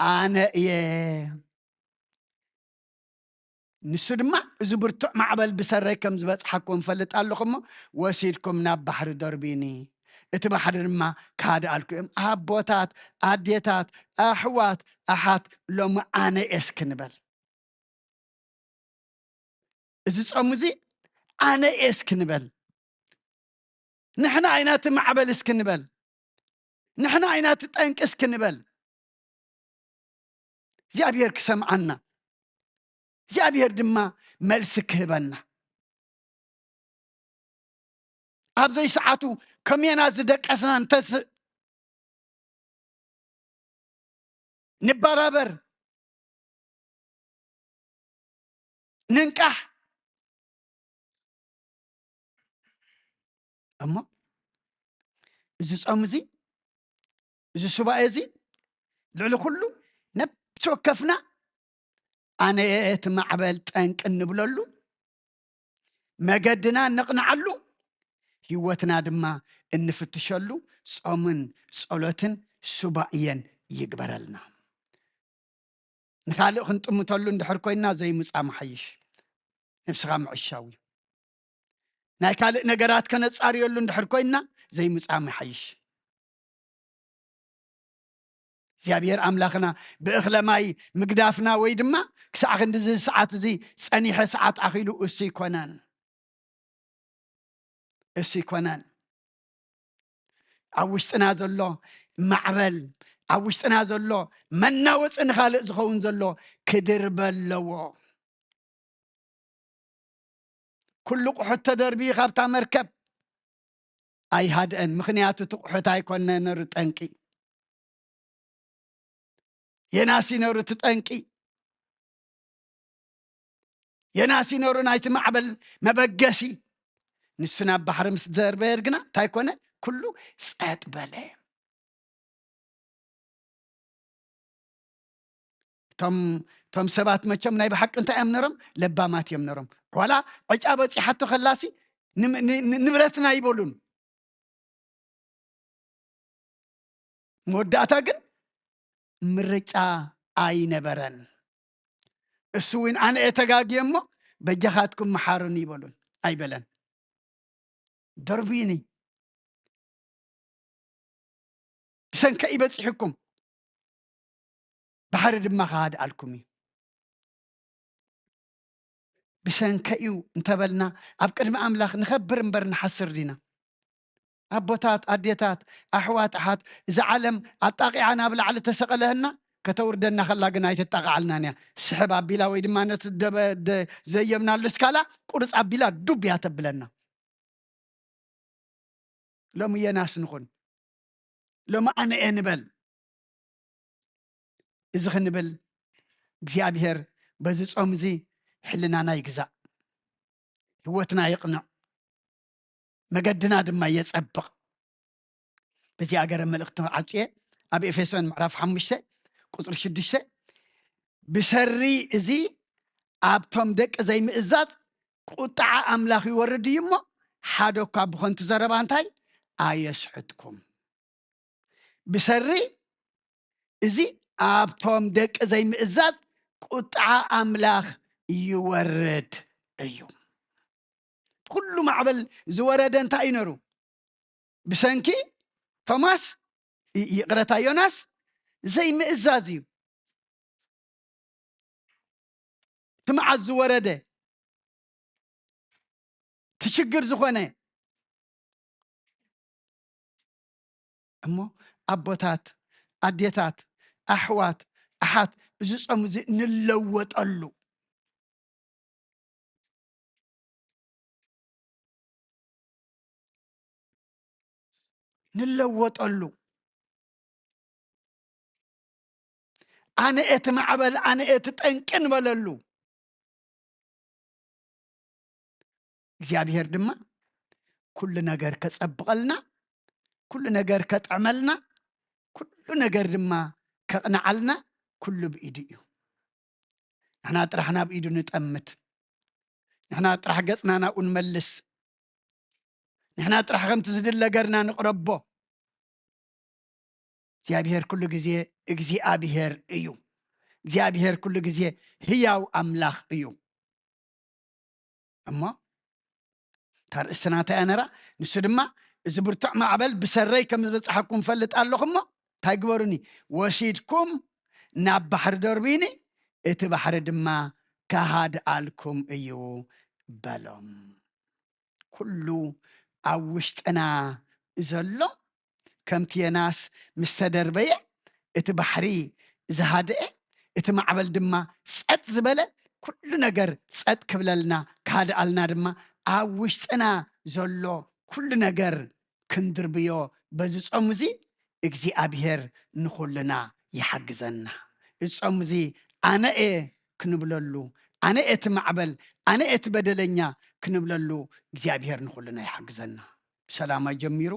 ኣነ እየ። ንሱ ድማ፣ እዚ ብርቱዕ ማዕበል ብሰረይ ከም ዝበጽሓኩም እፈልጥ ኣለኹ እሞ፣ ወሲድኩም ናብ ባሕሪ ደርብዩኒ፣ እቲ ባሕሪ ድማ ክሃድኣልኩ እዮም። ኣቦታት፣ ኣዴታት፣ ኣሕዋት፣ ኣሓት፣ ሎሚ ኣነ እየ እስኪ ንበል። እዚ ጾም እዚ ኣነ እየ እስኪ ንበል። ንሕና ኢና እቲ ማዕበል እስኪ ንበል። ንሕና ኢና እቲ ጠንቂ እስኪ ንበል። እግዚኣብሔር ክሰምዓና፣ እግዚኣብሔር ድማ መልሲ ክህበና። ኣብ ዘይሰዓቱ ከመና ዝደቀስና ንተስእ፣ ንበራበር፣ ንንቃሕ። እሞ እዚ ጾም እዚ፣ እዚ ሱባኤ እዚ ልዕሊ ኩሉ ነብሲ ወከፍና ኣነ እየ እቲ ማዕበል ጠንቂ እንብለሉ፣ መገድና እነቕንዓሉ፣ ህይወትና ድማ እንፍትሸሉ ጾምን ጸሎትን ሱባኤን ይግበረልና። ንኻልእ ክንጥምተሉ እንድሕር ኮይና ዘይምጻም ሓይሽ፣ ነብስኻ ምዕሻው እዩ። ናይ ካልእ ነገራት ከነጻርየሉ እንድሕር ኮይና ዘይምጻም ይሓይሽ። እግዚኣብሔር ኣምላኽና ብእኽለ ማይ ምግዳፍና ወይ ድማ ክሳዕ ክንድዚ ሰዓት እዚ ጸኒሐ ሰዓት ኣኺሉ እሱ ይኮነን፣ እሱ ይኮነን። ኣብ ውሽጥና ዘሎ ማዕበል፣ ኣብ ውሽጥና ዘሎ መናወፂ ንኻልእ ዝኸውን ዘሎ ክድርበ ኣለዎ። ኩሉ ቁሑት ተደርቢ ካብታ መርከብ ኣይሃድአን። ምኽንያቱ እቲ ቁሑት ኣይኮነ ነሩ ጠንቂ፣ የናሲ ነሩ እቲ ጠንቂ፣ የናሲ ነሩ ናይቲ ማዕበል መበገሲ። ንሱ ናብ ባሕሪ ምስ ደርበየር ግና እንታይ ኮነ? ኩሉ ጸጥ በለ። እቶም እቶም ሰባት መቸም ናይ ብሓቂ እንታይ እዮም ነሮም? ለባማት እዮም ነሮም። ዋላ ዕጫ በፂሓቶ ከላሲ ን- ን- ን- ንብረትና ይበሉን። መወዳእታ ግን ምርጫ ኣይነበረን። እሱ እውን ኣነ እየ ተጋግየ እሞ በጃኻትኩም መሓሩኒ ይበሉን ኣይበለን። ደርቡይኒ፣ ብሰንከ ይበፂሕኩም፣ ባሕሪ ድማ ከሃድኣልኩም እዩ። ብሰንከ እዩ እንተበልና ኣብ ቅድሚ ኣምላኽ ንኸብር እምበር ንሓስር ዲና? ኣቦታት፣ ኣዴታት፣ ኣሕዋት፣ ኣሓት፣ እዛ ዓለም ኣጣቂዓ ናብ ላዕሊ ተሰቐለህና ከተውርደና ከላ ግን ኣይተጣቃዓልናን እያ። ስሕብ ኣቢላ ወይ ድማ ነቲ ደበ- ደ- ዘየምናሉ ስካላ ቁርፅ ኣቢላ ዱብ እያ ተብለና። ሎሚ የናስ ንኹን፣ ሎሚ ኣነ እየ ንበል። እዚ ክንብል እግዚኣብሔር በዚ ጾም እዚ ሕልናና ይግዛእ፣ ህይወትና ይቕንዕ፣ መገድና ድማ የጸብቕ። በዚ ኣገረ መልእኽቲ ዓጽየ ኣብ ኤፌሶን ምዕራፍ ሓሙሽተ ቁጽሪ ሽዱሽተ ብሰሪ እዚ ኣብቶም ደቂ ዘይምእዛዝ ቁጥዓ ኣምላኽ ይወርድ እዩ እሞ ሓደ እኳ ብኸንቱ ዘረባ እንታይ ኣየስሕትኩም። ብሰሪ እዚ ኣብቶም ደቂ ዘይምእዛዝ ቁጥዓ ኣምላኽ ይወርድ እዩ። ኩሉ ማዕበል ዝወረደ እንታይ እዩ ነሩ? ብሰንኪ ቶማስ ይ- ይቕረታ ዮናስ ዘይምእዛዝ እዩ። እቲ መዓት ዝወረደ እቲ ሽግር ዝኾነ እሞ ኣቦታት፣ ኣዴታት፣ ኣሕዋት፣ ኣሓት፣ እዚ ጾም እዚ ንለወጠሉ፣ ንለወጠሉ። ኣነ እቲ ማዕበል፣ ኣነ እቲ ጠንቂ ንበለሉ። እግዚኣብሔር ድማ ኩሉ ነገር ከጸብቐልና፣ ኩሉ ነገር ከጥዕመልና፣ ኩሉ ነገር ድማ ከቕንዓልና ኩሉ ብኢዱ እዩ። ንሕና ጥራሕ ናብ ኢዱ ንጠምት። ንሕና ጥራሕ ገጽና ናብኡ ንመልስ። ንሕና ጥራሕ ከምቲ ዝድለ ገርና ንቕረቦ። እግዚኣብሔር ኩሉ ግዜ እግዚኣብሔር እዩ። እግዚኣብሔር ኩሉ ግዜ ህያው ኣምላኽ እዩ። እሞ እታ ርእስና እንታይ እያ ነራ? ንሱ ድማ እዚ ብርቱዕ ማዕበል ብሰረይ ከም ዝበጽሓኩም ፈልጥ ኣለኹ እሞ እንታይ ግበሩኒ? ወሲድኩም ናብ ባሕሪ ደርቡኒ፣ እቲ ባሕሪ ድማ ከሃድኣልኩም እዩ በሎም። ኩሉ ኣብ ውሽጥና ዘሎ ከምቲ የናስ ምስ ተደርበየ እቲ ባሕሪ ዝሃደአ እቲ ማዕበል ድማ ጸጥ ዝበለ ኩሉ ነገር ጸጥ ክብለልና ክሃድኣልና ድማ ኣብ ውሽጥና ዘሎ ኩሉ ነገር ክንድርብዮ በዚ ጾም እዚ እግዚኣብሔር ንኹልና ይሓግዘና። እዚ ጾም እዚ ኣነ እየ ክንብለሉ፣ ኣነ እየ እቲ ማዕበል፣ ኣነ እየ እቲ በደለኛ ክንብለሉ እግዚኣብሔር ንኹልና ይሓግዘና። ብሰላም ኣጀሚሩ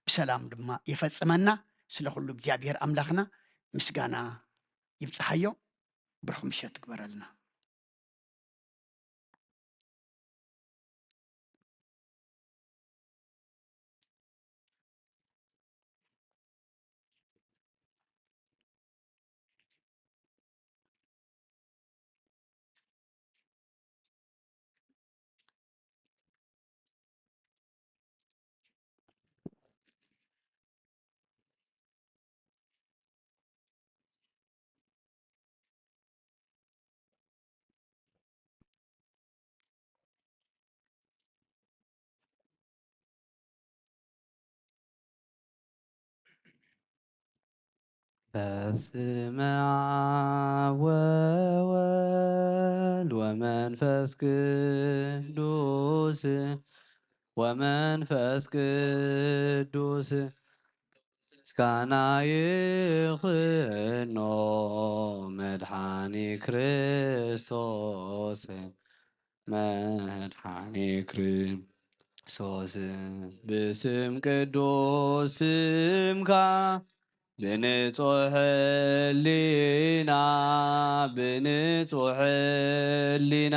ብሰላም ድማ ይፈጽመና። ስለ ኩሉ እግዚኣብሔር ኣምላኽና ምስጋና ይብጽሓዮ። ብሩኽ ምሸት ግበረልና። በስመ አብ ወወልድ ወመንፈስ ቅዱስ ወመንፈስ ቅዱስ ምስጋና ይኹኖ መድሓኒ ክርስቶስ መድሓኒ ክርስቶስ ብስም ቅዱስ ስምካ ብንጹሕ ሕሊና ብንጹሕ ሕሊና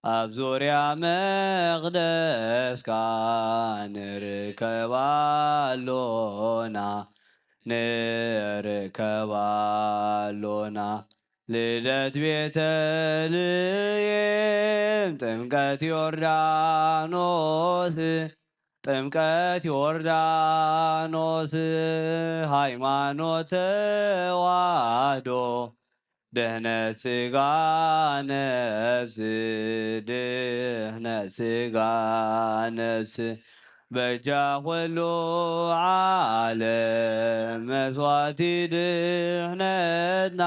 ኣብ ዙርያ መቕደስካ ንርከብ ኣሎና ንርከብ ኣሎና። ልደት ቤተልሔም ጥምቀት ዮርዳኖስ ጥምቀት ዮርዳኖስ ሃይማኖት ተዋህዶ ድሕነት ስጋ ነፍስ ድሕነት ስጋ ነፍስ በጃ ኩሉ ዓለም መስዋዕቲ ድሕነትና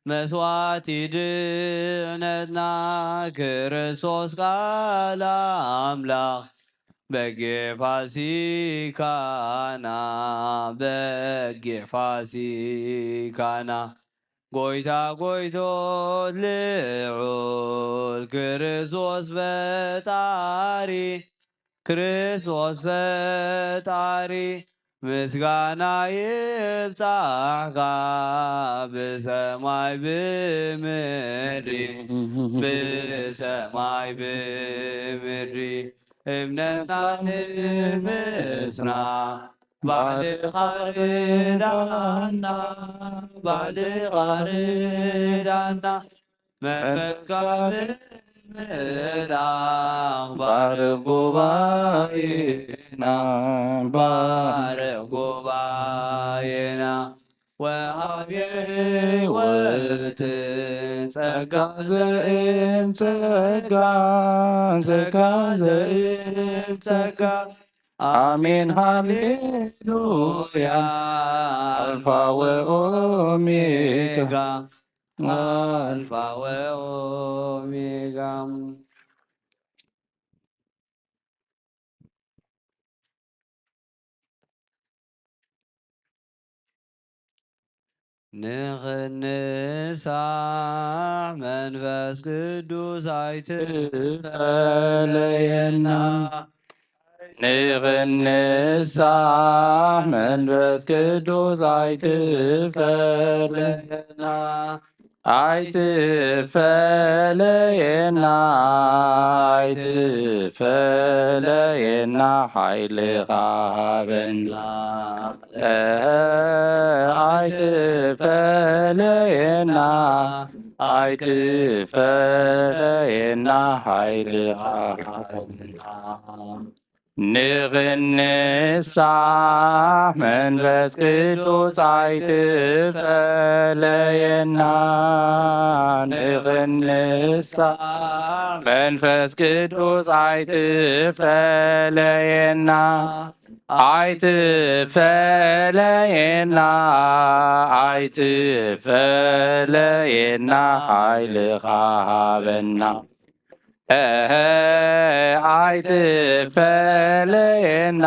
መስዋዕቲ ድሕነትና ክርስቶስ ቃል ኣምላኽ በጌ ፋሲካና በጌ ፋሲካና ጎይታ ጎይቶት ልዑል ክርስቶስ ፈጣሪ ክርስቶስ ፈጣሪ ምስጋና ይብጻሕካ ብሰማይ ብምድሪ ብሰማይ ብምድሪ እምነትና ንምጽና ባዕልኻ ርዳና ባዕልኻ ርዳና መንፈስካ ብምልኣኽ ባርኽ ጉባኤና ባርኽ ጉባኤና ወሃብ ሕይወት ጸጋ ዘእም ጸጋ ጸጋ ዘእም ጸጋ ኣሜን ሃሌሉያ ኣልፋ ወኦሜጋ ኣልፋ ወኦሜጋ ንኽንሳሕ መንፈስ ቅዱስ ኣይትፈለየና ንኽንሳሕ መንፈስ ቅዱስ ኣይትፈለየና ኣይትፈለየና ኣይትፈለየና ሓይልኻ ሃበና ኣይትፈለየና ኣይትፈለየና ሓይልኻ ሃበና ንኽንሳሕ መንፈስ ቅዱስ ኣይትፈለየና ንኽንሳሕ መንፈስ ቅዱስ ኣይትፈለየና ኣይትፈለየና ኣይትፈለየና ሓይልኻ ሃበና ኣይትፈለየና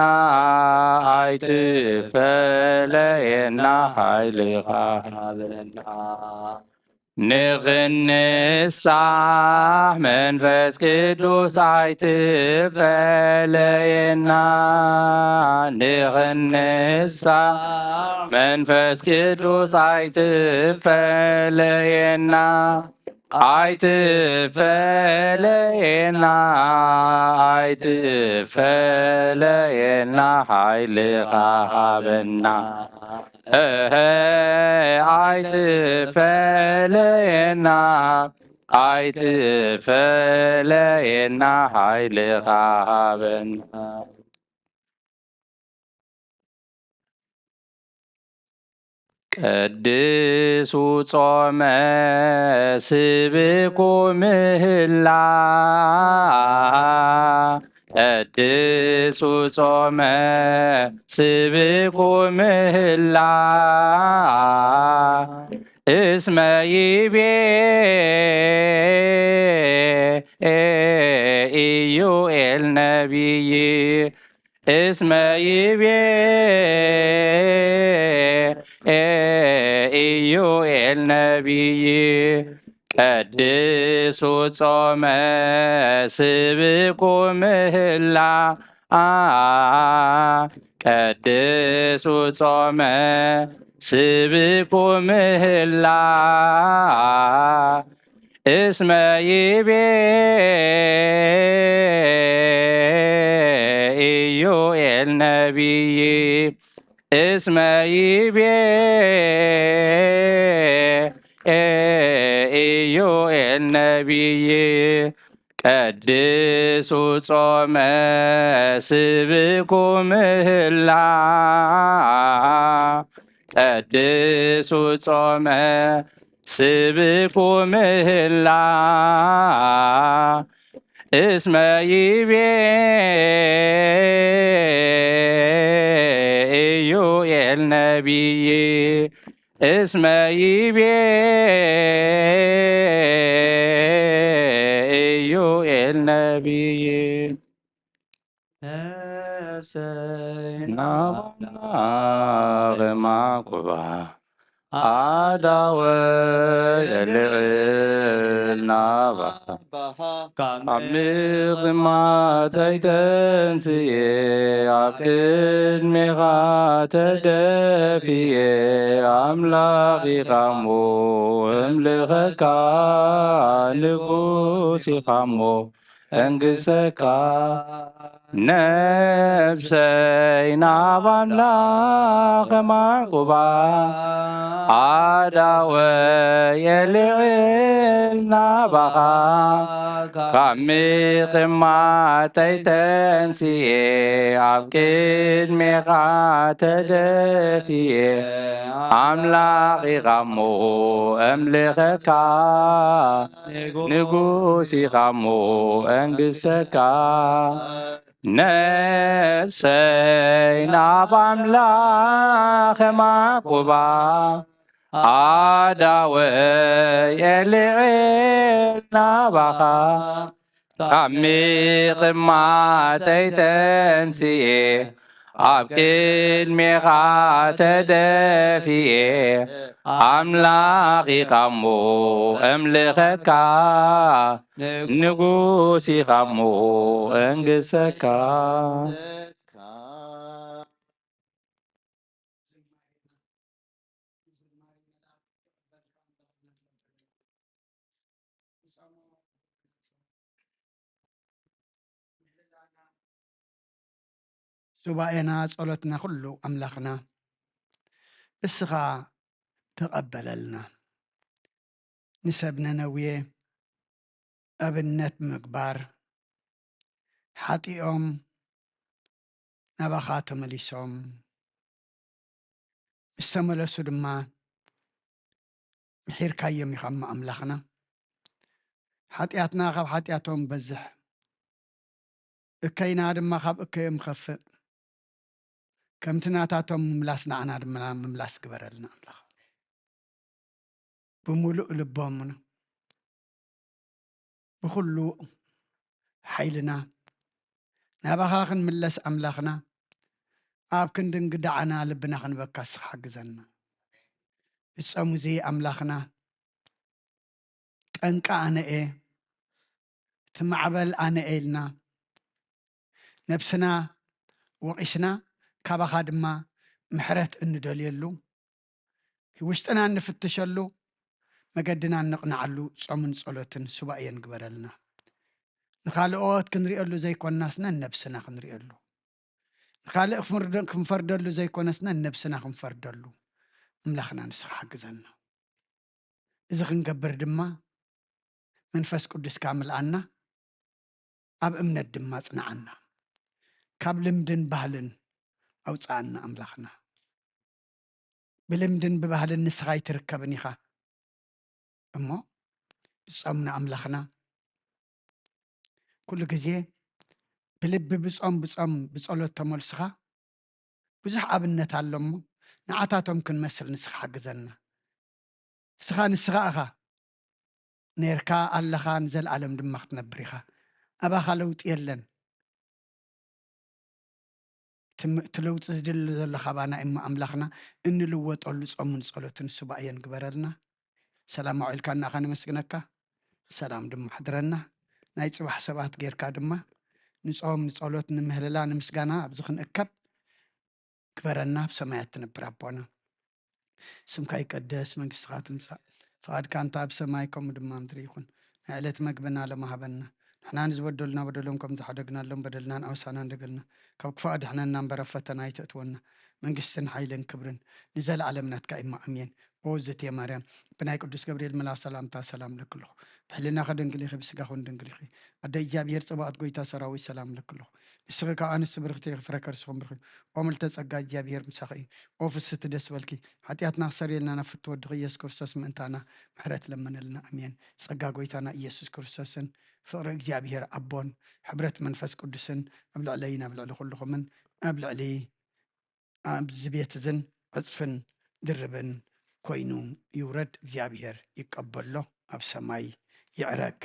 ኣይትፈለየና ሓይልኻ ሃበና ንኽንሳሕ መንፈስ ቅዱስ ኣይትፈለየና ንኽንሳሕ መንፈስ ቅዱስ ኣይትፈለየና ኣይትፈለየና ኣይትፈለየና ሓይልኻ ሃበና እሀ ኣይትፈለየና ኣይትፈለየና ሓይልኻ ሃበና ቀድሱ ጾመ ስብኩ ምህላ ቀድሱ ጾመ ስብኩ ምህላ እስመ ይቤ ኢዩኤል ነቢይ እስመ ይቤ ኢዩኤል ነቢይ ቀድሱ ጾመ ስብኩ ምህላ ቀድሱ ጾመ ስብኩ ምህላ እስመ ይቤ ኢዩኤል ነቢይ እስመ ይቤ ኢዩኤል ነቢይ ቀድሱ ጾመ ስብኩ ምህላ ቀድሱ ጾመ ስብኩ ምህላ እስመ ይቤ ኢዩኤል ነቢይ እስመ ይቤ ኢዩኤል ነቢይ ነፍሰይ ናባና ኸማኩባ ኣዳወ የልዕል ናባ ካብ ምቕማተይ ተንስኤ ኣብ ቅድሜኻ ተደፊኤ ኣምላኽ ኢኻሞ እምልኸካ ንጉስ ኢኻሞ እንግሰካ ነፍሰይ ናብ ኣምላኽ ማዕቁባ ኣዳወ የልዕል ናባኻ ካብ ምቕማተይ ተንስኤ ኣብ ቅድሜኻ ተደፊኤ ኣምላኽ ኢኻሞ እምልኸካ ንጉስ ኢኻሞ እንግሰካ ነፍሰይ ናብ ኣምላኽ ማዕቁባ ኣዳወ የልዕል ናባኻ ካብ ምቕማተይ ተንስኤ ኣብ ቅድሜኻ ተደፊኤ ኣምላኽ ኢኻሞ እምልኸካ ንጉስ ኢኻሞ እንግሰካ ሱባኤና ጸሎትና ኩሉ ኣምላኽና እስኻ ተቐበለልና። ንሰብ ነነዌ ኣብነት ምግባር ሓጢኦም ናባኻ ተመሊሶም ምስ ተመለሱ ድማ ምሒርካዮም ኢኻ እሞ ኣምላኽና ሓጢኣትና ካብ ሓጢኣቶም በዝሕ እከይና ድማ ካብ እከዮም ከፍእ ከምቲ ናታቶም ምምላስ ንዓና ድማ ምምላስ ግበረልና ኣምላኽ ብምሉእ ልቦምና ብኹሉ ሓይልና ናባኻ ክንምለስ ኣምላኽና ኣብ ክንዲ እንግዳዓና ልብና ክንበካ እስኻ ሓግዘና። እጸሙ እዚ ኣምላኽና ጠንቂ ኣነ እየ እቲ ማዕበል ኣነ እየ ኢልና ነብስና ወቒስና ካባኻ ድማ ምሕረት እንደልየሉ ውሽጥና እንፍትሸሉ መገድና እነቕንዓሉ ጾምን ጸሎትን ሱባኤን ግበረልና። ንኻልኦት ክንሪኦሉ ዘይኮናስ ነነብስና ክንሪኦሉ፣ ንኻልእ ክንፈርደሉ ዘይኮነስ ነነብስና ክንፈርደሉ ኣምላኽና ንስኻ ሓግዘና። እዚ ክንገብር ድማ መንፈስ ቅዱስካ ምልኣና፣ ኣብ እምነት ድማ ኣጽንዓና። ካብ ልምድን ባህልን ኣውጽኣና ኣምላኽና። ብልምድን ብባህልን ንስኻ ኣይትርከብን ኢኻ እሞ ዝጸምና ኣምላኽና ኩሉ ግዜ ብልቢ ብጾም ብጾም ብጸሎት ተመልስኻ ብዙሕ ኣብነት ኣሎ እሞ ንዓታቶም ክንመስል ንስኻ ሓግዘና። ንስኻ ንስኻ ኢኻ ነርካ ኣለኻ፣ ንዘለኣለም ድማ ክትነብር ኢኻ። ኣባኻ ለውጢ የለን። እቲ ለውጢ ዝድሊ ዘሎ ካባና እሞ ኣምላኽና እንልወጠሉ ጾምን ጸሎትን ሱባኤን ግበረልና። ሰላም ኣውዒልካና ኸነመስግነካ፣ ሰላም ድማ ኣሕድረና። ናይ ጽባሕ ሰባት ጌርካ ድማ ንጾም፣ ንጸሎት፣ ንምህልላ፣ ንምስጋና ኣብዚ ክንእከብ ግበረና። ኣብ ሰማያት ትነብር ኣቦና፣ ስምካ ይቀደስ፣ መንግስትኻ ትምጻእ፣ ፍቓድካ እንተ ኣብ ሰማይ ከምኡ ድማ ምድሪ ይኹን። ናይ ዕለት መግብና ሎሚ ሃበና። ንሕና ንዝበደሉና በደሎም ከም ዝሓደግናሎም በደልናን ኣውሳናን ደገልና ካብ ክፉእ ኣድሕነና እምበር ኣብ ፈተና ኣይተእትወና። መንግስትን ሓይልን ክብርን ንዘለኣለም ናትካ እማ ኣሜን። ኦ ዝእቲ ማርያም፣ ብናይ ቅዱስ ገብርኤል መልኣኽ ሰላምታ ሰላም ለክልኹ። ብሕልናኺ ድንግል ኢኺ፣ ብስጋኹን ድንግል ኢኺ። ኣደ እግዚኣብሔር ጽባኦት፣ ጎይታ ሰራዊት፣ ሰላም ለክልኹ። ንስኺ ከኣ ኣንስቲ ብርኽቲ ኢኺ፣ ፍረ ከርስኹም ብርኽ እዩ። ኦ ምልተ ጸጋ፣ እግዚኣብሔር ምሳኺ እዩ። ኦ ፍስቲ ደስ በልኪ፣ ሓጢኣትና ክሰርየልና ናብ ፍትወ ወድኺ ኢየሱስ ክርስቶስ ምእንታና ምሕረት ለመነልና። ኣሜን። ጸጋ ጎይታና ኢየሱስ ክርስቶስን ፍቕሪ እግዚኣብሔር ኣቦን ሕብረት መንፈስ ቅዱስን ኣብ ልዕለይን ኣብ ልዕሊ ኩልኹምን ኣብ ልዕሊ ኣብዚ ቤት እዝን ዕጽፍን ድርብን ኮይኑ ይውረድ። እግዚኣብሔር ይቀበሎ፣ ኣብ ሰማይ ይዕረግ።